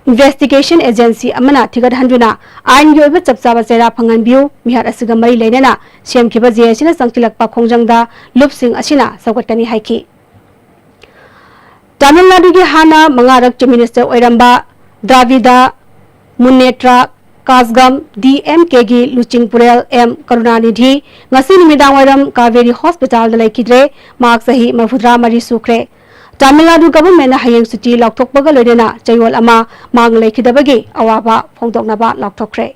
Investigation Agency ꯑꯃꯅ ꯊꯤꯒꯠꯍꯟꯗꯨꯅ ꯑꯥꯏꯟꯒꯤ ꯑꯣꯏꯕ ꯆꯞ ꯆꯥꯕ ꯆꯩꯔꯥꯛ ꯐꯪꯍꯟꯕꯤꯌꯨ꯫ ꯃꯤꯍꯥꯠ ꯑꯁꯤꯒ ꯃꯔꯤ ꯂꯩꯅꯅ ꯁꯦꯝꯈꯤꯕ ꯖꯦ ꯑꯦ ꯁꯤꯅ ꯆꯪꯁꯤꯜꯂꯛꯄ ꯈꯣꯡꯖꯪꯗ ꯂꯨꯞꯁꯤꯡ ꯑꯁꯤꯅ ꯁꯧꯒꯠꯀꯅꯤ ꯍꯥꯏꯈꯤ꯫ ꯇꯥꯃꯤꯜ ꯅꯥꯗꯨꯒꯤ ꯍꯥꯟꯅ ꯃꯉꯥꯔꯛ Chief Minister ꯑꯣꯏꯔꯝꯕ ꯗ꯭ꯔꯥꯕꯤꯗ ꯃꯨꯟꯅꯦꯇ꯭ꯔꯥ ꯀꯥꯖꯒꯝ, ꯗꯤ ꯑꯦꯝ ꯀꯦꯒꯤ ꯂꯨꯆꯤꯡꯄꯨꯔꯦꯜ ꯑꯦꯝ ꯀꯔꯨꯅꯥꯅꯤꯙꯤ ꯉꯁꯤ ꯅꯨꯃꯤꯗꯥꯡꯋꯥꯏꯔꯝ ꯀꯥꯕꯦꯔꯤ ꯍꯣꯁꯄꯤꯇꯥꯜꯗ ꯂꯩꯈꯤꯗ꯭ꯔꯦ꯫ ꯃꯍꯥꯛ ꯆꯍꯤ ꯃꯔꯤꯐꯨꯇꯔꯥ ꯃꯔꯤ ꯁꯨꯈ꯭ꯔꯦ꯫ ꯇꯥꯃꯤꯜ ꯅꯥꯗꯨ ꯒꯚꯔꯟꯃꯦꯟꯠꯅ ꯍꯌꯦꯡ ꯁꯨꯇꯤ ꯂꯥꯎꯊꯣꯛꯄꯒ ꯂꯣꯏꯅꯅ ꯆꯌꯣꯜ ꯑꯃ ꯃꯍꯥꯛ ꯂꯩꯈꯤꯗꯕꯒꯤ ꯑꯋꯥꯕ ꯐꯣꯡꯗꯣꯛꯅꯕ ꯂꯥꯎꯊꯣꯛꯈ꯭ꯔꯦ꯫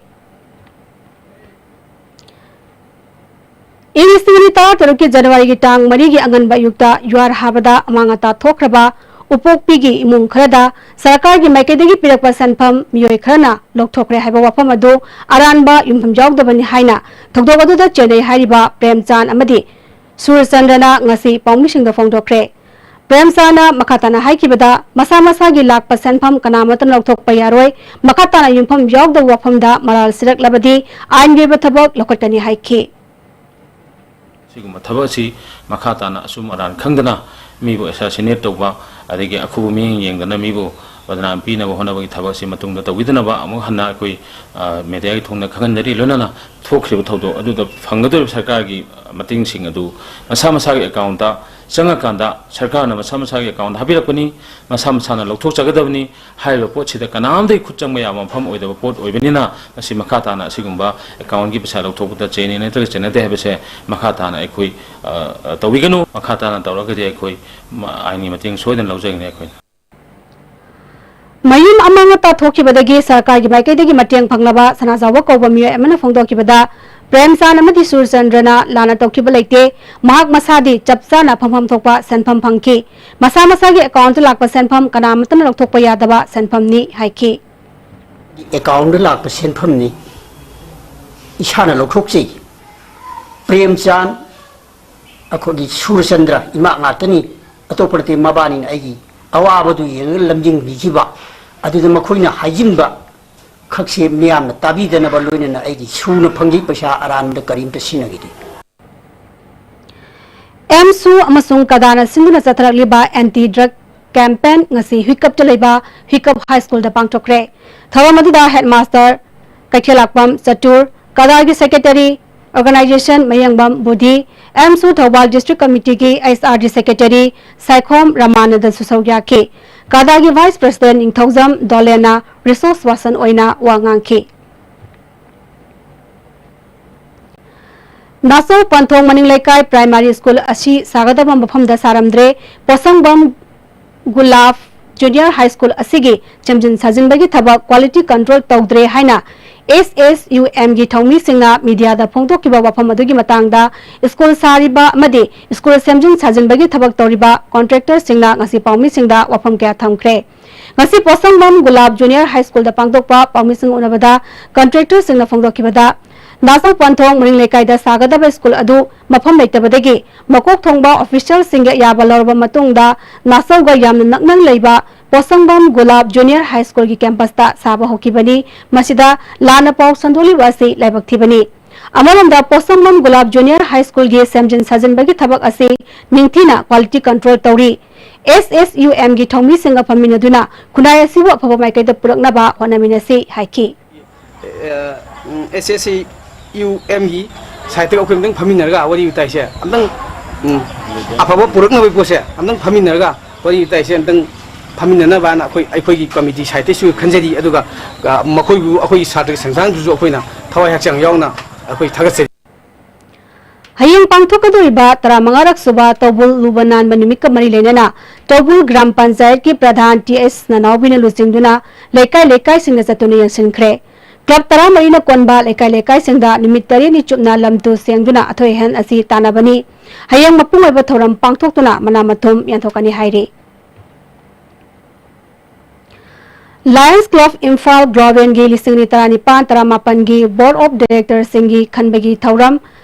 ꯏꯪ ꯂꯤꯁꯤꯡ ꯑꯅꯤ ꯇꯔꯥꯇꯔꯨꯛꯀꯤ ꯖꯅꯋꯥꯔꯤꯒꯤ ꯇꯥꯡ ꯃꯔꯤꯒꯤ ꯑꯉꯟꯕ ꯑꯌꯨꯛꯇ ꯌꯨꯍꯥꯔ ꯍꯥꯕꯗ ꯑꯃꯥꯡ ꯑꯇꯥ ꯊꯣꯛꯈ꯭ꯔꯕ ꯎꯄꯣꯛꯄꯤꯒꯤ ꯏꯃꯨꯡ ꯈꯔꯗ ꯁꯔꯀꯥꯔꯒꯤ ꯃꯥꯏꯀꯩꯗꯒꯤ ꯄꯤꯔꯛꯄ ꯁꯦꯟꯐꯝ ꯃꯤꯑꯣꯏ ꯈꯔꯅ ꯂꯧꯊꯣꯛꯈ꯭ꯔꯦ ꯍꯥꯏꯕ ꯋꯥꯐꯝ ꯑꯗꯨ ꯑꯔꯥꯟꯕ ꯌꯨꯝꯐꯝ ꯌꯥꯎꯗꯕꯅꯤ ꯍꯥꯏꯅ ꯊꯧꯗꯣꯛ ꯑꯗꯨꯗ ꯆꯦꯟꯅꯩ ꯍꯥꯏꯔꯤꯕ ꯄ꯭ꯔꯦꯝꯆꯥꯟ ꯑꯃꯗꯤ ꯁꯨꯔꯆꯟꯗ꯭ꯔꯅ ꯉꯁꯤ ꯄꯥꯎꯃꯤꯁꯤꯡꯗ ꯐꯣꯡꯗꯣꯛꯈ꯭ꯔꯦ꯫ ꯄ꯭ꯔꯦꯝꯆꯥꯟꯅ ꯃꯈꯥ ꯇꯥꯅ ꯍꯥꯏꯈꯤꯕꯗ, ꯃꯁꯥ ꯃꯁꯥꯒꯤ ꯂꯥꯛꯄ ꯁꯦꯟꯐꯝ ꯀꯅꯥꯃꯠꯇꯅ ꯂꯧꯊꯣꯛꯄ ꯌꯥꯔꯣꯏ, ꯃꯈꯥ ꯇꯥꯅ ꯌꯨꯝꯐꯝ ꯌꯥꯎꯗꯕ ꯋꯥꯐꯝꯗ ꯃꯔꯥꯜ ꯁꯤꯔꯛꯂꯕꯗꯤ ꯑꯥꯏꯟꯒꯤ ꯑꯣꯏꯕ ꯊꯕꯛ ꯂꯧꯈꯠꯀꯅꯤ ꯍꯥꯏꯈꯤ꯫ ꯁꯤꯒꯨꯝꯕ ꯊꯕꯛ ꯑꯁꯤ ꯃꯈꯥ ꯇꯥꯅ ꯑꯆꯨꯝ ꯑꯔꯥꯟ ꯈꯪꯗꯅ ꯃꯤꯕꯨ assassinate ꯇꯧꯕ, ꯑꯗꯒꯤ ꯑꯈꯨꯕ ꯃꯤꯠꯌꯦꯡ ꯌꯦꯡꯗꯅ ꯃꯤꯕꯨ ꯕꯗꯅꯥꯝ ꯄꯤꯅꯕ ꯍꯣꯠꯅꯕꯒꯤ ꯊꯕꯛ ꯑꯁꯤ ꯃꯇꯨꯡꯗ ꯇꯧꯕꯤꯗꯅꯕ ꯑꯃꯨꯛ ꯍꯟꯅ ꯑꯩꯈꯣꯏ, ꯑ, mediaꯒꯤ ꯊꯣꯡꯅ ꯈꯪꯍꯟꯖꯔꯤ꯫ ꯂꯣꯏꯅꯅ ꯊꯣꯛꯈ꯭ꯔꯤꯕ ꯊꯧꯗꯣꯛ ꯑꯗꯨꯗ ꯐꯪꯒꯗꯧꯔꯤꯕ ꯁꯔꯀꯥꯔꯒꯤ, ꯑ, ꯃꯇꯦꯡꯁꯤꯡ ꯑꯗꯨ ꯃꯁꯥ ꯃꯁꯥꯒꯤ ꯑꯦꯀꯥꯎꯟꯗ ꯆꯪꯉꯀꯥꯟꯗ ꯁꯔꯀꯥꯔꯅ ꯃꯁꯥ ꯃꯁꯥꯒꯤ ꯑꯦꯀꯥꯎꯟꯗ ꯍꯥꯞꯄꯤꯔꯛꯄꯅꯤ꯫ ꯃꯁꯥ ꯃꯁꯥꯅ ꯂꯧꯊꯣꯛꯆꯒꯗꯕꯅꯤ꯫ ꯍꯥꯏꯔꯤꯕ ꯄꯣꯠꯁꯤꯗ ꯀꯅꯥꯝꯇꯒꯤ ꯈꯨꯠ ꯆꯪꯕ ꯌꯥꯕ ꯃꯐꯝ ꯑꯣꯏꯗꯕ ꯄꯣꯠ ꯑꯣꯏꯕꯅꯤꯅ, ꯃꯁꯤ ꯃꯈꯥ ꯇꯥꯅ ꯑꯁꯤꯒꯨꯝꯕ ꯑꯦꯀꯥꯎꯟꯒꯤ ꯄꯩꯁꯥ ꯂꯧꯊꯣꯛꯄꯗ ꯆꯦꯟꯅꯩ ꯅꯠꯇ꯭ꯔꯒ ꯆꯦꯟꯅꯗꯦ ꯍꯥꯏꯕꯁꯦ ꯃꯈꯥ ꯇꯥꯅ ꯑꯩꯈꯣꯏ, ꯑ, ꯑ, ꯇꯧꯕꯤꯒꯅꯨ꯫ ꯃꯈꯥ ꯇꯥꯅ ꯇꯧꯔꯒꯗꯤ ꯑꯩꯈꯣꯏ, ꯃ-, ꯑꯥꯏꯟꯒꯤ ꯃꯇꯦꯡ ꯁꯣꯏꯗꯅ ꯂꯧꯖꯒꯅꯤ ꯑꯩꯈꯣꯏꯅ꯫ ꯃꯌꯨꯝ ꯑꯃꯥꯡ ꯑꯇꯥ ꯊꯣꯛꯈꯤꯕꯗꯒꯤ ꯁꯔꯀꯥꯔꯒꯤ ꯃꯥꯏꯀꯩꯗꯒꯤ ꯃꯇꯦꯡ ꯐꯪꯅꯕ ꯁꯅꯥꯖꯥꯎꯕ ꯀꯧꯕ ꯃꯤꯑꯣꯏ ꯑꯃꯅ ꯐꯣꯡꯗꯣꯛꯈꯤꯕꯗ, ꯄ꯭ꯔꯦꯝꯆꯥꯟ ꯑꯃꯗꯤ ꯁꯨꯔꯆꯟꯗ꯭ꯔꯅ ꯂꯥꯟꯅ ꯇꯧꯈꯤꯕ ꯂꯩꯇꯦ꯫ ꯃꯍꯥꯛ ꯃꯁꯥꯗꯤ ꯆꯞ ꯆꯥꯅ ꯐꯪꯐꯝ ꯊꯣꯛꯄ ꯁꯦꯟꯐꯝ ꯐꯪꯈꯤ꯫ ꯃꯁꯥ ꯃꯁꯥꯒꯤ ꯑꯦꯀꯥꯎꯟꯇ ꯂꯥꯛꯄ ꯁꯦꯟꯐꯝ ꯀꯅꯥꯃꯠꯇꯅ ꯂꯧꯊꯣꯛꯄ ꯌꯥꯗꯕ ꯁꯦꯟꯐꯝꯅꯤ ꯍꯥꯏꯈꯤ꯫ ꯑꯦꯀꯥꯎꯟꯗ ꯂꯥꯛꯄ ꯁꯦꯟꯐꯝꯅꯤ꯫ ꯏꯁꯥꯅ ꯂꯧꯊꯣꯛꯆꯩ꯫ ꯄ꯭ꯔꯦꯝꯆꯥꯟ, ꯑꯩꯈꯣꯏꯒꯤ ꯁꯨꯔꯆꯟꯗ꯭ꯔ ꯏꯃꯥ ꯉꯥꯛꯇꯅꯤ꯫ ꯑꯇꯣꯞꯄ ꯅꯠꯇꯦ, ꯃꯕꯥꯅꯤꯅ ꯑꯩꯒꯤ ꯑꯋꯥꯕꯗꯨ ꯌꯦꯡꯉꯒ ꯂꯝꯖꯤꯡꯕꯤꯈꯤꯕ꯫ ꯑꯗꯨꯗ ꯃꯈꯣꯏꯅ ꯍꯥꯏꯖꯤꯟꯕ ꯈꯛꯁꯦ ꯃꯤꯌꯥꯝꯅ ꯇꯥꯕꯤꯗꯅꯕ ꯂꯣꯏꯅꯅ ꯑꯩꯒꯤ ꯁꯨꯅ ꯐꯪꯈꯤ ꯄꯩꯁꯥ ꯑꯔꯥꯟꯕꯗ ꯀꯔꯤꯝꯇ ꯁꯤꯖꯤꯟꯅꯈꯤꯗꯦ꯫ ꯑꯦꯝꯁꯨ ꯑꯃꯁꯨꯡ ꯀꯗꯥꯅ ꯁꯤꯟꯗꯨꯅ ꯆꯠꯊꯔꯛꯂꯤꯕ ꯑꯦꯟꯇꯤ ꯗ꯭ꯔꯒ ꯀꯦꯝꯄꯦꯟ ꯉꯁꯤ ꯍꯨꯏꯀꯞꯇ ꯂꯩꯕ ꯍꯨꯏꯀꯞ ꯍꯥꯏ ꯁ꯭ꯀꯨꯜꯗ ꯄꯥꯡꯊꯣꯛꯈ꯭ꯔꯦ꯫ ꯊꯧꯔꯝ ꯑꯗꯨꯗ ꯍꯦꯗꯃꯥꯁꯇꯔ ꯀꯩꯊꯦꯜꯂꯥꯛꯄꯝ ꯆꯇꯨꯔ, ꯀꯗꯥꯒꯤ ꯁꯦꯀ꯭ꯔꯦꯇꯔꯤ ꯑꯣꯔꯒꯅꯥꯏꯖꯦꯁꯟ ꯃꯌꯦꯡꯕꯝ ꯕꯨꯙꯤ, ꯑꯦꯝꯁꯨ ꯊꯧꯕꯥꯜ ꯗꯤꯁꯇ꯭ꯔꯤꯛ ꯀꯃꯤꯇꯤꯒꯤ H R D secretary Saikhom ꯔꯃꯥꯅꯟꯗꯟꯁꯨ ꯁꯔꯨꯛ ꯌꯥꯈꯤ꯫ ꯀꯗꯥꯒꯤ ꯚꯥꯏꯁ ꯄ꯭ꯔꯁꯤꯗꯦꯟ ꯅꯤꯡꯊꯧꯖꯝ ꯗꯣꯂꯦꯟꯅ ꯔꯤꯁꯣꯔꯁ ꯄꯔꯁꯟ ꯑꯣꯏꯅ ꯋꯥ ꯉꯥꯡꯈꯤ꯫ ꯅꯥꯆꯧ ꯄꯟꯊꯣꯡ ꯃꯅꯤꯡ ꯂꯩꯀꯥꯏ ꯄ꯭ꯔꯥꯏꯃꯥꯔꯤ ꯁ꯭ꯀꯨꯜ ꯑꯁꯤ ꯁꯥꯒꯗꯕ ꯃꯐꯝꯗ ꯁꯥꯔꯝꯗ꯭ꯔꯦ꯫ ꯄꯣꯁꯪꯕꯝ ꯒꯨꯂꯥꯞ ꯖꯨꯅꯤꯌꯔ ꯍꯥꯏ ꯁ꯭ꯀꯨꯜ ꯑꯁꯤꯒꯤ ꯁꯦꯝꯖꯤꯟ ꯁꯥꯖꯤꯟꯕꯒꯤ ꯊꯕꯛ ꯀ꯭ꯋꯥꯂꯤꯇꯤ ꯀꯟꯇ꯭ꯔꯣꯜ ꯇꯧꯗ꯭ꯔꯦ ꯍꯥꯏꯅ ꯑꯦꯁ ꯑꯦꯁ ꯌꯨ ꯑꯦꯝꯒꯤ ꯊꯧꯃꯤꯁꯤꯡꯅ ꯃꯤꯗꯤꯌꯥꯗ ꯐꯣꯡꯗꯣꯛꯈꯤꯕ ꯋꯥꯐꯝ ꯑꯗꯨꯒꯤ ꯃꯇꯥꯡꯗ ꯁ꯭ꯀꯨꯜ ꯁꯥꯔꯤꯕ ꯑꯃꯗꯤ ꯁ꯭ꯀꯨꯜ ꯁꯦꯝꯖꯤꯟ ꯁꯥꯖꯤꯟꯕꯒꯤ ꯊꯕꯛ ꯇꯧꯔꯤꯕ ꯀꯣꯟꯇ꯭ꯔꯦꯛꯇꯔꯁꯤꯡꯅ ꯉꯁꯤ ꯄꯥꯎꯃꯤꯁꯤꯡꯗ ꯋꯥꯐꯝ ꯀꯌꯥ ꯊꯝꯈ꯭ꯔꯦ꯫ ꯉꯁꯤ ꯄꯣꯁꯪꯕꯝ ꯒꯨꯂꯥꯞ ꯖꯨꯅꯤꯌꯔ ꯍꯥꯏ ꯁ꯭ꯀꯨꯜꯗ ꯄꯥꯡꯊꯣꯛꯄ ꯄꯥꯎꯃꯤꯁꯤꯡ ꯎꯅꯕꯗ ꯀꯟꯇ꯭ꯔꯦꯛꯇꯔꯁꯤꯡꯅ ꯐꯣꯡꯗꯣꯛꯈꯤꯕꯗ, ꯅꯥꯆꯧ ꯄꯟꯊꯣꯡ ꯃꯅꯤꯡ ꯂꯩꯀꯥꯏꯗ ꯁꯥꯒꯗꯕ ꯁ꯭ꯀꯨꯜ ꯑꯗꯨ ꯃꯐꯝ ꯂꯩꯇꯕꯗꯒꯤ ꯃꯀꯣꯛ ꯊꯣꯡꯕ ꯑꯣꯐꯤꯁꯤꯌꯦꯜꯁꯤꯡꯒꯤ ꯑꯌꯥꯕ ꯂꯧꯔꯕ ꯃꯇꯨꯡꯗ ꯅꯥꯆꯧꯒ ꯌꯥꯝꯅ ꯅꯛꯅꯅ ꯂꯩꯕ ꯄꯣꯁꯪꯕꯝ ꯒꯨꯂꯥꯞ ꯖꯨꯅꯤꯌꯔ ꯍꯥꯏ ꯁ꯭ꯀꯨꯜꯒꯤ ꯀꯦꯝꯄꯁꯇ ꯁꯥꯕ ꯍꯧꯈꯤꯕꯅꯤ꯫ ꯃꯁꯤꯗ ꯂꯥꯟꯅ ꯄꯥꯎ ꯁꯟꯗꯣꯛꯂꯤꯕ ꯑꯁꯤ ꯂꯥꯏꯕꯛ ꯊꯤꯕꯅꯤ꯫ ꯑꯃꯔꯣꯝꯗ ꯄꯣꯁꯪꯕꯝ ꯒꯨꯂꯥꯞ ꯖꯨꯅꯤꯌꯔ ꯍꯥꯏ ꯁ꯭ꯀꯨꯜꯒꯤ ꯁꯦꯝꯖꯤꯟ ꯁꯥꯖꯤꯟꯕꯒꯤ ꯊꯕꯛ ꯑꯁꯤ ꯅꯤꯡꯊꯤꯅ ꯀ꯭ꯋꯥꯂꯤꯇꯤ ꯀꯟꯇ꯭ꯔꯣꯜ ꯇꯧꯔꯤ꯫ ꯑꯦꯁ ꯑꯦꯁ ꯌꯨ ꯑꯦꯝꯒꯤ ꯊꯧꯃꯤꯁꯤꯡꯒ ꯐꯝꯃꯤꯟꯅꯗꯨꯅ ꯈꯨꯟꯅꯥꯏ ꯑꯁꯤꯕꯨ ꯑꯐꯕ ꯃꯥꯏꯀꯩꯗ ꯄꯨꯔꯛꯅꯕ ꯍꯣꯠꯅꯃꯤꯟꯅꯁꯤ ꯍꯥꯏꯈꯤ꯫ ꯑꯦꯁ ꯑꯦꯁ ꯁꯤ ꯌꯨ ꯑꯦꯝꯒꯤ ꯁꯥꯏꯠꯇꯒ ꯑꯩꯈꯣꯏ ꯑꯝꯇꯪ ꯐꯝꯃꯤꯟꯅꯔꯒ ꯋꯥꯔꯤ ꯋꯥꯇꯥꯏꯁꯦ ꯑꯝꯇꯪ, ꯎꯝ, ꯑꯐꯕ ꯄꯨꯔꯛꯅꯕꯒꯤ ꯄꯣꯠꯁꯦ ꯑꯝꯇꯪ ꯐꯝꯃꯤꯟꯅꯔꯒ ꯋꯥꯔꯤ ꯋꯥꯇꯥꯏꯁꯦ ꯑꯝꯇꯪ ꯐꯝꯃꯤꯟꯅꯅꯕꯅ ꯑꯩꯈꯣꯏ, ꯑꯩꯈꯣꯏꯒꯤ ꯀꯃꯤꯇꯤ ꯁꯥꯏꯠꯇꯩꯁꯨ ꯈꯟꯖꯔꯤ꯫ ꯑꯗꯨꯒ, ꯑ, ꯃꯈꯣꯏꯕꯨ, ꯑꯩꯈꯣꯏꯒꯤ ꯁꯥꯇ꯭ꯔ ꯁꯪꯁꯊꯥꯟꯗꯨꯁꯨ ꯑꯩꯈꯣꯏꯅ ꯊꯋꯥꯏ ꯍꯛꯆꯥꯡ ꯌꯥꯎꯅ ꯑꯩꯈꯣꯏ ꯊꯥꯒꯠꯆꯔꯤ꯫ ꯍꯌꯦꯡ ꯄꯥꯡꯊꯣꯛꯀꯗꯧꯔꯤꯕ ꯇꯔꯥꯃꯉꯥꯔꯛ ꯁꯨꯕ ꯇꯧꯕꯨꯜ ꯂꯨꯕ ꯅꯥꯟꯕ ꯅꯨꯃꯤꯠꯀ ꯃꯔꯤ ꯂꯩꯅꯅ ꯇꯧꯕꯨꯜ ꯒ꯭ꯔꯥꯝ ꯄꯟꯆꯥꯌꯠꯀꯤ ꯄ꯭ꯔꯙꯥꯟ ꯇꯤ ꯑꯦꯁ ꯅꯅꯥꯎꯕꯤꯅ ꯂꯨꯆꯤꯡꯗꯨꯅ ꯂꯩꯀꯥꯏ ꯂꯩꯀꯥꯏꯁꯤꯡꯗ ꯆꯠꯇꯨꯅ ꯌꯦꯡꯁꯤꯟꯈ꯭ꯔꯦ꯫ ꯀ꯭ꯂꯕ ꯇꯔꯥꯃꯔꯤꯅ ꯀꯣꯟꯕ ꯂꯩꯀꯥꯏ ꯂꯩꯀꯥꯏꯁꯤꯡꯗ ꯅꯨꯃꯤꯠ ꯇꯔꯦꯠꯅꯤ ꯆꯨꯞꯅ ꯂꯝ ꯇꯨ ꯁꯦꯡꯗꯨꯅ ꯑꯊꯣꯏ ꯑꯍꯦꯟ ꯑꯁꯤ ꯇꯥꯟꯅꯕꯅꯤ꯫ ꯍꯌꯦꯡ ꯃꯄꯨꯡ ꯑꯣꯏꯕ ꯊꯧꯔꯝ ꯄꯥꯡꯊꯣꯛꯇꯨꯅ ꯃꯅꯥ ꯃꯊꯨꯝ ꯌꯥꯟꯊꯣꯛꯀꯅꯤ ꯍꯥꯏꯔꯤ꯫ Lions Club ꯏꯝꯐꯥꯜ ꯒ꯭ꯂꯣꯕꯦꯜꯒꯤ ꯂꯤꯁꯤꯡ ꯑꯅꯤ ꯇꯔꯥꯅꯤꯄꯥꯟ ꯇꯔꯥꯃꯥꯄꯟꯒꯤ Board of Directorꯁꯤꯡꯒꯤ ꯈꯟꯕꯒꯤ ꯊꯧꯔꯝ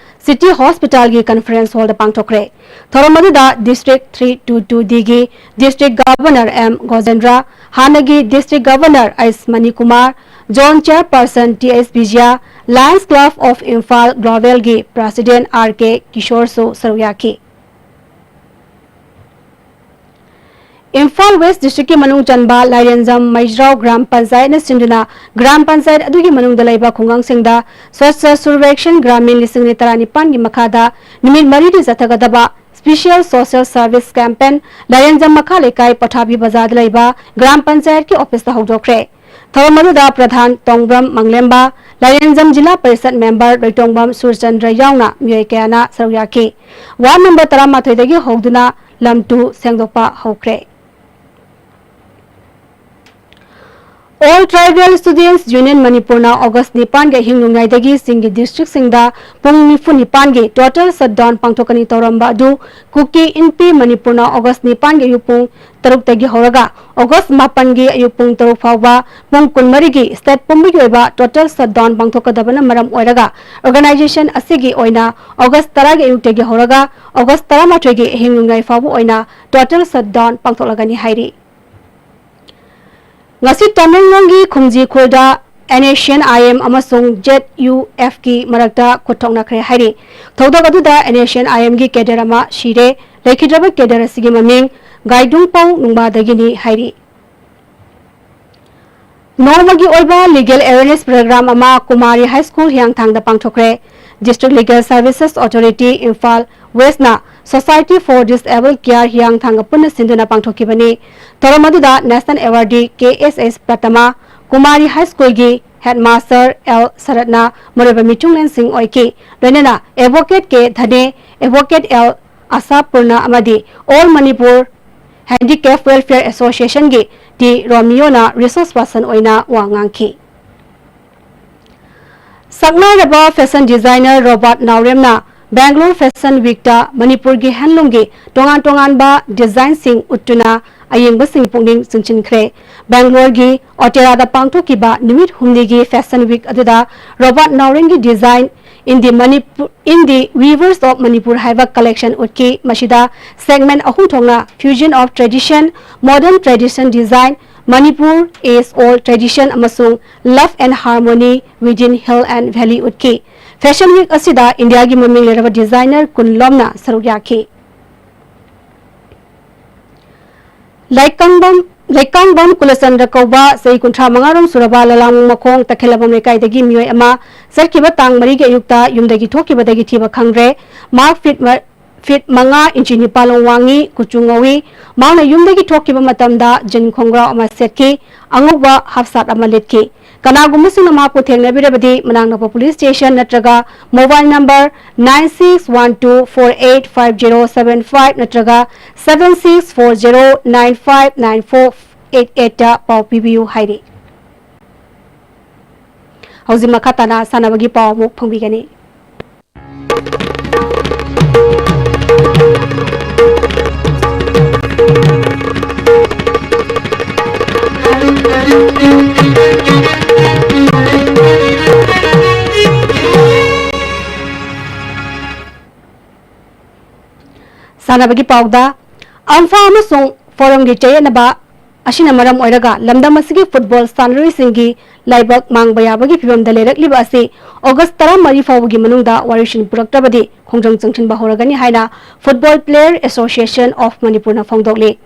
City Hospitalꯒꯤ conference hallꯗ ꯄꯥꯡꯊꯣꯛꯈ꯭ꯔꯦ꯫ ꯊꯧꯔꯝ ꯑꯗꯨꯗ District three two two Dꯒꯤ District Governor ꯑꯦꯝ ꯒꯣꯖꯦꯟꯗ꯭ꯔ, ꯍꯥꯟꯅꯒꯤ District Governor S Manikumar, Zone Chairperson T S Bijoy, Lions Club of Imphal ꯒ꯭ꯂꯣꯕꯦꯜꯒꯤ President ꯑꯥꯔ ꯀꯦ ꯀꯤꯁꯣꯔꯁꯨ ꯁꯔꯨꯛ ꯌꯥꯈꯤ꯫ ꯏꯝꯐꯥꯜ West Districtꯀꯤ ꯃꯅꯨꯡ ꯆꯟꯕ ꯂꯥꯏꯔꯦꯟꯖꯝ ꯃꯩꯖ꯭ꯔꯥꯎ ꯒ꯭ꯔꯥꯝ ꯄꯟꯆꯥꯌꯠꯅꯆꯤꯡꯗꯨꯅ ꯒ꯭ꯔꯥꯝ ꯄꯟꯆꯥꯌꯠ ꯑꯗꯨꯒꯤ ꯃꯅꯨꯡꯗ ꯂꯩꯕ ꯈꯨꯡꯒꯪꯁꯤꯡꯗ ꯁ꯭ꯋꯥꯆ ꯁꯨꯔꯚꯦꯛꯁꯟ ꯒ꯭ꯔꯥꯃꯤꯟ ꯂꯤꯁꯤꯡ ꯑꯅꯤ ꯇꯔꯥꯅꯤꯄꯥꯟꯒꯤ ꯃꯈꯥꯗ ꯅꯨꯃꯤꯠ ꯃꯔꯤꯅꯤ ꯆꯠꯊꯒꯗꯕ Special Social Service Campaign ꯂꯥꯏꯔꯦꯟꯖꯝ ꯃꯈꯥ ꯂꯩꯀꯥꯏ ꯄꯊꯥꯕꯤ ꯕꯖꯥꯔꯗ ꯂꯩꯕ ꯒ꯭ꯔꯥꯝ ꯄꯟꯆꯥꯌꯠꯀꯤ ꯑꯣꯐꯤꯁꯇ ꯍꯧꯗꯣꯛꯈ꯭ꯔꯦ꯫ ꯊꯧꯔꯝ ꯑꯗꯨꯗ ꯄ꯭ꯔꯙꯥꯟ ꯇꯣꯡꯕ꯭ꯔꯝ ꯃꯪꯂꯦꯝꯕ, ꯂꯥꯏꯔꯦꯟꯖꯝ ꯖꯤꯂꯥ ꯄꯔꯤꯁꯠ ꯃꯦꯝꯕꯔ ꯂꯣꯏꯇꯣꯡꯕꯝ ꯁꯨꯔꯆꯟꯗ꯭ꯔ ꯌꯥꯎꯅ ꯃꯤꯑꯣꯏ ꯀꯌꯥꯅ ꯁꯔꯨꯛ ꯌꯥꯈꯤ꯫ ꯋꯥꯔꯗ ꯅꯝꯕꯔ ꯇꯔꯥꯃꯥꯊꯣꯏꯗꯒꯤ ꯍꯧꯗꯨꯅ ꯂꯝ ꯇꯨ ꯁꯦꯡꯗꯣꯛꯄ ꯍꯧꯈ꯭ꯔꯦ꯫ All Tribal Students Union ꯃꯅꯤꯄꯨꯔꯅ ꯑꯣꯒꯁ ꯅꯤꯄꯥꯟꯒꯤ ꯑꯍꯤꯡ ꯅꯣꯡꯌꯥꯏꯗꯒꯤ ꯆꯤꯡꯒꯤ ꯗꯤꯁꯇ꯭ꯔꯤꯛꯁꯤꯡꯗ ꯄꯨꯡ ꯅꯤꯐꯨ ꯅꯤꯄꯥꯟꯒꯤ total shutdown ꯄꯥꯡꯊꯣꯛꯀꯅꯤ ꯇꯧꯔꯝꯕ ꯑꯗꯨ ꯀꯨꯀꯤ ꯏꯟꯄꯤ ꯃꯅꯤꯄꯨꯔꯅ ꯑꯣꯒꯁ ꯅꯤꯄꯥꯟꯒꯤ ꯑꯌꯨꯛ ꯄꯨꯡ ꯇꯔꯨꯛꯇꯒꯤ ꯍꯧꯔꯒ ꯑꯣꯒꯁ ꯃꯥꯄꯟꯒꯤ ꯑꯌꯨꯛ ꯄꯨꯡ ꯇꯔꯨꯛ ꯐꯥꯎꯕ ꯄꯨꯡ ꯀꯨꯟꯃꯔꯤꯒꯤ state ꯄꯨꯝꯕꯒꯤ ꯑꯣꯏꯕ total shutdown ꯄꯥꯡꯊꯣꯛꯀꯗꯕꯅ ꯃꯔꯝ ꯑꯣꯏꯔꯒ organization ꯑꯁꯤꯒꯤ ꯑꯣꯏꯅ ꯑꯣꯒꯁ ꯇꯔꯥꯒꯤ ꯑꯌꯨꯛꯇꯒꯤ ꯍꯧꯔꯒ ꯑꯣꯒꯁ ꯇꯔꯥꯃꯥꯊꯣꯏꯒꯤ ꯑꯍꯤꯡ ꯅꯣꯡꯌꯥꯏ ꯐꯥꯎꯕ ꯑꯣꯏꯅ total shutdown ꯄꯥꯡꯊꯣꯛꯂꯒꯅꯤ ꯍꯥꯏꯔꯤ꯫ ꯉꯁꯤ ꯇꯃꯦꯡꯂꯣꯡꯒꯤ ꯈꯨꯝꯖꯤ ꯈꯨꯜꯗ N S C N I M ꯑꯃꯁꯨꯡ Z U F ꯀꯤ ꯃꯔꯛꯇ ꯈꯨꯠ ꯊꯣꯛꯅꯈ꯭ꯔꯦ ꯍꯥꯏꯔꯤ꯫ ꯊꯧꯗꯣꯛ ꯑꯗꯨꯗ N S C N I M ꯒꯤ cadre ꯑꯃ ꯁꯤꯔꯦ, ꯂꯩꯈꯤꯗ꯭ꯔꯕ cadre ꯑꯁꯤꯒꯤ ꯃꯃꯤꯡ ꯒꯥꯏꯗꯨꯡꯄꯧ ꯅꯨꯡꯕꯥꯗꯒꯤꯅꯤ ꯍꯥꯏꯔꯤ꯫ ꯅꯣꯡꯃꯒꯤ ꯑꯣꯏꯕ legal awareness program ꯑꯃ Kumari High School ꯍꯤꯌꯥꯡꯊꯥꯡꯗ ꯄꯥꯡꯊꯣꯛꯈ꯭ꯔꯦ꯫ District Legal Services Authority, Imphal West ꯅ Society for Disabled Care ꯍꯤꯌꯥꯡꯊꯥꯡꯒ ꯄꯨꯟꯅ ꯁꯤꯟꯗꯨꯅ ꯄꯥꯡꯊꯣꯛꯈꯤꯕꯅꯤ꯫ ꯊꯧꯔꯝ ꯑꯗꯨꯗ National Awardee K S S Pratima, Kumari High School ꯒꯤ Headmaster ꯑꯦꯜ ꯁꯔꯠꯅ ꯃꯔꯨꯑꯣꯏꯕ ꯃꯤꯊꯨꯡꯂꯦꯟꯁꯤꯡ ꯑꯣꯏꯈꯤ꯫ ꯂꯣꯏꯅꯅ Advocate K Dhane, Advocate L ꯑꯁꯥꯄꯨꯔꯅ ꯑꯃꯗꯤ All Manipur Handicap Welfare Association ꯒꯤ ꯇꯤ ꯔꯣꯃꯤꯌꯣꯅ resource person ꯑꯣꯏꯅ ꯋꯥ ꯉꯥꯡꯈꯤ꯫ ꯁꯛꯅꯥꯏꯔꯕ fashion designer ꯔꯣꯕꯥꯔꯠ ꯅꯥꯎꯔꯦꯝꯅ Bangalore Fashion Week ꯇ ꯃꯅꯤꯄꯨꯔꯒꯤ handloom ꯒꯤ ꯇꯣꯉꯥꯟ ꯇꯣꯉꯥꯟꯕ design ꯁꯤꯡ ꯎꯠꯇꯨꯅ ꯑꯌꯦꯡꯕꯁꯤꯡ ꯄꯨꯛꯅꯤꯡ ꯆꯤꯡꯁꯤꯟꯈ꯭ꯔꯦ꯫ Bangalore ꯒꯤ ꯑꯣꯇꯦꯔꯥꯗ ꯄꯥꯡꯊꯣꯛꯈꯤꯕ ꯅꯨꯃꯤꯠ ꯍꯨꯝꯅꯤꯒꯤ fashion week ꯑꯗꯨꯗ Robert ꯅꯥꯎꯔꯦꯝꯒꯤ design in the Manipur, in the Weavers of Manipur ꯍꯥꯏꯕ collection ꯎꯠꯈꯤ꯫ ꯃꯁꯤꯗ segment ꯑꯍꯨꯝ ꯊꯣꯛꯅ fusion of tradition, modern tradition design, Manipur age old tradition ꯑꯃꯁꯨꯡ love and harmony within hill and valley ꯎꯠꯈꯤ꯫ Fashion week ꯑꯁꯤꯗ ꯏꯟꯗꯤꯌꯥꯒꯤ ꯃꯃꯤꯡ ꯂꯩꯔꯕ designer ꯀꯨꯟ ꯂꯣꯝꯅ ꯁꯔꯨꯛ ꯌꯥꯈꯤ꯫ ꯂꯩꯀꯥꯡꯕꯝ, ꯂꯩꯀꯥꯡꯕꯝ ꯀꯨꯂꯆꯟꯗ꯭ꯔ ꯀꯧꯕ ꯆꯍꯤ ꯀꯨꯟꯊ꯭ꯔꯥ ꯃꯉꯥ ꯔꯣꯝ ꯁꯨꯔꯕ ꯂꯂꯥꯡ ꯃꯈꯣꯡ ꯇꯈꯦꯂꯕꯝ ꯂꯩꯀꯥꯏꯗꯒꯤ ꯃꯤꯑꯣꯏ ꯑꯃ ꯆꯠꯈꯤꯕ ꯇꯥꯡ ꯃꯔꯤꯒꯤ ꯑꯌꯨꯛꯇ ꯌꯨꯝꯗꯒꯤ ꯊꯣꯛꯈꯤꯕꯗꯒꯤ ꯊꯤꯕ ꯈꯪꯗ꯭ꯔꯦ꯫ ꯃꯍꯥꯛ feet ꯃ-, feet ꯃꯉꯥ inch ꯅꯤꯄꯥꯜ ꯂꯣꯝ ꯋꯥꯡꯉꯤ, ꯀꯨꯆꯨ ꯉꯧꯏ꯫ ꯃꯍꯥꯛꯅ ꯌꯨꯝꯗꯒꯤ ꯊꯣꯛꯈꯤꯕ ꯃꯇꯝꯗ jean ꯈꯣꯡꯒ꯭ꯔꯥꯎ ꯑꯃ ꯁꯦꯠꯈꯤ, ꯑꯉꯧꯕ half shirt ꯑꯃ ꯂꯤꯠꯈꯤ꯫ ꯀꯅꯥꯒꯨꯝꯕꯁꯤꯡꯅ ꯃꯍꯥꯛꯄꯨ ꯊꯦꯡꯅꯕꯤꯔꯕꯗꯤ ꯃꯅꯥꯛ ꯅꯛꯄ police station ꯅꯠꯇ꯭ꯔꯒ mobile number nine six one two four eight five zero seven five ꯅꯠꯇ꯭ꯔꯒ seven six four zero nine five nine four eight eight ꯇ ꯄꯥꯎ ꯄꯤꯕꯤꯌꯨ ꯍꯥꯏꯔꯤ꯫ ꯍꯧꯖꯤꯛ ꯃꯈꯥ ꯇꯥꯅ ꯁꯥꯟꯅꯕꯒꯤ ꯄꯥꯎ ꯑꯃꯨꯛ ꯐꯪꯕꯤꯒꯅꯤ꯫ ꯁꯥꯟꯅꯕꯒꯤ ꯄꯥꯎꯗ, ꯑꯝꯐꯥ ꯑꯃꯁꯨꯡ ꯐꯣꯔꯝꯒꯤ ꯆꯌꯦꯠꯅꯕ ꯑꯁꯤꯅ ꯃꯔꯝ ꯑꯣꯏꯔꯒ ꯂꯝꯗꯝ ꯑꯁꯤꯒꯤ football ꯁꯥꯟꯅꯔꯣꯏꯁꯤꯡꯒꯤ ꯂꯥꯏꯕꯛ ꯃꯥꯡꯕ ꯌꯥꯕꯒꯤ ꯐꯤꯚꯝꯗ ꯂꯩꯔꯛꯂꯤꯕ ꯑꯁꯤ August ꯇꯔꯥꯃꯔꯤ ꯐꯥꯎꯕꯒꯤ ꯃꯅꯨꯡꯗ ꯋꯥꯔꯤꯁꯤꯡ ꯄꯨꯔꯛꯇ꯭ꯔꯕꯗꯤ ꯈꯣꯡꯖꯪ ꯆꯪꯁꯤꯟꯕ ꯍꯧꯔꯒꯅꯤ ꯍꯥꯏꯅ Football Player Association of ꯃꯅꯤꯄꯨꯔꯅ ꯐꯣꯡꯗꯣꯛꯂꯤ꯫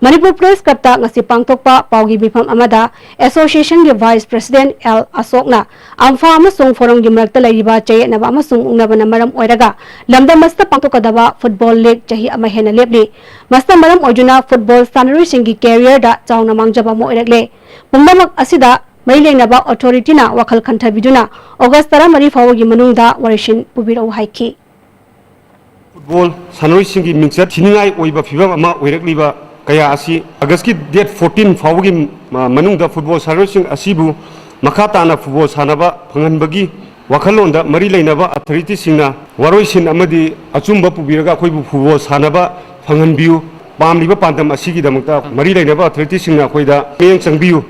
ꯃꯅꯤꯄꯨꯔ ꯄ꯭ꯔꯦꯁ ꯀ꯭ꯂꯕꯇ ꯉꯁꯤ ꯄꯥꯡꯊꯣꯛꯄ ꯄꯥꯎꯒꯤ ꯃꯤꯐꯝ ꯑꯃꯗ ꯑꯦꯁꯣꯁꯤꯌꯦꯁꯟꯒꯤ ꯚꯥꯏꯁ ꯄ꯭ꯔꯁꯤꯗꯦꯟꯠ ꯑꯦꯜ ꯑꯁꯣꯛꯅ ꯑꯝꯐꯥ ꯑꯃꯁꯨꯡ ꯐꯣꯔꯝꯒꯤ ꯃꯔꯛꯇ ꯂꯩꯔꯤꯕ ꯆꯌꯦꯠꯅꯕ ꯑꯃꯁꯨꯡ ꯃꯨꯛꯅꯕꯅ ꯃꯔꯝ ꯑꯣꯏꯔꯒ ꯂꯝꯗꯝ ꯑꯁꯤꯗ ꯄꯥꯡꯊꯣꯛꯀꯗꯕ ꯐꯨꯠꯕꯣꯜ ꯂꯤꯒ ꯆꯍꯤ ꯑꯃ ꯍꯦꯟꯅ ꯂꯦꯞꯂꯤ꯫ ꯃꯁꯤꯅ ꯃꯔꯝ ꯑꯣꯏꯗꯨꯅ ꯐꯨꯠꯕꯣꯜ ꯁꯥꯟꯅꯔꯣꯏꯁꯤꯡꯒꯤ ꯀꯦꯔꯤꯌꯔꯗ ꯆꯥꯎꯅ ꯃꯥꯡꯖꯕ ꯑꯃ ꯑꯣꯏꯔꯛꯂꯦ꯫ ꯄꯨꯝꯅꯃꯛ ꯑꯁꯤꯗ ꯃꯔꯤ ꯂꯩꯅꯕ ꯑꯣꯊꯣꯔꯤꯇꯤꯅ ꯋꯥꯈꯜ ꯈꯟꯊꯕꯤꯗꯨꯅ ꯑꯣꯒꯁ ꯇꯔꯥꯃꯔꯤ ꯐꯥꯎꯕꯒꯤ ꯃꯅꯨꯡꯗ ꯋꯥꯔꯣꯏꯁꯤꯟ ꯄꯨꯕꯤꯔꯛꯎ ꯍꯥꯏꯈꯤ꯫ ꯐꯨꯠꯕꯣꯜ ꯁꯥꯟꯅꯔꯣꯏꯁꯤꯡꯒꯤ ꯃꯤꯡꯆꯠ ꯊꯤꯅꯤꯡꯉꯥꯏ ꯑꯣꯏꯕ ꯐꯤꯕꯝ ꯑꯃ ꯑꯣꯏꯔꯛꯂꯤꯕ ꯀꯌꯥ ꯑꯁꯤ ꯑꯥꯒꯁꯀꯤ ꯗꯦꯠ ꯐꯣꯔꯇꯤꯟ ꯐꯥꯎꯕꯒꯤ ꯃ-, ꯃꯅꯨꯡꯗ ꯐꯨꯠꯕꯣꯜ ꯁꯥꯟꯅꯔꯣꯏꯁꯤꯡ ꯑꯁꯤꯕꯨ ꯃꯈꯥ ꯇꯥꯅ ꯐꯨꯠꯕꯣꯜ ꯁꯥꯟꯅꯕ ꯐꯪꯍꯟꯕꯒꯤ ꯋꯥꯈꯜꯂꯣꯟꯗ ꯃꯔꯤ ꯂꯩꯅꯕ ꯑꯣꯊꯣꯔꯤꯇꯤꯁꯤꯡꯅ ꯋꯥꯔꯣꯏꯁꯤꯟ ꯑꯃꯗꯤ ꯑꯆꯨꯝꯕ ꯄꯨꯕꯤꯔꯒ ꯑꯩꯈꯣꯏꯕꯨ ꯐꯨꯠꯕꯣꯜ ꯁꯥꯟꯅꯕ ꯐꯪꯍꯟꯕꯤꯌꯨ꯫ ꯄꯥꯝꯂꯤꯕ ꯄꯥꯟꯗꯝ ꯑꯁꯤꯒꯤꯗꯃꯛꯇ ꯃꯔꯤ ꯂꯩꯅꯕ ꯑꯣꯊꯣꯔꯤꯇꯤꯁꯤꯡꯅ ꯑꯩꯈꯣꯏꯗ ꯃꯤꯠꯌꯦꯡ ꯆꯪꯕꯤꯌꯨ꯫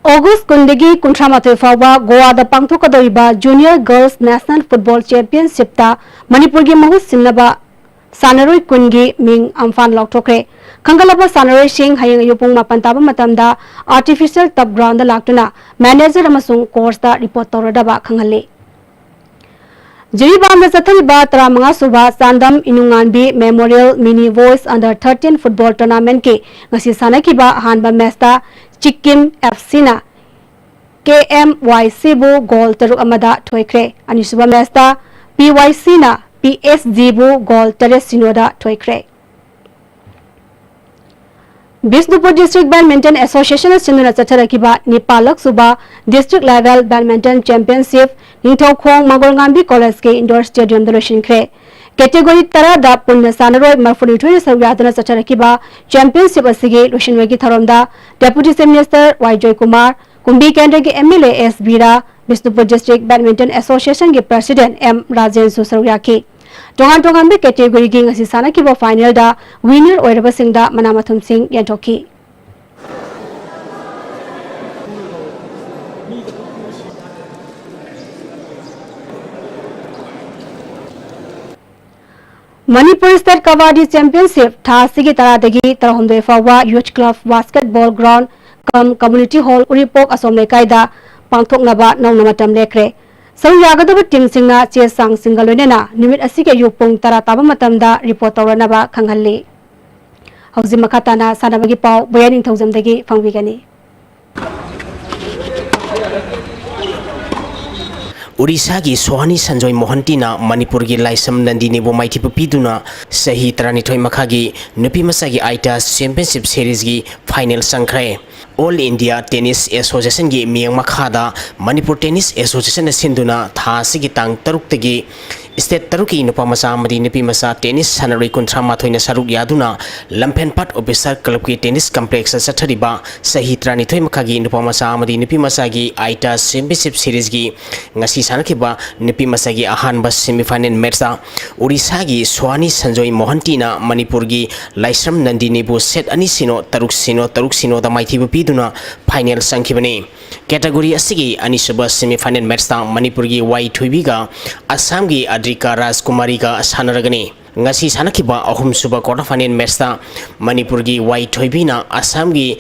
ꯑꯣꯒꯁ ꯀꯨꯟꯗꯒꯤ ꯀꯨꯟꯊ꯭ꯔꯥꯃꯥꯊꯣꯏ ꯐꯥꯎꯕ ꯒꯣꯋꯥꯗ ꯄꯥꯡꯊꯣꯛꯀꯗꯧꯔꯤꯕ ꯖꯨꯅꯤꯌꯔ ꯒꯔꯜꯁ ꯅꯦꯁꯅꯦꯜ ꯐꯨꯠꯕꯣꯜ ꯆꯦꯝꯄꯤꯌꯟꯁꯤꯞꯇ ꯃꯅꯤꯄꯨꯔꯒꯤ ꯃꯍꯨꯠ ꯁꯤꯟꯅꯕ ꯁꯥꯟꯅꯔꯣꯏ ꯀꯨꯟꯒꯤ ꯃꯤꯡ ꯑꯝꯐꯥꯟ ꯂꯥꯎꯊꯣꯛꯈ꯭ꯔꯦ꯫ ꯈꯟꯒꯠꯂꯕ ꯁꯥꯟꯅꯔꯣꯏꯁꯤꯡ ꯍꯌꯦꯡ ꯑꯌꯨꯛ ꯄꯨꯡ ꯃꯥꯄꯟ ꯇꯥꯕ ꯃꯇꯝꯗ ꯑꯥꯔꯇꯤꯐꯤꯁꯤꯌꯦꯜ ꯇꯔꯐ ꯒ꯭ꯔꯥꯎꯟꯗ ꯂꯥꯛꯇꯨꯅ ꯃꯦꯅꯦꯖꯔ ꯑꯃꯁꯨꯡ ꯀꯣꯆꯇ ꯔꯤꯄꯣꯔꯠ ꯇꯧꯔꯗꯕ ꯈꯪꯍꯜꯂꯤ꯫ ꯖꯤꯔꯤꯕꯥꯝꯗ ꯆꯠꯊꯔꯤꯕ ꯇꯔꯥꯃꯉꯥ ꯁꯨꯕ ꯆꯥꯟꯗꯝ ꯏꯅꯨꯡꯉꯥꯟꯕꯤ ꯃꯦꯃꯣꯔꯤꯌꯦꯜ ꯃꯤꯅꯤ ꯕꯣꯏꯁ ꯑꯟꯗꯔ ꯊꯥꯔꯇꯤꯟ ꯐꯨꯠꯕꯣꯜ ꯇꯣꯔꯅꯥꯃꯦꯟꯠꯀꯤ ꯉꯁꯤ ꯁꯥꯟꯅꯈꯤꯕ ꯑꯍꯥꯟꯕ ꯃꯦꯆꯇ ꯆꯤꯛꯀꯤꯝ ꯑꯦꯐ ꯁꯤꯅ ꯀꯦ ꯑꯦꯝ ꯋꯥꯏ ꯁꯤꯕꯨ ꯒꯣꯜ ꯇꯔꯨꯛ ꯑꯃꯗ ꯊꯣꯏꯈ꯭ꯔꯦ꯫ ꯑꯅꯤꯁꯨꯕ ꯃꯦꯆꯇ ꯄꯤ ꯋꯥꯏ ꯁꯤꯅ ꯄꯤ ꯑꯦꯁ ꯖꯤꯕꯨ ꯒꯣꯜ ꯇꯔꯦꯠ ꯁꯤꯅꯣꯗ ꯊꯣꯏꯈ꯭ꯔꯦ꯫ ꯕꯤꯁꯅꯨꯄꯨꯔ ꯗꯤꯁꯇ꯭ꯔꯤꯛ ꯕꯦꯗꯃꯤꯟꯇꯟ ꯑꯦꯁꯣꯁꯤꯌꯦꯁꯟꯅ ꯁꯤꯟꯗꯨꯅ ꯆꯠꯊꯔꯛꯈꯤꯕ ꯅꯤꯄꯥꯜꯂꯛ ꯁꯨꯕ district level badminton championship Ningthoukhong ꯃꯪꯒꯣꯜꯉꯥꯟꯕꯤ ꯀꯣꯂꯦꯖꯀꯤ ꯏꯟꯗꯣꯔ ꯁ꯭ꯇꯦꯗꯤꯌꯝꯗ ꯂꯣꯏꯁꯤꯟꯈ꯭ꯔꯦ꯫ ꯀꯦꯇꯦꯒꯣꯔꯤ ꯇꯔꯥꯗ ꯄꯨꯟꯅ ꯁꯥꯟꯅꯔꯣꯏ ꯃꯔꯤꯐꯨꯅꯤꯊꯣꯏꯅ ꯁꯔꯨꯛ ꯌꯥꯗꯨꯅ ꯆꯠꯊꯔꯛꯈꯤꯕ ꯆꯦꯝꯄꯤꯌꯟꯁꯤꯞ ꯑꯁꯤꯒꯤ ꯂꯣꯏꯁꯤꯟꯕꯒꯤ ꯊꯧꯔꯝꯗ deputy chief minister Y Joykumar, Kumbi ꯀꯦꯟꯗ꯭ꯔꯒꯤ M L A S Bira, Bishnupur district badminton ꯑꯦꯁꯣꯁꯤꯌꯦꯁꯟꯒꯤ ꯄ꯭ꯔꯁꯤꯗꯦꯟꯠ ꯑꯦꯝ ꯔꯥꯖꯦꯟꯁꯨ ꯁꯔꯨꯛ ꯌꯥꯈꯤ꯫ ꯇꯣꯉꯥꯟ ꯇꯣꯉꯥꯟꯕ ꯀꯦꯇꯦꯒꯣꯔꯤꯒꯤ ꯉꯁꯤ ꯁꯥꯟꯅꯈꯤꯕ ꯐꯥꯏꯅꯦꯜꯗ ꯋꯤꯅꯔ ꯑꯣꯏꯔꯕꯁꯤꯡꯗ ꯃꯅꯥ ꯃꯊꯨꯝꯁꯤꯡ ꯌꯦꯟꯊꯣꯛꯈꯤ꯫ ꯃꯅꯤꯄꯨꯔ ꯁ꯭ꯇꯦꯠ ꯀꯕꯥꯗꯤ ꯆꯦꯝꯄꯤꯌꯟꯁꯤꯞ ꯊꯥ ꯑꯁꯤꯒꯤ ꯇꯔꯥꯗꯒꯤ ꯇꯔꯥꯍꯨꯝꯗꯣꯏ ꯐꯥꯎꯕ ꯌꯨꯊ ꯀ꯭ꯂꯕ ꯕꯥꯁꯀꯦꯠꯕꯣꯜ ꯒ꯭ꯔꯥꯎꯟ ꯀꯝ ꯀꯝꯃ꯭ꯌꯨꯅꯤꯇꯤ ꯍꯣꯜ ꯎꯔꯤꯄꯣꯛ ꯑꯁꯣꯝ ꯂꯩꯀꯥꯏꯗ ꯄꯥꯡꯊꯣꯛꯅꯕ ꯅꯧꯅ ꯃꯇꯝ ꯂꯦꯞꯈ꯭ꯔꯦ꯫ ꯁꯔꯨꯛ ꯌꯥꯒꯗꯕ ꯇꯤꯝꯁꯤꯡꯅ ꯆꯦ ꯆꯥꯡꯁꯤꯡꯒ ꯂꯣꯏꯅꯅ ꯅꯨꯃꯤꯠ ꯑꯁꯤꯒꯤ ꯑꯌꯨꯛ ꯄꯨꯡ ꯇꯔꯥ ꯇꯥꯕ ꯃꯇꯝꯗ ꯔꯤꯄꯣꯔꯠ ꯇꯧꯔꯅꯕ ꯈꯪꯍꯜꯂꯤ꯫ ꯍꯧꯖꯤꯛ ꯃꯈꯥ ꯇꯥꯅ ꯁꯥꯟꯅꯕꯒꯤ ꯄꯥꯎ ꯕꯣꯌꯥ ꯅꯤꯡꯊꯧꯖꯝꯗꯒꯤ ꯐꯪꯕꯤꯒꯅꯤ꯫ ꯑꯣꯔꯤꯁꯥꯒꯤ ꯁꯣꯍꯥꯅꯤ ꯁꯟꯖꯣꯏ ꯃꯣꯍꯟꯇꯤꯅ ꯃꯅꯤꯄꯨꯔꯒꯤ ꯂꯥꯏꯁ꯭ꯔꯝ ꯅꯟꯗꯤꯅꯤꯕꯨ ꯃꯥꯏꯊꯤꯕ ꯄꯤꯗꯨꯅ ꯆꯍꯤ ꯇꯔꯥꯅꯤꯊꯣꯏ ꯃꯈꯥꯒꯤ ꯅꯨꯄꯤ ꯃꯆꯥꯒꯤ ꯑꯥꯏꯇꯥ ꯆꯦꯝꯄꯤꯌꯟꯁꯤꯞ ꯁꯦꯔꯤꯖꯒꯤ ꯐꯥꯏꯅꯦꯜ ꯆꯪꯈ꯭ꯔꯦ꯫ ꯑꯣꯜ ꯏꯟꯗꯤꯌꯥ ꯇꯦꯅꯤꯁ ꯑꯦꯁꯣꯁꯤꯌꯦꯁꯟꯒꯤ ꯃꯤꯠꯌꯦꯡ ꯃꯈꯥꯗ ꯃꯅꯤꯄꯨꯔ ꯇꯦꯅꯤꯁ ꯑꯦꯁꯣꯁꯤꯌꯦꯁꯟꯅ ꯁꯤꯟꯗꯨꯅ ꯊꯥ ꯑꯁꯤꯒꯤ ꯇꯥꯡ ꯇꯔꯨꯛꯇꯒꯤ ꯁ꯭ꯇꯦꯠ ꯇꯔꯨꯛꯀꯤ ꯅꯨꯄꯥ ꯃꯆꯥ ꯑꯃꯗꯤ ꯅꯨꯄꯤ ꯃꯆꯥ ꯇꯦꯅꯤꯁ ꯁꯥꯟꯅꯔꯣꯏ ꯀꯨꯟꯊ꯭ꯔꯥ ꯃꯥꯊꯣꯏꯅ ꯁꯔꯨꯛ ꯌꯥꯗꯨꯅ ꯂꯝꯐꯦꯟꯄꯥꯠ ꯑꯣꯐꯤꯁꯥꯔ ꯀ꯭ꯂꯕꯀꯤ ꯇꯦꯅꯤꯁ ꯀꯝꯄ꯭ꯂꯦꯛꯁꯇ ꯆꯠꯊꯔꯤꯕ ꯆꯍꯤ ꯇꯔꯥꯅꯤꯊꯣꯏ ꯃꯈꯥꯒꯤ ꯅꯨꯄꯥ ꯃꯆꯥ ꯑꯃꯗꯤ ꯅꯨꯄꯤ ꯃꯆꯥꯒꯤ ꯑꯥꯏꯇꯥ ꯆꯦꯝꯄꯤꯌꯟꯁꯤꯞ ꯁꯦꯔꯤꯖꯒꯤ ꯉꯁꯤ ꯁꯥꯟꯅꯈꯤꯕ ꯅꯨꯄꯤ ꯃꯆꯥꯒꯤ ꯑꯍꯥꯟꯕ ꯁꯦꯃꯤꯐꯥꯏꯅꯦꯜ ꯃꯦꯠꯆꯇ ꯑꯣꯔꯤꯁꯥꯒꯤ ꯁꯣꯍꯥꯅꯤ ꯁꯟꯖꯣꯏ ꯃꯣꯍꯟꯇꯤꯅ ꯃꯅꯤꯄꯨꯔꯒꯤ ꯂꯥꯏꯁ꯭ꯔꯝ ꯅꯟꯗꯤꯅꯤꯕꯨ ꯁꯦꯠ ꯑꯅꯤ ꯁꯤꯅꯣ, ꯇꯔꯨꯛ ꯁꯤꯅꯣ, ꯇꯔꯨꯛ ꯁꯤꯅꯣꯗ ꯃꯥꯏꯊꯤꯕ ꯄꯤꯗꯨꯅ ꯐꯥꯏꯅꯦꯜ ꯆꯪꯈꯤꯕꯅꯤ꯫ ꯀꯦꯇꯥꯒꯣꯔꯤ ꯑꯁꯤꯒꯤ ꯑꯅꯤꯁꯨꯕ ꯁꯦꯃꯤꯐꯥꯏꯅꯦꯜ ꯃꯦꯠꯆꯇ ꯃꯅꯤꯄꯨꯔꯒꯤ ꯋꯥꯏ ꯊꯣꯏꯕꯤꯒ ꯑꯁꯥꯝꯒꯤ ꯑꯗ꯭ꯔꯤꯀꯥ ꯔꯥꯖꯀꯨꯃꯥꯔꯤꯒ ꯁꯥꯟꯅꯔꯒꯅꯤ꯫ ꯉꯁꯤ ꯁꯥꯟꯅꯈꯤꯕ ꯑꯍꯨꯝꯁꯨꯕ ꯀ꯭ꯋꯥꯇꯔ ꯐꯥꯏꯅꯦꯜ ꯃꯦꯠꯆꯇ ꯃꯅꯤꯄꯨꯔꯒꯤ ꯋꯥꯏ ꯊꯣꯏꯕꯤꯅ ꯑꯁꯥꯝꯒꯤ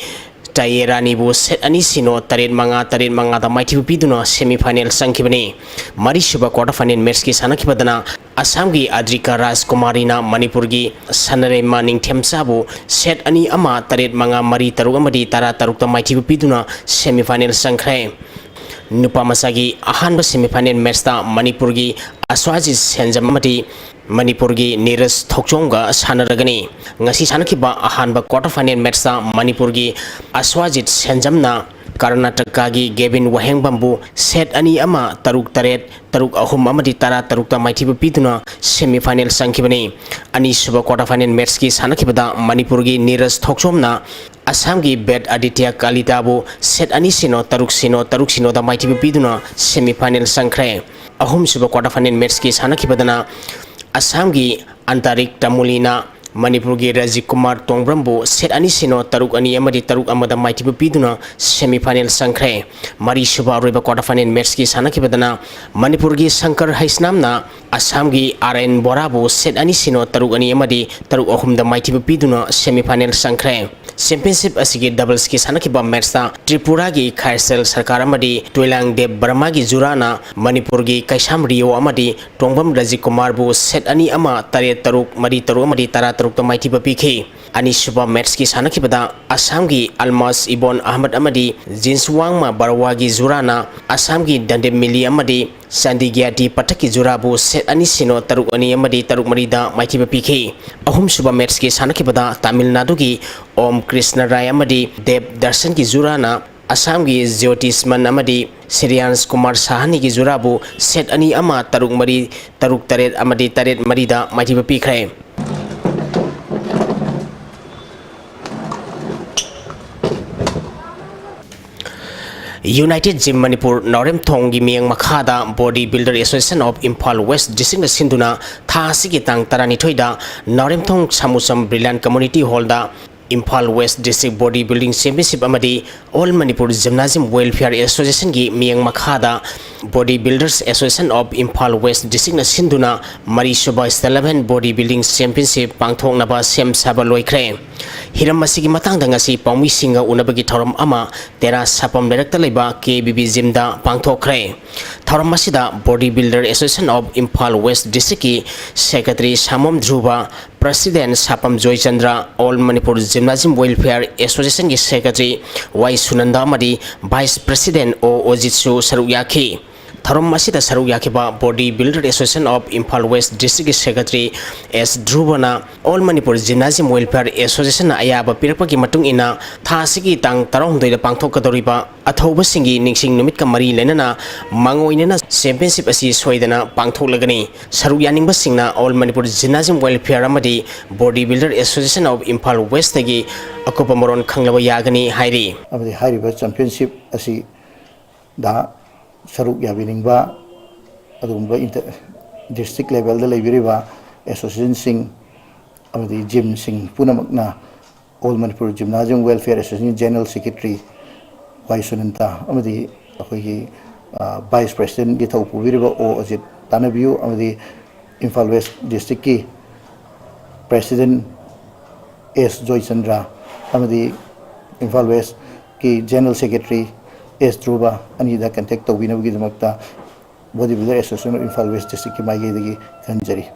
ꯇꯥꯌꯦ ꯔꯥꯅꯤꯕꯨ ꯁꯦꯠ ꯑꯅꯤ ꯁꯤꯅꯣ, ꯇꯔꯦꯠ ꯃꯉꯥ, ꯇꯔꯦꯠ ꯃꯉꯥꯗ ꯃꯥꯏꯊꯤꯕ ꯄꯤꯗꯨꯅ ꯁꯦꯃꯤꯐꯥꯏꯅꯦꯜ ꯆꯪꯈꯤꯕꯅꯤ꯫ ꯃꯔꯤꯁꯨꯕ ꯀ꯭ꯋꯥꯇꯔ ꯐꯥꯏꯅꯦꯜ ꯃꯦꯠꯆꯀꯤ ꯁꯥꯟꯅꯈꯤꯕꯗꯅ ꯑꯁꯥꯝꯒꯤ ꯑꯗ꯭ꯔꯤꯀꯥ ꯔꯥꯖꯀꯨꯃꯥꯔꯤꯅ ꯃꯅꯤꯄꯨꯔꯒꯤ ꯁꯅꯔꯦꯝꯃ ꯅꯤꯡꯊꯦꯝꯆꯥꯕꯨ ꯁꯦꯠ ꯑꯅꯤ ꯑꯃ, ꯇꯔꯦꯠ ꯃꯉꯥ, ꯃꯔꯤ ꯇꯔꯨꯛ ꯑꯃꯗꯤ ꯇꯔꯥ ꯇꯔꯨꯛꯇ ꯃꯥꯏꯊꯤꯕ ꯄꯤꯗꯨꯅ ꯁꯦꯃꯤꯐꯥꯏꯅꯦꯜ ꯆꯪꯈ꯭ꯔꯦ꯫ ꯅꯨꯄꯥ ꯃꯆꯥꯒꯤ ꯑꯍꯥꯟꯕ ꯁꯦꯃꯤꯐꯥꯏꯅꯦꯜ ꯃꯦꯠꯆꯇ ꯃꯅꯤꯄꯨꯔꯒꯤ ꯑꯁ꯭ꯋꯥꯖꯤꯠ ꯁꯦꯟꯖꯝ ꯑꯃꯗꯤ ꯃꯅꯤꯄꯨꯔꯒꯤ ꯅꯤꯔꯖ ꯊꯣꯛꯆꯣꯝꯒ ꯁꯥꯟꯅꯔꯒꯅꯤ꯫ ꯉꯁꯤ ꯁꯥꯟꯅꯈꯤꯕ ꯑꯍꯥꯟꯕ ꯀ꯭ꯋꯥꯇꯔ ꯐꯥꯏꯅꯦꯜ ꯃꯦꯠꯆꯇ ꯃꯅꯤꯄꯨꯔꯒꯤ ꯑꯁ꯭ꯋꯥꯖꯤꯠ ꯁꯦꯟꯖꯝꯅ ꯀꯔꯅꯥꯇꯀꯥꯒꯤ ꯒꯦꯕꯤꯟ ꯋꯥꯍꯦꯡꯕꯝꯕꯨ ꯁꯦꯠ ꯑꯅꯤ ꯑꯃ, ꯇꯔꯨꯛ ꯇꯔꯦꯠ, ꯇꯔꯨꯛ ꯑꯍꯨꯝ ꯑꯃꯗꯤ ꯇꯔꯥ ꯇꯔꯨꯛꯇ ꯃꯥꯏꯊꯤꯕ ꯄꯤꯗꯨꯅ ꯁꯦꯃꯤꯐꯥꯏꯅꯦꯜ ꯆꯪꯈꯤꯕꯅꯤ꯫ ꯑꯅꯤꯁꯨꯕ ꯀ꯭ꯋꯥꯇꯔ ꯐꯥꯏꯅꯦꯜ ꯃꯦꯠꯆꯀꯤ ꯁꯥꯟꯅꯈꯤꯕꯗ ꯃꯅꯤꯄꯨꯔꯒꯤ ꯅꯤꯔꯖ ꯊꯣꯛꯆꯣꯝꯅ ꯑꯁꯥꯝꯒꯤ ꯕꯦꯠ ꯑꯗꯤꯇ꯭ꯌ ꯀꯥꯂꯤꯇꯥꯕꯨ ꯁꯦꯠ ꯑꯅꯤ ꯁꯤꯅꯣ, ꯇꯔꯨꯛ ꯁꯤꯅꯣ, ꯇꯔꯨꯛ ꯁꯤꯅꯣꯗ ꯃꯥꯏꯊꯤꯕ ꯄꯤꯗꯨꯅ ꯁꯦꯃꯤꯐꯥꯏꯅꯦꯜ ꯆꯪꯈ꯭ꯔꯦ꯫ ꯑꯍꯨꯝꯁꯨꯕ ꯀ꯭ꯋꯥꯇꯔ ꯐꯥꯏꯅꯦꯜ ꯃꯦꯠꯆꯀꯤ ꯁꯥꯟꯅꯈꯤꯕꯗꯅ ꯑꯁꯥꯝꯒꯤ ꯑꯟꯇꯥꯔꯤꯛ ꯇꯥꯃꯨꯂꯤꯅ ꯃꯅꯤꯄꯨꯔꯒꯤ ꯔꯥꯖꯤꯕ ꯀꯨꯃꯥꯔ ꯇꯣꯡꯕ꯭ꯔꯝꯕꯨ ꯁꯦꯠ ꯑꯅꯤ ꯁꯤꯅꯣ, ꯇꯔꯨꯛ ꯑꯅꯤ ꯑꯃꯗꯤ ꯇꯔꯨꯛ ꯑꯃꯗ ꯃꯥꯏꯊꯤꯕ ꯄꯤꯗꯨꯅ ꯁꯦꯃꯤꯐꯥꯏꯅꯦꯜ ꯆꯪꯈ꯭ꯔꯦ꯫ ꯃꯔꯤꯁꯨꯕ ꯑꯔꯣꯏꯕ ꯀ꯭ꯋꯥꯇꯔ ꯐꯥꯏꯅꯦꯜ ꯃꯦꯠꯆꯀꯤ ꯁꯥꯟꯅꯈꯤꯕꯗꯅ ꯃꯅꯤꯄꯨꯔꯒꯤ ꯁꯪꯀꯔ ꯍꯩꯁꯅꯥꯝꯅ ꯑꯁꯥꯝꯒꯤ ꯑꯥꯔ ꯑꯦꯟ ꯕꯣꯔꯥꯕꯨ ꯁꯦꯠ ꯑꯅꯤ ꯁꯤꯅꯣ, ꯇꯔꯨꯛ ꯑꯅꯤ ꯑꯃꯗꯤ ꯇꯔꯨꯛ ꯑꯍꯨꯝꯗ ꯃꯥꯏꯊꯤꯕ ꯄꯤꯗꯨꯅ ꯁꯦꯃꯤꯐꯥꯏꯅꯦꯜ ꯆꯪꯈ꯭ꯔꯦ꯫ ꯆꯦꯝꯄꯤꯌꯟꯁꯤꯞ ꯑꯁꯤꯒꯤ ꯗꯕꯜꯁꯀꯤ ꯁꯥꯟꯅꯈꯤꯕ ꯃꯦꯠꯆꯇ ꯇ꯭ꯔꯤꯄꯨꯔꯥꯒꯤ ꯈꯥꯏꯔꯁꯦꯜ ꯁꯔꯀꯥꯔ ꯑꯃꯗꯤ ꯇꯣꯏꯂꯥꯡꯗꯦꯕ ꯕꯔꯃꯥꯒꯤ ꯖꯨꯔꯥꯅ ꯃꯅꯤꯄꯨꯔꯒꯤ ꯀꯩꯁꯥꯝ ꯔꯤꯌꯣ ꯑꯃꯗꯤ ꯇꯣꯡꯕꯝ ꯔꯥꯖꯤꯕ ꯀꯨꯃꯥꯔꯕꯨ ꯁꯦꯠ ꯑꯅꯤ ꯑꯃ, ꯇꯔꯦꯠ ꯇꯔꯨꯛ, ꯃꯔꯤ ꯇꯔꯨꯛ ꯑꯃꯗꯤ ꯇꯔꯥ ꯇꯔꯨꯛꯇ ꯃꯥꯏꯊꯤꯕ ꯄꯤꯈꯤ꯫ ꯑꯅꯤꯁꯨꯕ ꯃꯦꯠꯁꯀꯤ ꯁꯥꯟꯅꯈꯤꯕꯗ ꯑꯁꯥꯝꯒꯤ ꯑꯜꯃꯥꯁ ꯏꯕꯣꯟ ꯑꯍꯃꯗ ꯑꯃꯗꯤ ꯖꯤꯟꯁꯋꯥꯡꯃ ꯕꯔꯋꯥꯒꯤ ꯖꯨꯔꯥꯅ ꯑꯁꯥꯝꯒꯤ ꯗꯟꯗꯦꯞ ꯃꯤꯂꯤ ꯑꯃꯗꯤ ꯆꯥꯟꯗꯤꯒ꯭ꯌꯥꯇꯤ ꯄꯊꯛꯀꯤ ꯖꯨꯔꯥꯕꯨ ꯁꯦꯠ ꯑꯅꯤ ꯁꯤꯅꯣ, ꯇꯔꯨꯛ ꯑꯅꯤ ꯑꯃꯗꯤ ꯇꯔꯨꯛ ꯃꯔꯤꯗ ꯃꯥꯏꯊꯤꯕ ꯄꯤꯈꯤ꯫ ꯑꯍꯨꯝꯁꯨꯕ ꯃꯦꯠꯁꯀꯤ ꯁꯥꯟꯅꯈꯤꯕꯗ ꯇꯥꯃꯤꯜ ꯅꯥꯗꯨꯒꯤ ꯑꯣꯝ ꯀ꯭ꯔꯤꯁꯅ ꯔꯥꯏ ꯑꯃꯗꯤ ꯗꯦꯕ ꯗꯔꯁꯟꯒꯤ ꯖꯨꯔꯥꯅ ꯑꯁꯥꯝꯒꯤ ꯖ꯭ꯌꯣꯇꯤꯁꯃꯟ ꯑꯃꯗꯤ ꯁ꯭ꯔꯤꯌꯥꯟꯁ ꯀꯨꯃꯥꯔ ꯁꯥꯍꯅꯤꯒꯤ ꯖꯨꯔꯥꯕꯨ ꯁꯦꯠ ꯑꯅꯤ ꯑꯃ, ꯇꯔꯨꯛ ꯃꯔꯤ, ꯇꯔꯨꯛ ꯇꯔꯦꯠ ꯑꯃꯗꯤ ꯇꯔꯦꯠ ꯃꯔꯤꯗ ꯃꯥꯏꯊꯤꯕ ꯄꯤꯈ꯭ꯔꯦ꯫ United Gym Manipur ꯅꯥꯎꯔꯦꯝꯊꯣꯡꯒꯤ ꯃꯤꯠꯌꯦꯡ ꯃꯈꯥꯗ Body Builder Association of Imphal West Districtꯅ ꯁꯤꯟꯗꯨꯅ ꯊꯥ ꯑꯁꯤꯒꯤ ꯇꯥꯡ ꯇꯔꯥꯅꯤꯊꯣꯏꯗ ꯅꯥꯎꯔꯦꯝꯊꯣꯡ ꯁꯥꯃꯨꯁꯝ ꯕ꯭ꯔꯤꯂꯥꯟ Community Hallꯗ Imphal West District Body Building Championship ꯑꯃꯗꯤ All Manipur Gymnasium Welfare Associationꯒꯤ ꯃꯤꯠꯌꯦꯡ ꯃꯈꯥꯗ Body Builders Association of Imphal West Districtꯅ ꯁꯤꯟꯗꯨꯅ ꯃꯔꯤꯁꯨꯕ State Level Body Building Championship ꯄꯥꯡꯊꯣꯛꯅꯕ ꯁꯦꯝ ꯁꯥꯕ ꯂꯣꯏꯈ꯭ꯔꯦ꯫ ꯍꯤꯔꯝ ꯑꯁꯤꯒꯤ ꯃꯇꯥꯡꯗ ꯉꯁꯤ ꯄꯥꯎꯃꯤꯁꯤꯡꯒ ꯎꯅꯕꯒꯤ ꯊꯧꯔꯝ ꯑꯃ ꯇꯦꯔꯥ ꯁꯥꯄꯝ ꯂꯩꯔꯛꯇ ꯂꯩꯕ ꯀꯦ ꯕꯤ ꯕꯤ ꯖꯤꯝꯗ ꯄꯥꯡꯊꯣꯛꯈ꯭ꯔꯦ꯫ ꯊꯧꯔꯝ ꯑꯁꯤꯗ Body Builder Association of Imphal West Districtꯀꯤ Secretary ꯁꯥꯃꯣꯝ ꯙ꯭ꯔꯨꯕ, President ꯁꯥꯄꯝ Joychandra, All Manipur Gymnasium Welfare Associationꯒꯤ Secretary ꯋꯥꯏ ꯁꯨꯅꯟꯗ ꯑꯃꯗꯤ Vice President ꯑꯣ ꯑꯣꯖꯤꯠꯁꯨ ꯁꯔꯨꯛ ꯌꯥꯈꯤ꯫ ꯊꯧꯔꯝ ꯑꯁꯤꯗ ꯁꯔꯨꯛ ꯌꯥꯈꯤꯕ Body Builder Association of Imphal West Districtꯀꯤ Secretary S ꯙ꯭ꯔꯨꯕꯅ All Manipur Gymnasium Welfare Associationꯅ ꯑꯌꯥꯕ ꯄꯤꯔꯛꯄꯒꯤ ꯃꯇꯨꯡ ꯏꯟꯅ ꯊꯥ ꯑꯁꯤꯒꯤ ꯇꯥꯡ ꯇꯔꯥꯍꯨꯝꯗꯣꯏꯗ ꯄꯥꯡꯊꯣꯛꯀꯗꯧꯔꯤꯕ ꯑꯊꯧꯕꯁꯤꯡꯒꯤ ꯅꯤꯡꯁꯤꯡ ꯅꯨꯃꯤꯠꯀ ꯃꯔꯤ ꯂꯩꯅꯅ ꯃꯥꯡꯑꯣꯏꯅꯅ championship ꯑꯁꯤ ꯁꯣꯏꯗꯅ ꯄꯥꯡꯊꯣꯛꯂꯒꯅꯤ꯫ ꯁꯔꯨꯛ ꯌꯥꯅꯤꯡꯕꯁꯤꯡꯅ All Manipur Gymnasium Welfare ꯑꯃꯗꯤ Body Builder Association of Imphal Westꯇꯒꯤ ꯑꯀꯨꯞꯄ ꯃꯔꯣꯜ ꯈꯪꯂꯕ ꯌꯥꯒꯅꯤ ꯍꯥꯏꯔꯤ꯫ ꯑꯃꯗꯤ ꯍꯥꯏꯔꯤꯕ championship ꯑꯁꯤꯗ ꯁꯔꯨꯛ ꯌꯥꯕꯤꯅꯤꯡꯕ ꯑꯗꯨꯒꯨꯝꯕ inter-, district levelꯗ ꯂꯩꯕꯤꯔꯤꯕ associationꯁꯤꯡ ꯑꯃꯗꯤ gymꯁꯤꯡ ꯄꯨꯝꯅꯃꯛꯅ All Manipur Gymnasium Welfare Association General Secretary ꯋꯥꯏ ꯁꯨꯅꯟꯇ ꯑꯃꯗꯤ ꯑꯩꯈꯣꯏꯒꯤ, ꯑ, Vice Presidentꯀꯤ ꯊꯧ ꯄꯨꯕꯤꯔꯤꯕ ꯑꯣ ꯑꯖꯤꯠ ꯇꯥꯟꯅꯕꯤꯌꯨ ꯑꯃꯗꯤ ꯏꯝꯐꯥꯜ West Districtꯀꯤ President ꯑꯦꯁ ꯖꯣꯏꯆꯟꯗ꯭ꯔ ꯑꯃꯗꯤ ꯏꯝꯐꯥꯜ Westꯀꯤ General Secretary ꯑꯦꯁ ꯙ꯭ꯔꯨꯕ ꯑꯅꯤꯗ contact ꯇꯧꯕꯤꯅꯕꯒꯤꯗꯃꯛꯇ Body Builder Association of Imphal West Districtꯀꯤ ꯃꯥꯏꯀꯩꯗꯒꯤ ꯈꯟꯖꯔꯤ꯫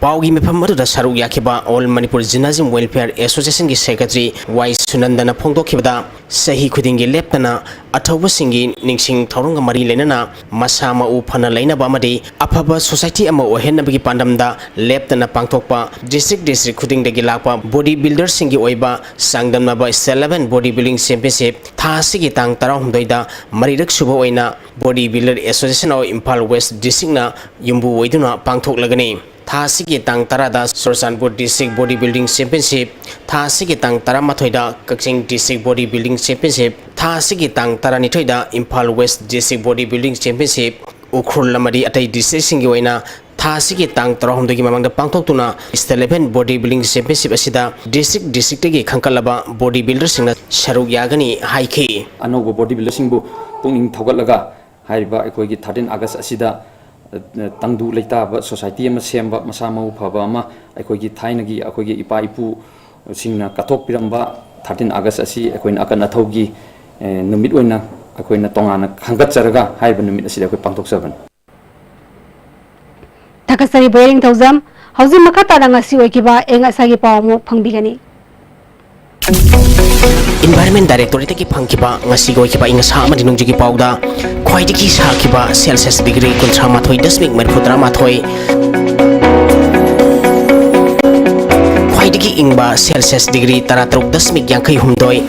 ꯄꯥꯎꯒꯤ ꯃꯤꯐꯝ ꯑꯗꯨꯗ ꯁꯔꯨꯛ ꯌꯥꯈꯤꯕ All Manipur Journalism Welfare Association ꯒꯤ secretary ꯋꯥꯏ ꯁꯨꯅꯟꯗꯅ ꯐꯣꯡꯗꯣꯛꯈꯤꯕꯗ, ꯆꯍꯤ ꯈꯨꯗꯤꯡꯒꯤ ꯂꯦꯞꯇꯅ ꯑꯊꯧꯕꯁꯤꯡꯒꯤ ꯅꯤꯡꯁꯤꯡ ꯊꯧꯔꯝꯒ ꯃꯔꯤ ꯂꯩꯅꯅ ꯃꯁꯥ ꯃꯎ ꯐꯅ ꯂꯩꯅꯕ ꯑꯃꯗꯤ ꯑꯐꯕ society ꯑꯃ ꯑꯣꯏꯍꯟꯅꯕꯒꯤ ꯄꯥꯟꯗꯝꯗ ꯂꯦꯞꯇꯅ ꯄꯥꯡꯊꯣꯛꯄ district district ꯈꯨꯗꯤꯡꯗꯒꯤ ꯂꯥꯛꯄ body builder ꯁꯤꯡꯒꯤ ꯑꯣꯏꯕ ꯆꯥꯡꯗꯝꯅꯕ State Level Body Building Championship ꯊꯥ ꯑꯁꯤꯒꯤ ꯇꯥꯡ ꯇꯔꯥꯍꯨꯝꯗꯣꯏꯗ ꯃꯔꯤꯔꯛ ꯁꯨꯕ ꯑꯣꯏꯅ Body Builder Association of Imphal West District ꯅ ꯌꯨꯝꯕꯨ ꯑꯣꯏꯗꯨꯅ ꯄꯥꯡꯊꯣꯛꯂꯒꯅꯤ꯫ ꯊꯥ ꯑꯁꯤꯒꯤ ꯇꯥꯡ ꯇꯔꯥꯗ Churachandpur District Body Building Championship, ꯊꯥ ꯑꯁꯤꯒꯤ ꯇꯥꯡ ꯇꯔꯥꯃꯥꯊꯣꯏꯗ ꯀꯛꯆꯤꯡ District Body Building Championship, ꯊꯥ ꯑꯁꯤꯒꯤ ꯇꯥꯡ ꯇꯔꯥꯅꯤꯊꯣꯏꯗ Imphal West District Body Building Championship, Ukhrul ꯑꯃꯗꯤ ꯑꯇꯩ district ꯁꯤꯡꯒꯤ ꯑꯣꯏꯅ ꯊꯥ ꯑꯁꯤꯒꯤ ꯇꯥꯡ ꯇꯔꯥꯍꯨꯝꯗꯣꯏꯒꯤ ꯃꯃꯥꯡꯗ ꯄꯥꯡꯊꯣꯛꯇꯨꯅ State Level Body Building Championship ꯑꯁꯤꯗ district district ꯇꯒꯤ ꯈꯟꯒꯠꯂꯕ body builder ꯁꯤꯡꯅ ꯁꯔꯨꯛ ꯌꯥꯒꯅꯤ ꯍꯥꯏꯈꯤ꯫ ꯑꯅꯧꯕ body builder ꯁꯤꯡꯕꯨ ꯄꯨꯛꯅꯤꯡ ꯊꯧꯒꯠꯂꯒ ꯍꯥꯏꯔꯤꯕ ꯑꯩꯈꯣꯏꯒꯤ thirteen August ꯑꯁꯤꯗ, ꯑ, ꯇꯪꯗꯨ ꯂꯩꯇꯥꯕ society ꯑꯃ ꯁꯦꯝꯕ, ꯃꯁꯥ ꯃꯎ ꯐꯕ ꯑꯃ, ꯑꯩꯈꯣꯏꯒꯤ ꯊꯥꯏꯅꯒꯤ ꯑꯩꯈꯣꯏꯒꯤ ꯏꯄꯥ ꯏꯄꯨꯁꯤꯡꯅ ꯀꯠꯊꯣꯛꯄꯤꯔꯝꯕ thirteen August ꯑꯁꯤ ꯑꯩꯈꯣꯏꯅ ꯑꯀꯟ ꯑꯊꯧꯒꯤ, ꯑꯦ, ꯅꯨꯃꯤꯠ ꯑꯣꯏꯅ ꯑꯩꯈꯣꯏꯅ ꯇꯣꯉꯥꯟꯅ ꯈꯟꯒꯠꯆꯔꯒ ꯍꯥꯏꯔꯤꯕ ꯅꯨꯃꯤꯠ ꯑꯁꯤꯗ ꯑꯩꯈꯣꯏ ꯄꯥꯡꯊꯣꯛꯆꯕꯅꯤ꯫ ꯊꯥꯒꯠꯆꯔꯤ ꯕꯣꯌꯦ ꯅꯤꯡꯊꯧꯖꯝ꯫ ꯍꯧꯖꯤꯛ ꯃꯈꯥ ꯇꯥꯅ ꯉꯁꯤ ꯑꯣꯏꯈꯤꯕ ꯑꯏꯪ ꯑꯁꯥꯒꯤ ꯄꯥꯎ ꯑꯃꯨꯛ ꯐꯪꯕꯤꯒꯅꯤ꯫ Environment Directorate ꯇꯒꯤ ꯐꯪꯈꯤꯕ ꯉꯁꯤꯒꯤ ꯑꯣꯏꯈꯤꯕ ꯑꯏꯪ ꯑꯁꯥ ꯑꯃꯗꯤ ꯅꯣꯡꯖꯨꯒꯤ ꯄꯥꯎꯗ ꯈ꯭ꯋꯥꯏꯗꯒꯤ ꯁꯥꯈꯤꯕ Celsius degree ꯀꯨꯟꯊ꯭ꯔꯥ ꯃꯥꯊꯣꯏ ꯗꯁꯃꯤꯛ ꯃꯔꯤꯐꯨ ꯇꯔꯥ ꯃꯥꯊꯣꯏ, ꯈ꯭ꯋꯥꯏꯗꯒꯤ ꯏꯪꯕ Celsius degree ꯇꯔꯥꯇꯔꯨꯛ ꯗꯁꯃꯤꯛ ꯌꯥꯡꯈꯩ ꯍꯨꯝꯗꯣꯏ,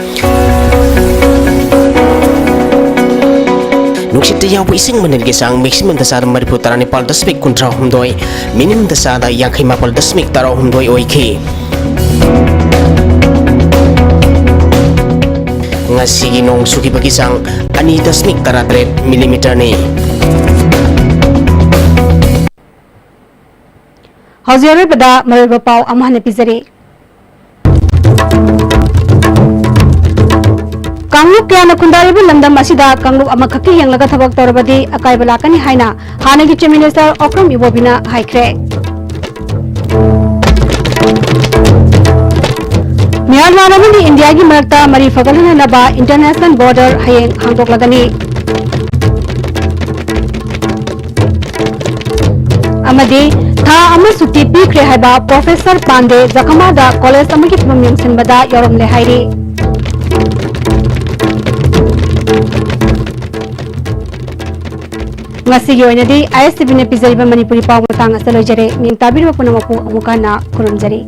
ꯅꯨꯡꯁꯤꯠꯇ ꯌꯥꯎꯕ ꯏꯁꯤꯡ ꯃꯅꯤꯜꯒꯤ ꯆꯥꯡ maximum ꯗ ꯆꯥꯗ ꯃꯔꯤꯐꯨ ꯇꯔꯥꯅꯤꯄꯥꯜ ꯗꯁꯃꯤꯛ ꯀꯨꯟꯊ꯭ꯔꯥ ꯍꯨꯝꯗꯣꯏ, minimum ꯗ ꯆꯥꯗ ꯌꯥꯡꯈꯩ ꯃꯥꯄꯜ ꯗꯁꯃꯤꯛ ꯇꯔꯥ ꯍꯨꯝꯗꯣꯏ ꯑꯣꯏꯈꯤ꯫ ꯉꯁꯤꯒꯤ ꯅꯣꯡ ꯆꯨꯈꯤꯕꯒꯤ ꯆꯥꯡ ꯑꯅꯤ ꯗꯁꯃꯤꯛ ꯇꯔꯥꯇꯔꯦꯠ millimeter ꯅꯤ꯫ ꯍꯧꯖꯤꯛ ꯑꯔꯣꯏꯕꯗ ꯃꯔꯨꯑꯣꯏꯕ ꯄꯥꯎ ꯑꯃ ꯍꯟꯅ ꯄꯤꯖꯔꯤ꯫ ꯀꯥꯡꯂꯨꯞ ꯀꯌꯥꯅ ꯈꯨꯟꯗꯥꯔꯤꯕ ꯂꯝꯗꯝ ꯑꯁꯤꯗ ꯀꯥꯡꯂꯨꯞ ꯑꯃꯈꯛꯀꯤ ꯌꯦꯡꯂꯒ ꯊꯕꯛ ꯇꯧꯔꯕꯗꯤ ꯑꯀꯥꯏꯕ ꯂꯥꯛꯀꯅꯤ ꯍꯥꯏꯅ ꯍꯥꯟꯅꯒꯤ Chief Minister ꯑꯣꯀ꯭ꯔꯝ ꯏꯕꯣꯕꯤꯅ ꯍꯥꯏꯈ꯭ꯔꯦ꯫ ꯃ꯭ꯌꯥꯟꯃꯥꯔ ꯑꯃꯗꯤ ꯏꯟꯗꯤꯌꯥꯒꯤ ꯃꯔꯛꯇ ꯃꯔꯤ ꯐꯒꯠꯍꯟꯅꯅꯕ international border ꯍꯌꯦꯡ ꯍꯥꯡꯗꯣꯛꯂꯒꯅꯤ꯫ ꯑꯃꯗꯤ ꯊꯥ ꯑꯃ ꯁꯨꯇꯤ ꯄꯤꯈ꯭ꯔꯦ ꯍꯥꯏꯕ ꯄ꯭ꯔꯣꯐꯦꯁꯔ ꯄꯥꯟꯗꯦ ꯖꯈꯃꯥꯗ ꯀꯣꯂꯦꯖ ꯑꯃꯒꯤ ꯐꯤꯕꯝ ꯌꯦꯡꯁꯤꯟꯕꯗ ꯌꯥꯎꯔꯝꯂꯦ ꯍꯥꯏꯔꯤ꯫ ꯉꯁꯤꯒꯤ ꯑꯣꯏꯅꯗꯤ ꯑꯥꯏ ꯑꯦꯁ ꯇꯤ ꯚꯤꯅ ꯄꯤꯖꯔꯤꯕ ꯃꯅꯤꯄꯨꯔꯤ ꯄꯥꯎ ꯃꯇꯥꯡ ꯑꯁꯤꯗ ꯂꯣꯏꯖꯔꯦ꯫ ꯃꯤꯡ ꯇꯥꯕꯤꯔꯤꯕ ꯄꯨꯝꯅꯃꯛꯄꯨ ꯑꯃꯨꯛ ꯍꯟꯅ ꯈꯨꯔꯨꯝꯖꯔꯤ꯫